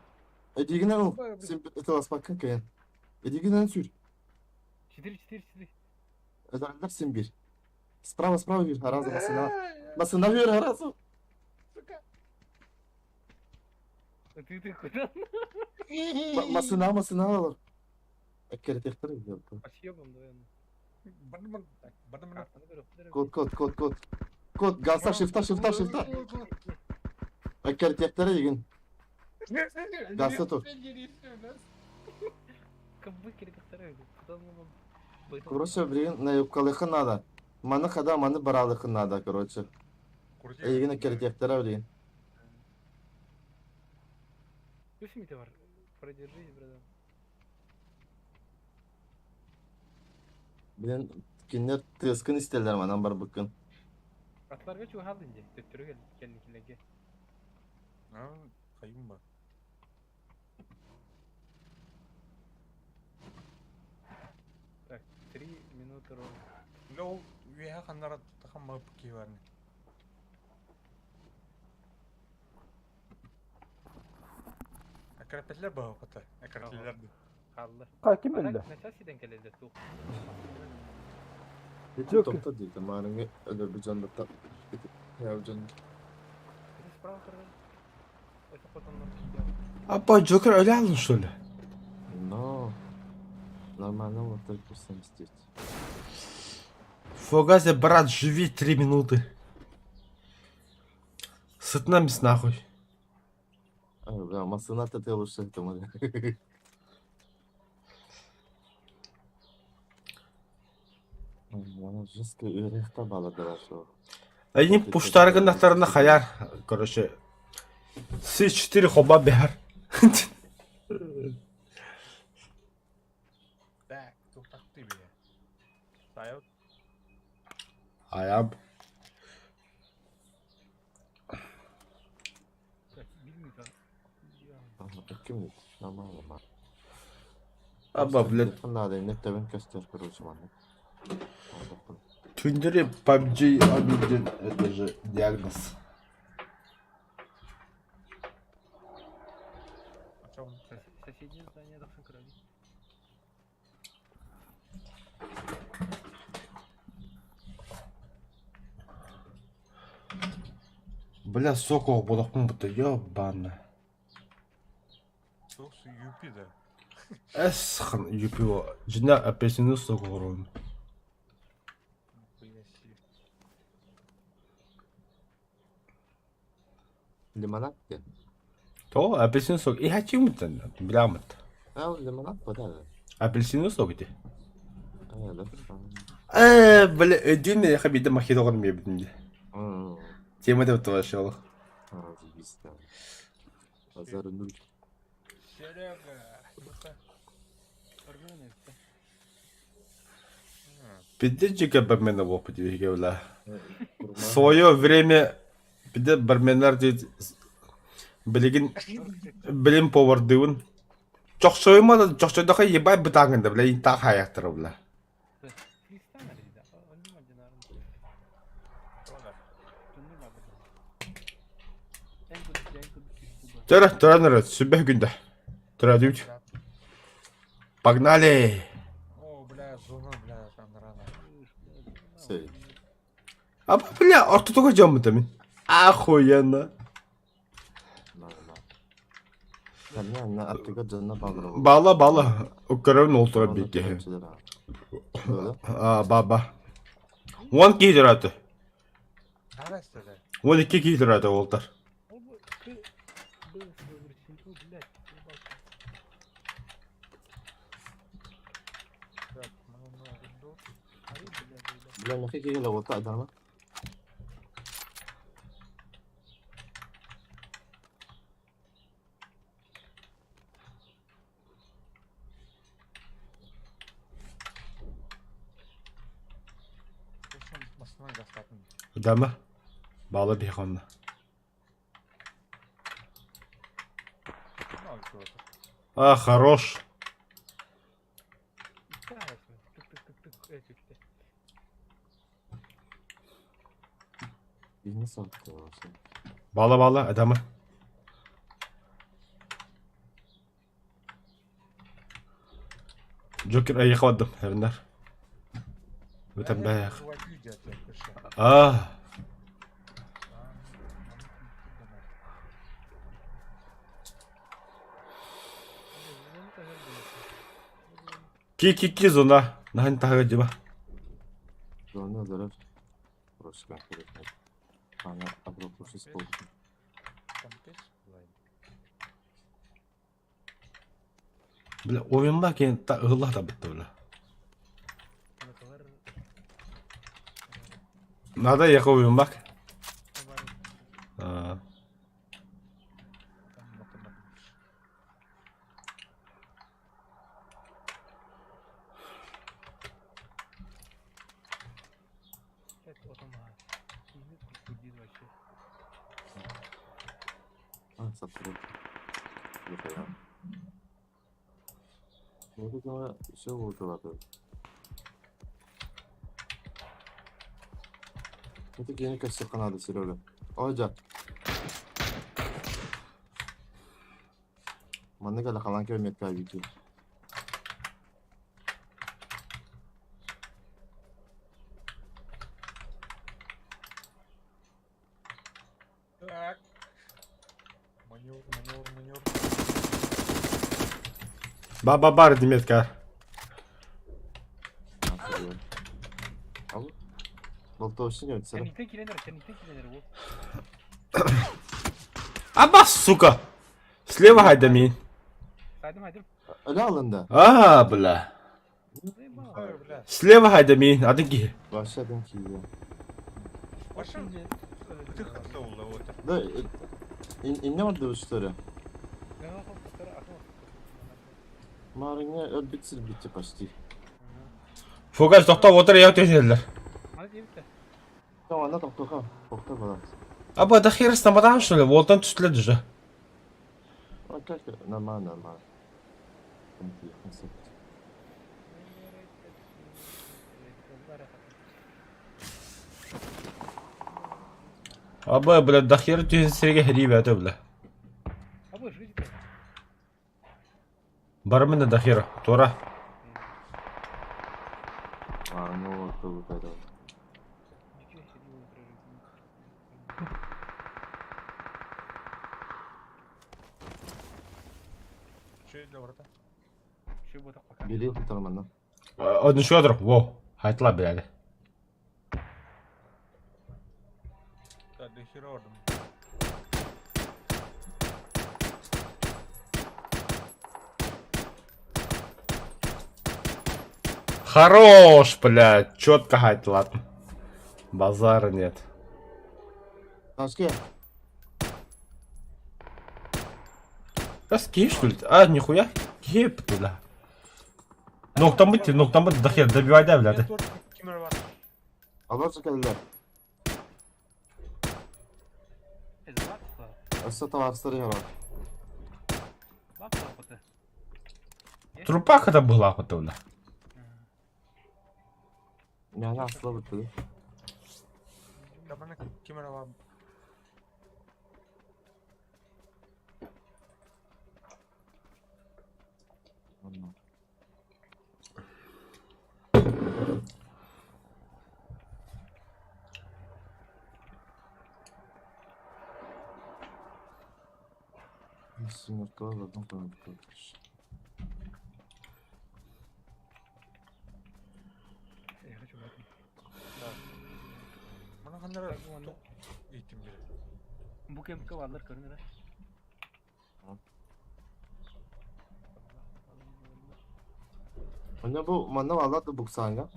Эдигинен ол. Сен это ласпакын кыйын. Эдигинен сүр. 4 4 4. Özellikler sen bir. Справа, справа бир, харазы басына. Басына бер, харазы. Ты ты куда? Масына, масына алыр. Әккәрі Съебом давай. Код, код, код, код. Код, галса, шифта, шифта, шифта. Әккәрі тектері егін. Галса тұр. Короче, блин, на юбкалыхы надо. Маны хада, маны баралыхы надо, короче. Егін әккәрі тектері, блин. Бар. Продержись, братан. Блин, кинлер тыскын истелер манан бар бүкін. Атларга чугал инде. Төттөрү кел келникилерге. Кайын ба. Так, 3 минуты ровно. Бля, ол үйе ханнара тахам мап ки барны. Эккирэппэтилэр баһылыката. Эккирэтилэр дуу. Хаалла. Ха ким А так өллө? начаас ситэн кэлэллэр туох. Ити тохто диэтэ маарыҥҥы өлөрбүт дьоннортон ити хайаабыт дьон Это справа турар. Это хотоннор киирдэ. Апа Джокер өлө алдың что ли? Но нормально вот только 79. Фугазе, брат, живи 3 минуты. Сытнамис нахуй. А, бля, массыната ты лучше этому. Жестко үөрэхтэ баладылар суох. Они пуштаргынахтарына хаяр. Короче, С4 хоба бихар. Так, туохтахтыы бile. Сайыл. Аяб. Ким нормально ма. Аба, блядь. Надо, не тебен көстөр короче манна. Түндері PUBG обиден, это же диагноз. Соседнее здание должен крови. Бля, сокол бодохпун бутта, ёбана. Туох юпи да. Эс хан юпио. Жина апельсину сокол рон. Нихуя себе. Лимонад де. То апельсин сок. И хочу мутан. Бля мут. А, лимонад вода. Апельсину сок ди. А, да. Бля, өдүн я хабида махидогон мебдин. Тема деп вообще. А, заебись, да. Базар нуль. Серега. Ну-ка. Пиздец бармена в опыте бля. В свое время пиздец барменнар дейт билигин билим повардыын. Чохсойма да чохсойдоха ебать бытаангында бля интаа хаяктара бля. Төрө төрө сүбэ күндэ. Төрө дүүт. Погнали! О, бля, зона, бля, там рано. Сей. А бля, ортотуга жоммут мин. Охуенно. На, на. На, на, аттыга дьонно баалара. Бала бала. Уккарын олтура бикке. А баба. Он киһи Давай сюда. 12 киһи төрөөтө уолтар. Так, много дур. Бля, нахи киһи лоҕута адарма. Массына гастатын. Дама. Бала биһи онно. Ну, чего-то. А, хорош. Биһини салтты вообще. Бала бала адама. Джокер айыха бардым эрнер. Бүтэн бэйэх. А. Ки ки ки зона. Нахан тага диба. Зона зарар. Просто Ана оброкушись пол. Бля, ойынба кен та ылла та бітті бля. Надо яка ойынбак. А. А, сапсыры. Нихуя. Вот это все вот это. Это геника все надо, Серега. Ой, да. Маннык эле халан километр видео. Так. Маневр, маневр, маневр. Ба-ба-бар Диметка. Ал. Болтовщик өтсөрө. Кэнниттэн киирэн эрэр, кэнниттэн киирэн эрэр уол. Аба, сука! Слева хайдамин. Сайдым хайдым. Өлө алында. А, бля. Ой, бля. Слева хайдамин, атын киһи. Başladım ki ya. Баша, ты хотел, вот. Да, инне var dövüşleri. Марыңа өлбүт силбитти почти. Фугас тоқтап отыр, я төшелдер. Tamam, anlat тоқтоқа. Тоқта балат. Аба, да хер стамадан что ли? Волтан түстілер же. А как нормально, нормально. Аба, бля, да хер түһен хрип әті, бля. Абы жизнь. Бармын да хер, тура. А, ну вот, вот это. Че для врата? Бери нормально. Один шодр, во, хайтла, бля. Да, до хера орден. Хорош, бля, четко хайтла. Базара нет. Ташке. Да скинь, что ли? А, нихуя. Кеп, бля. Ноктан бітті, ноктан бітті, дохер, добивай, да, бля. Мен кемер бар. Алар келдилер. Өссө товарыстар яра. Трупак это была, вот, бля. Yani asla bitti. Да, кемер бар. Синерка var, Мына қандара итим бер. Бу кемке баллар көрүнөр. Anne bu manna valla da buksanga.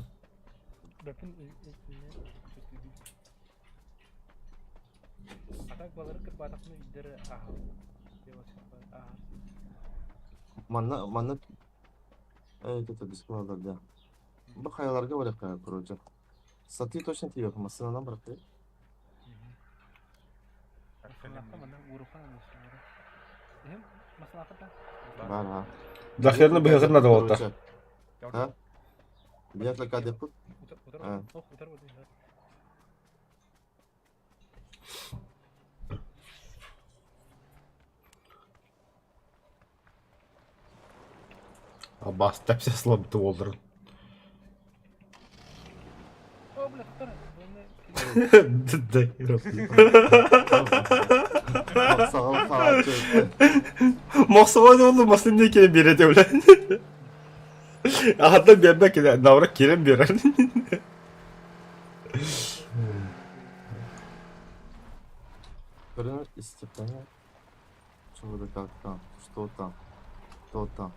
Атак балары кыр батакны идер аха. Манна манна Evet evet biz да. Bu kayalarga var ya короче. Саты точно тебе машинадан bıraktı. Бар ha. Дохерны бігір надо вот. Ha? Bilet la yapıp. Ha. Абас, тәпсе слаб олдырын. О, бля, туттар. Да, Sağ ol falan. Мақсуға олды, масын не келе береді, бля. Ағатта бермек келе, наврак келем берер. Например, истепление. Чего да как там? Что там? Кто там?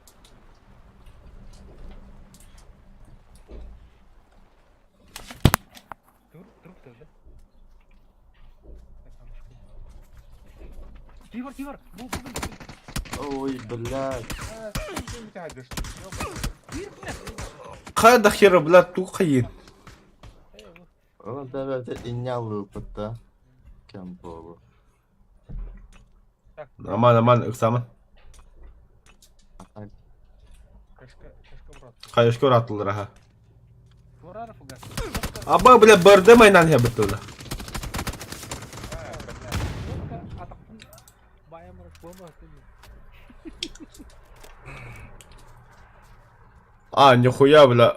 Тивар, тивар. Ой, блядь. Қай хера, бля, ту қиын. Oğlum ben böyle inyalı pıtta. Кем болу. Аман, аман, ыксамын. Қайышка ұратылыр, аха. Аба, бля, барды майнан я бітті, бля. А, нихуя, бля.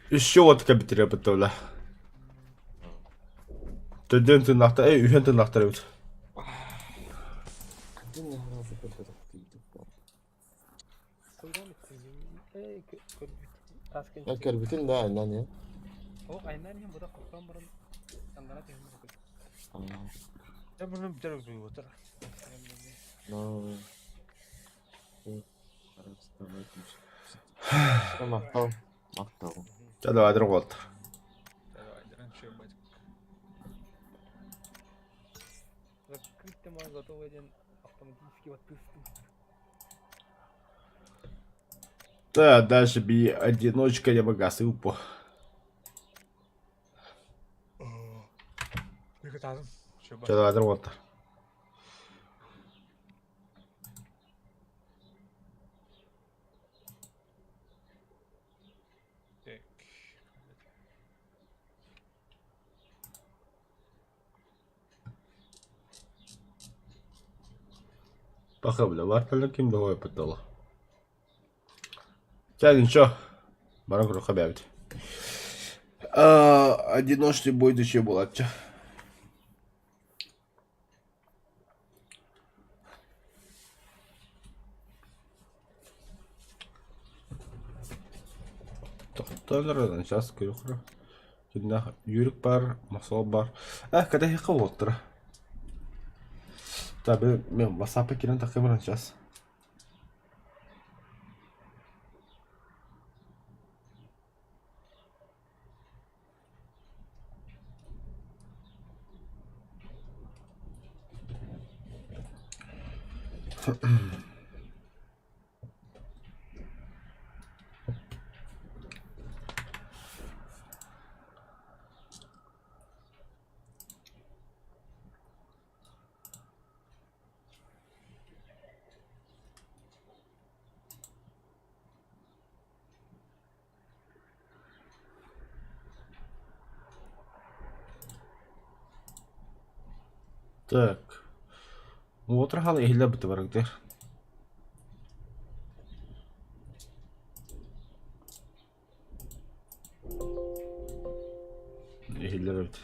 Еще вот кабитере бытта, бля. Төдөн тыыннаахтар, эй, үһүөн тыыннаахтар эбит. Я көрбүтүн да айнан я. О, айнан иһин буда хотон баран аннара түһүн баран. Я bunu bir tarafa koyuyor. No. Мактал. Мактал. Чэ, давай, друг вот. Давай, раньше бать. Закрыть мой готовый один автоматический вот Да, дальше би одиночка не богатый упо. Bir kadar. Şu Чэ, давай, друг вот. Так. Пока, бля, варталын ким давай пытала. Чэ, ничего. Баран круха бявит. Одиночный бой еще была. Чэ. Тохтолор, сейчас көрөхөр. Киннах Юрик бар, Масол бар. Э, когда я кого-то. Таби, мен WhatsApp кирен такымран сейчас. Так. Уотра хал иһиллэ быты барыгдыр. Иһиллэр эбит.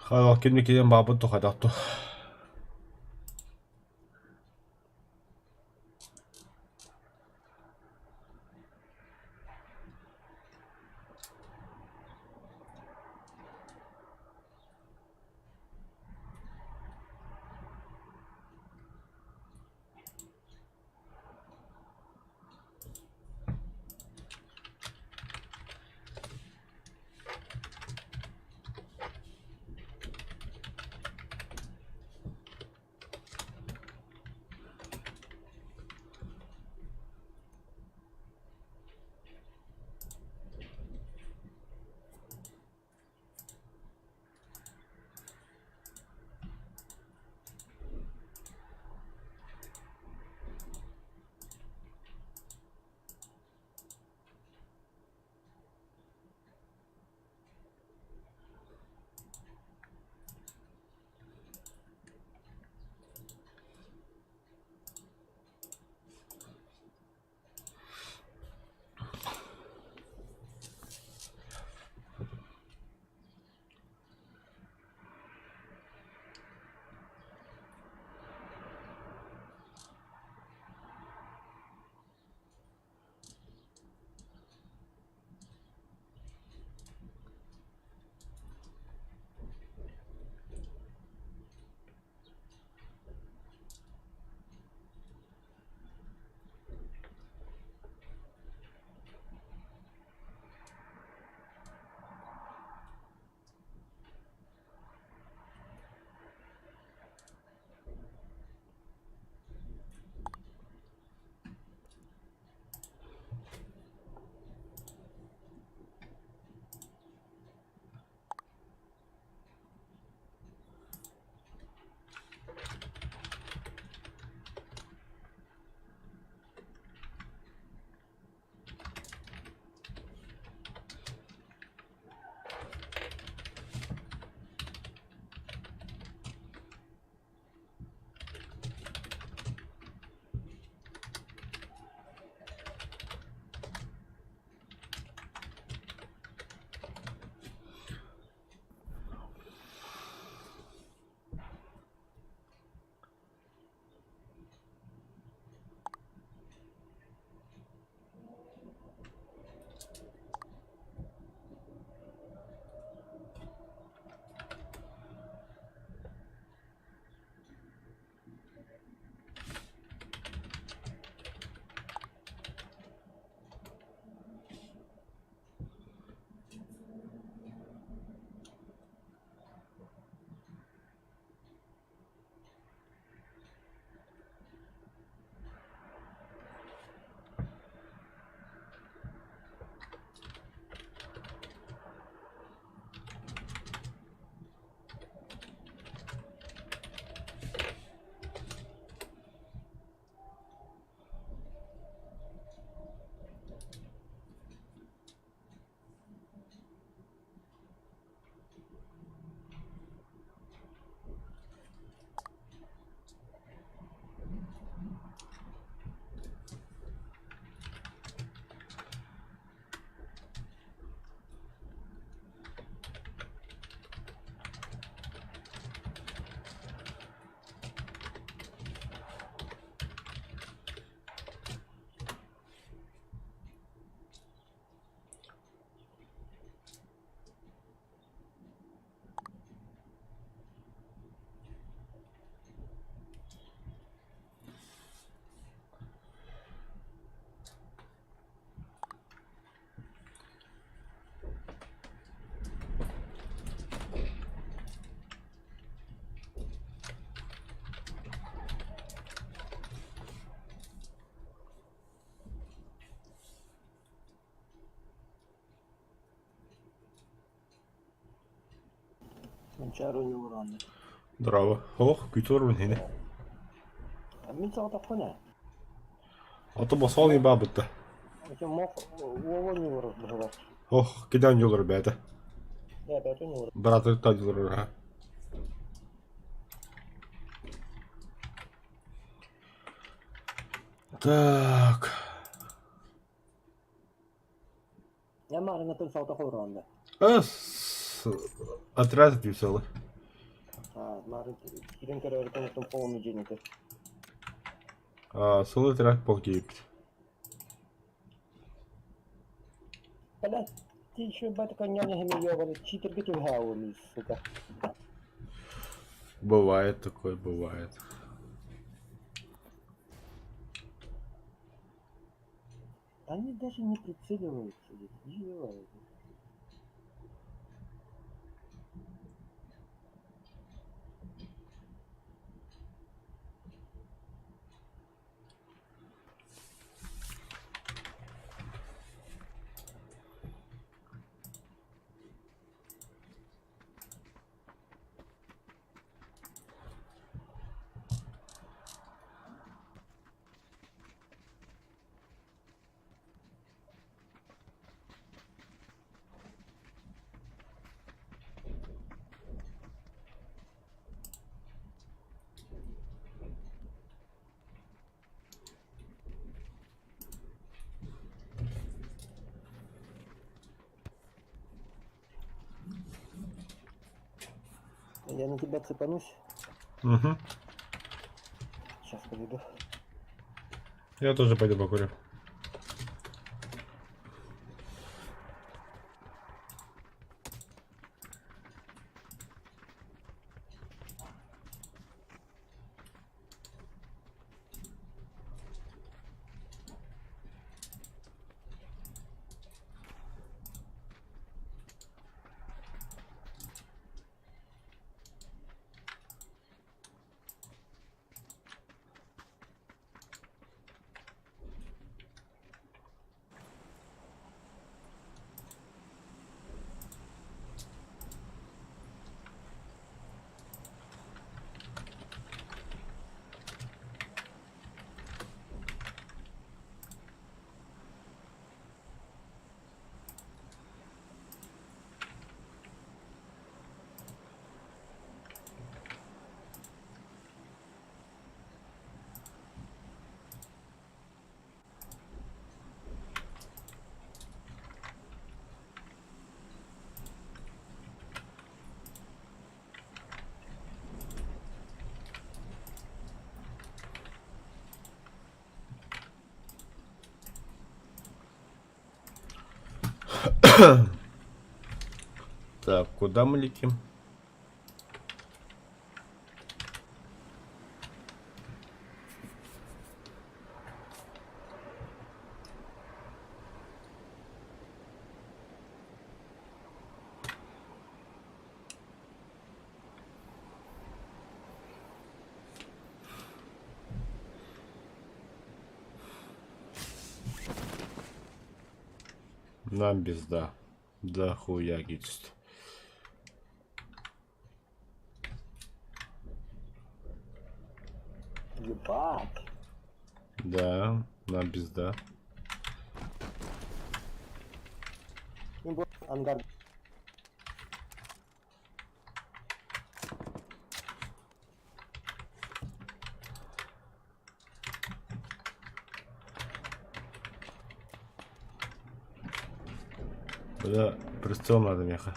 Хал кимни киден бабын тухадатту. Манчаары ойуулаан. Здорово. Ох, күүтэ олорбун ини. Мин саҕатахпын ээ. Ото босол баабытта. Ити мох уола ньуурар быһылар. Ох, кидан дьолор бэйэтэ. Ээ, бэйэтэ ньуурар. Быраатыттан дьолор ha. Так. Эн маарыҥҥыттан саҕатах олороҕун да. Эс отряд веселый. Аа, маарын киирэн көрөөрү оттон полный день этэ. А, сылы отряд полкиипт. Блядь, ты еще батька няня ёбаный, читерге түһээуин, сука. Бывает такое, бывает. Они даже не прицеливаются, блядь, ебать. Я на тебя цепанусь. Угу. Сейчас подойду. Я тоже пойду покурю. Так, куда мы летим? Нам пизда. Да хуя гидст. Ебать. Да, нам пизда. Мин бу ангар Куда прицел надо меха.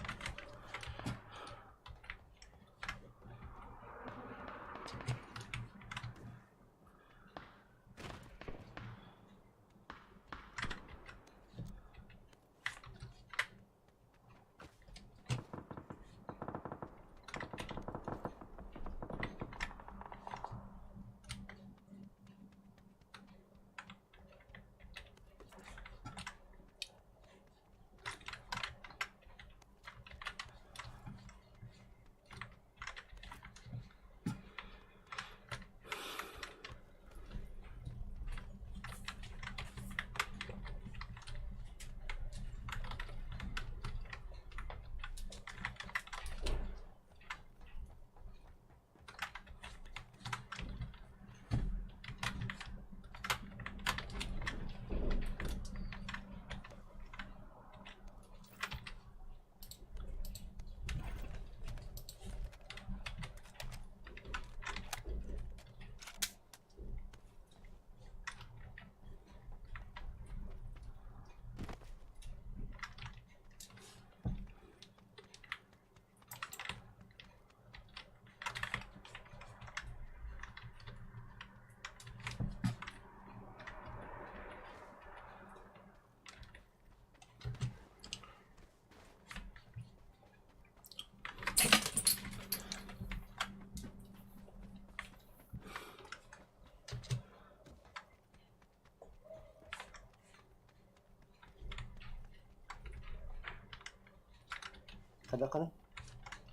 Хайдаххыный?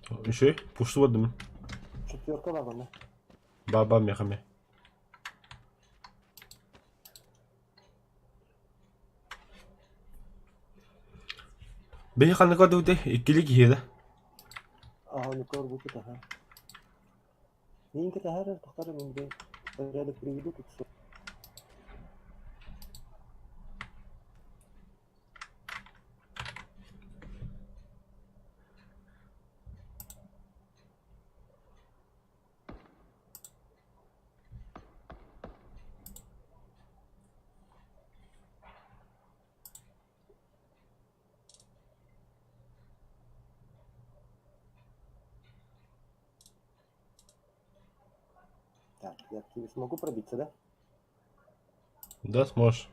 Үчүгэй, пушту бардым. Четверка бар манна. Баба миэхэ эмиэ. Биһи ханнык көрдүбүтүй? Иккилии киһи да. Аа, ну көрбүппүт аха. Миин кэтэһэр тохтор мин бу порядок приведу тут всё. Так, я к тебе смогу пробиться, да? Да, сможешь.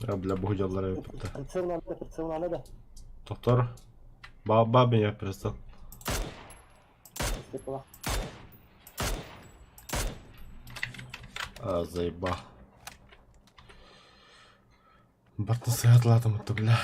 А, бля, бугдяллара эбит. Прицел надо, прицел надо. Доктор. Баба меня перестал. Степла. А, заеба. Бартын сыһатлаатым отто, бля.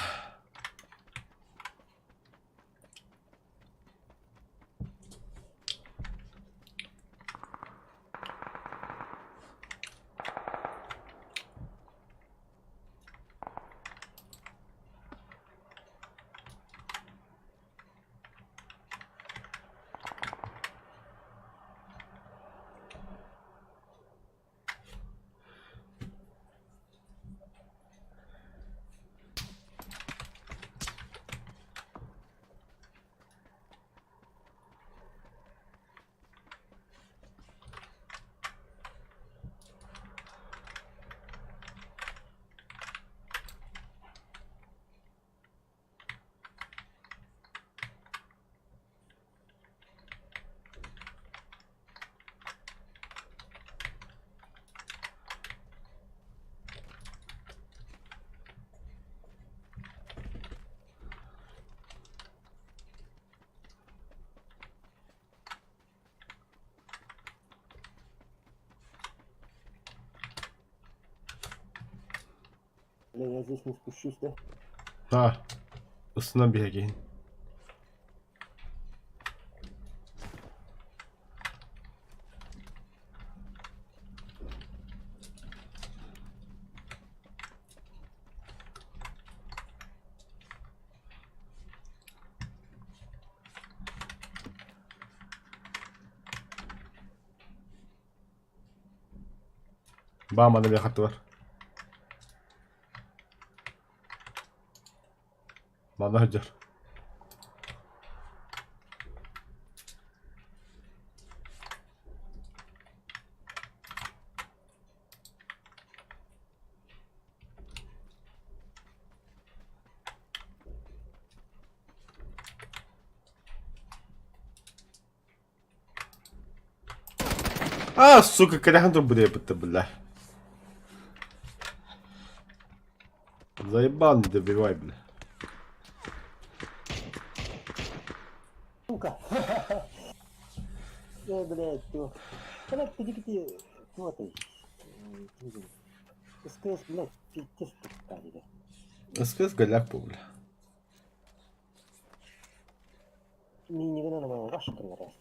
Бля, я здесь не спущусь, да? А, устунан биһиги. Бааманы бэхаттылар. Манна сылдьар. А, сука, кэтэхэн турбут эбит бля. Заебал, не добивай, бля. Сука! Э, блядь, ты. Блядь, ты где кто ты? СКС, блядь, пиздец ты, да. СКС голяк был, бля. Не гына ваша нравится.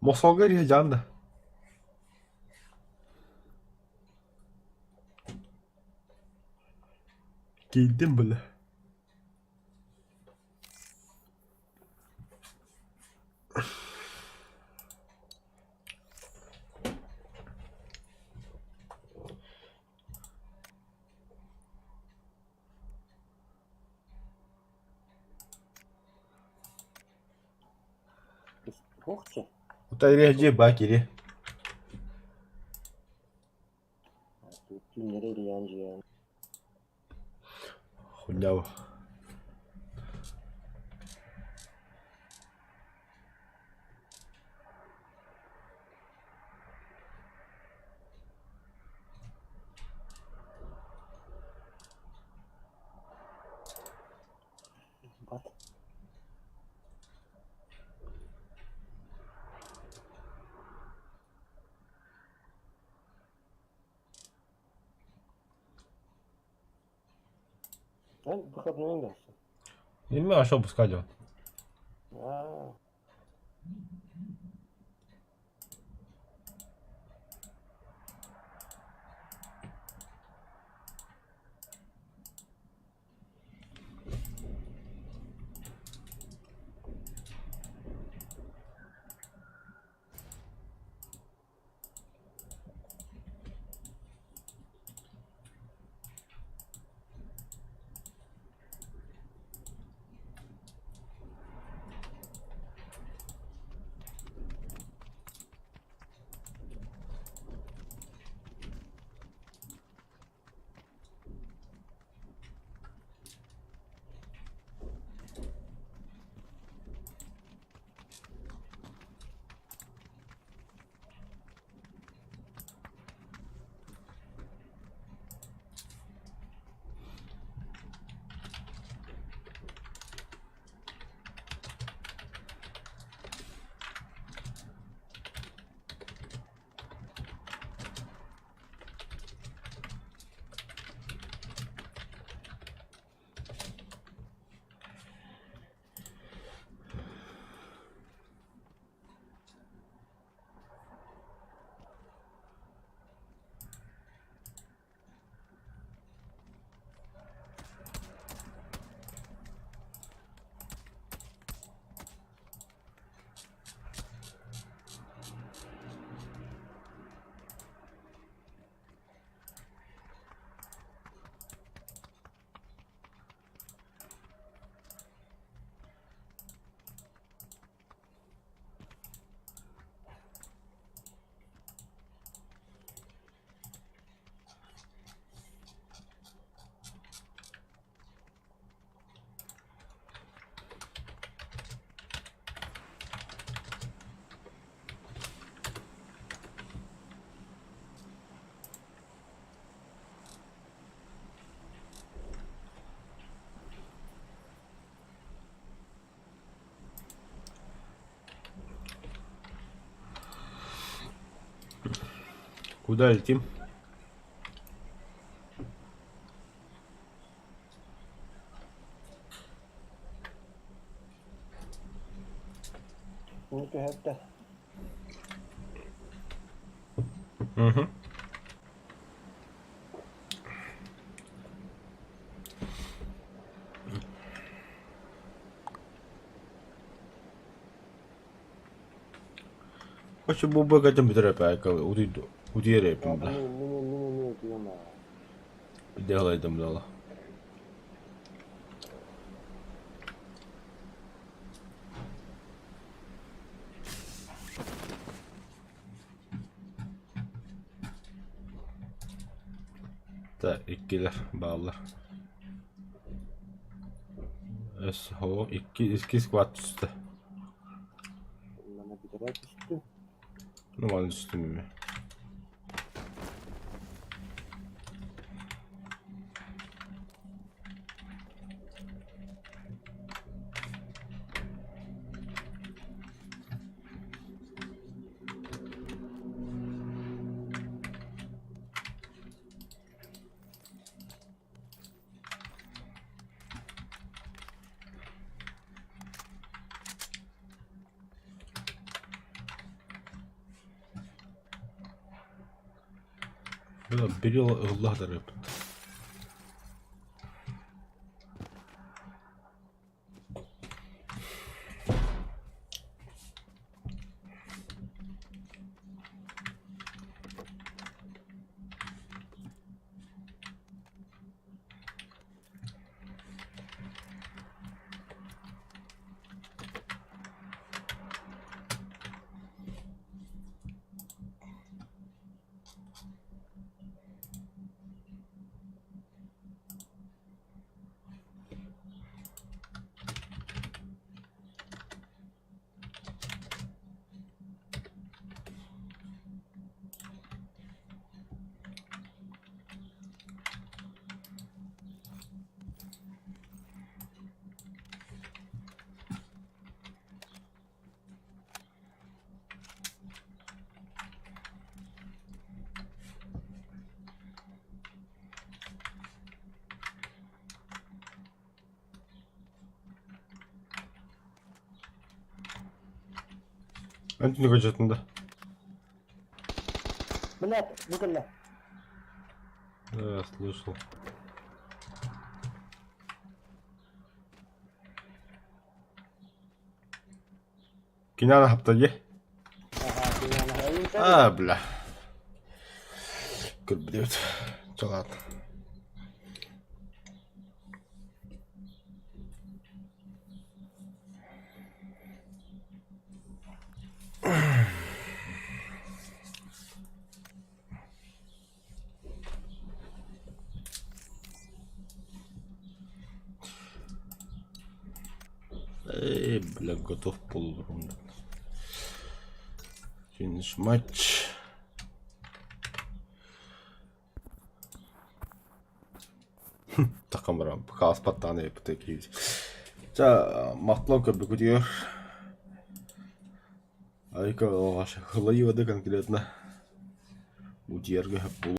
Мосолга жанда. Кийдим, бля. Кохче? Ута ба кири. Хуйня. Эн выходной дальше. Имя а что пускать делать? А, Куда летим? ну түһэрдэ. Угу. Хочу бу бу бүтэр утуйар эппин бля. Мин мин мин мин утуйам аа. Делайдым дала. Так, иккилэр бааллар. СХ икки икки сквад түстэ. Мана бүтэрэ түстүм. Ну маны түстүм эми. Били ыллах дарыппыт. Эн түнүк да. Блядь, бу кэллэ. Да, слышал. Кинана хапта дии. Ага, А, бля. Көрбүт. Чалаат. Эй, бля, готов полурунда. Финиш матч. Такам баран хааспаттаан эппитэ киһи. Ча махтал көрбүкүтүгэр. Айка оҕаш хылайыада конкретно. Утуйарга хөп буолуо.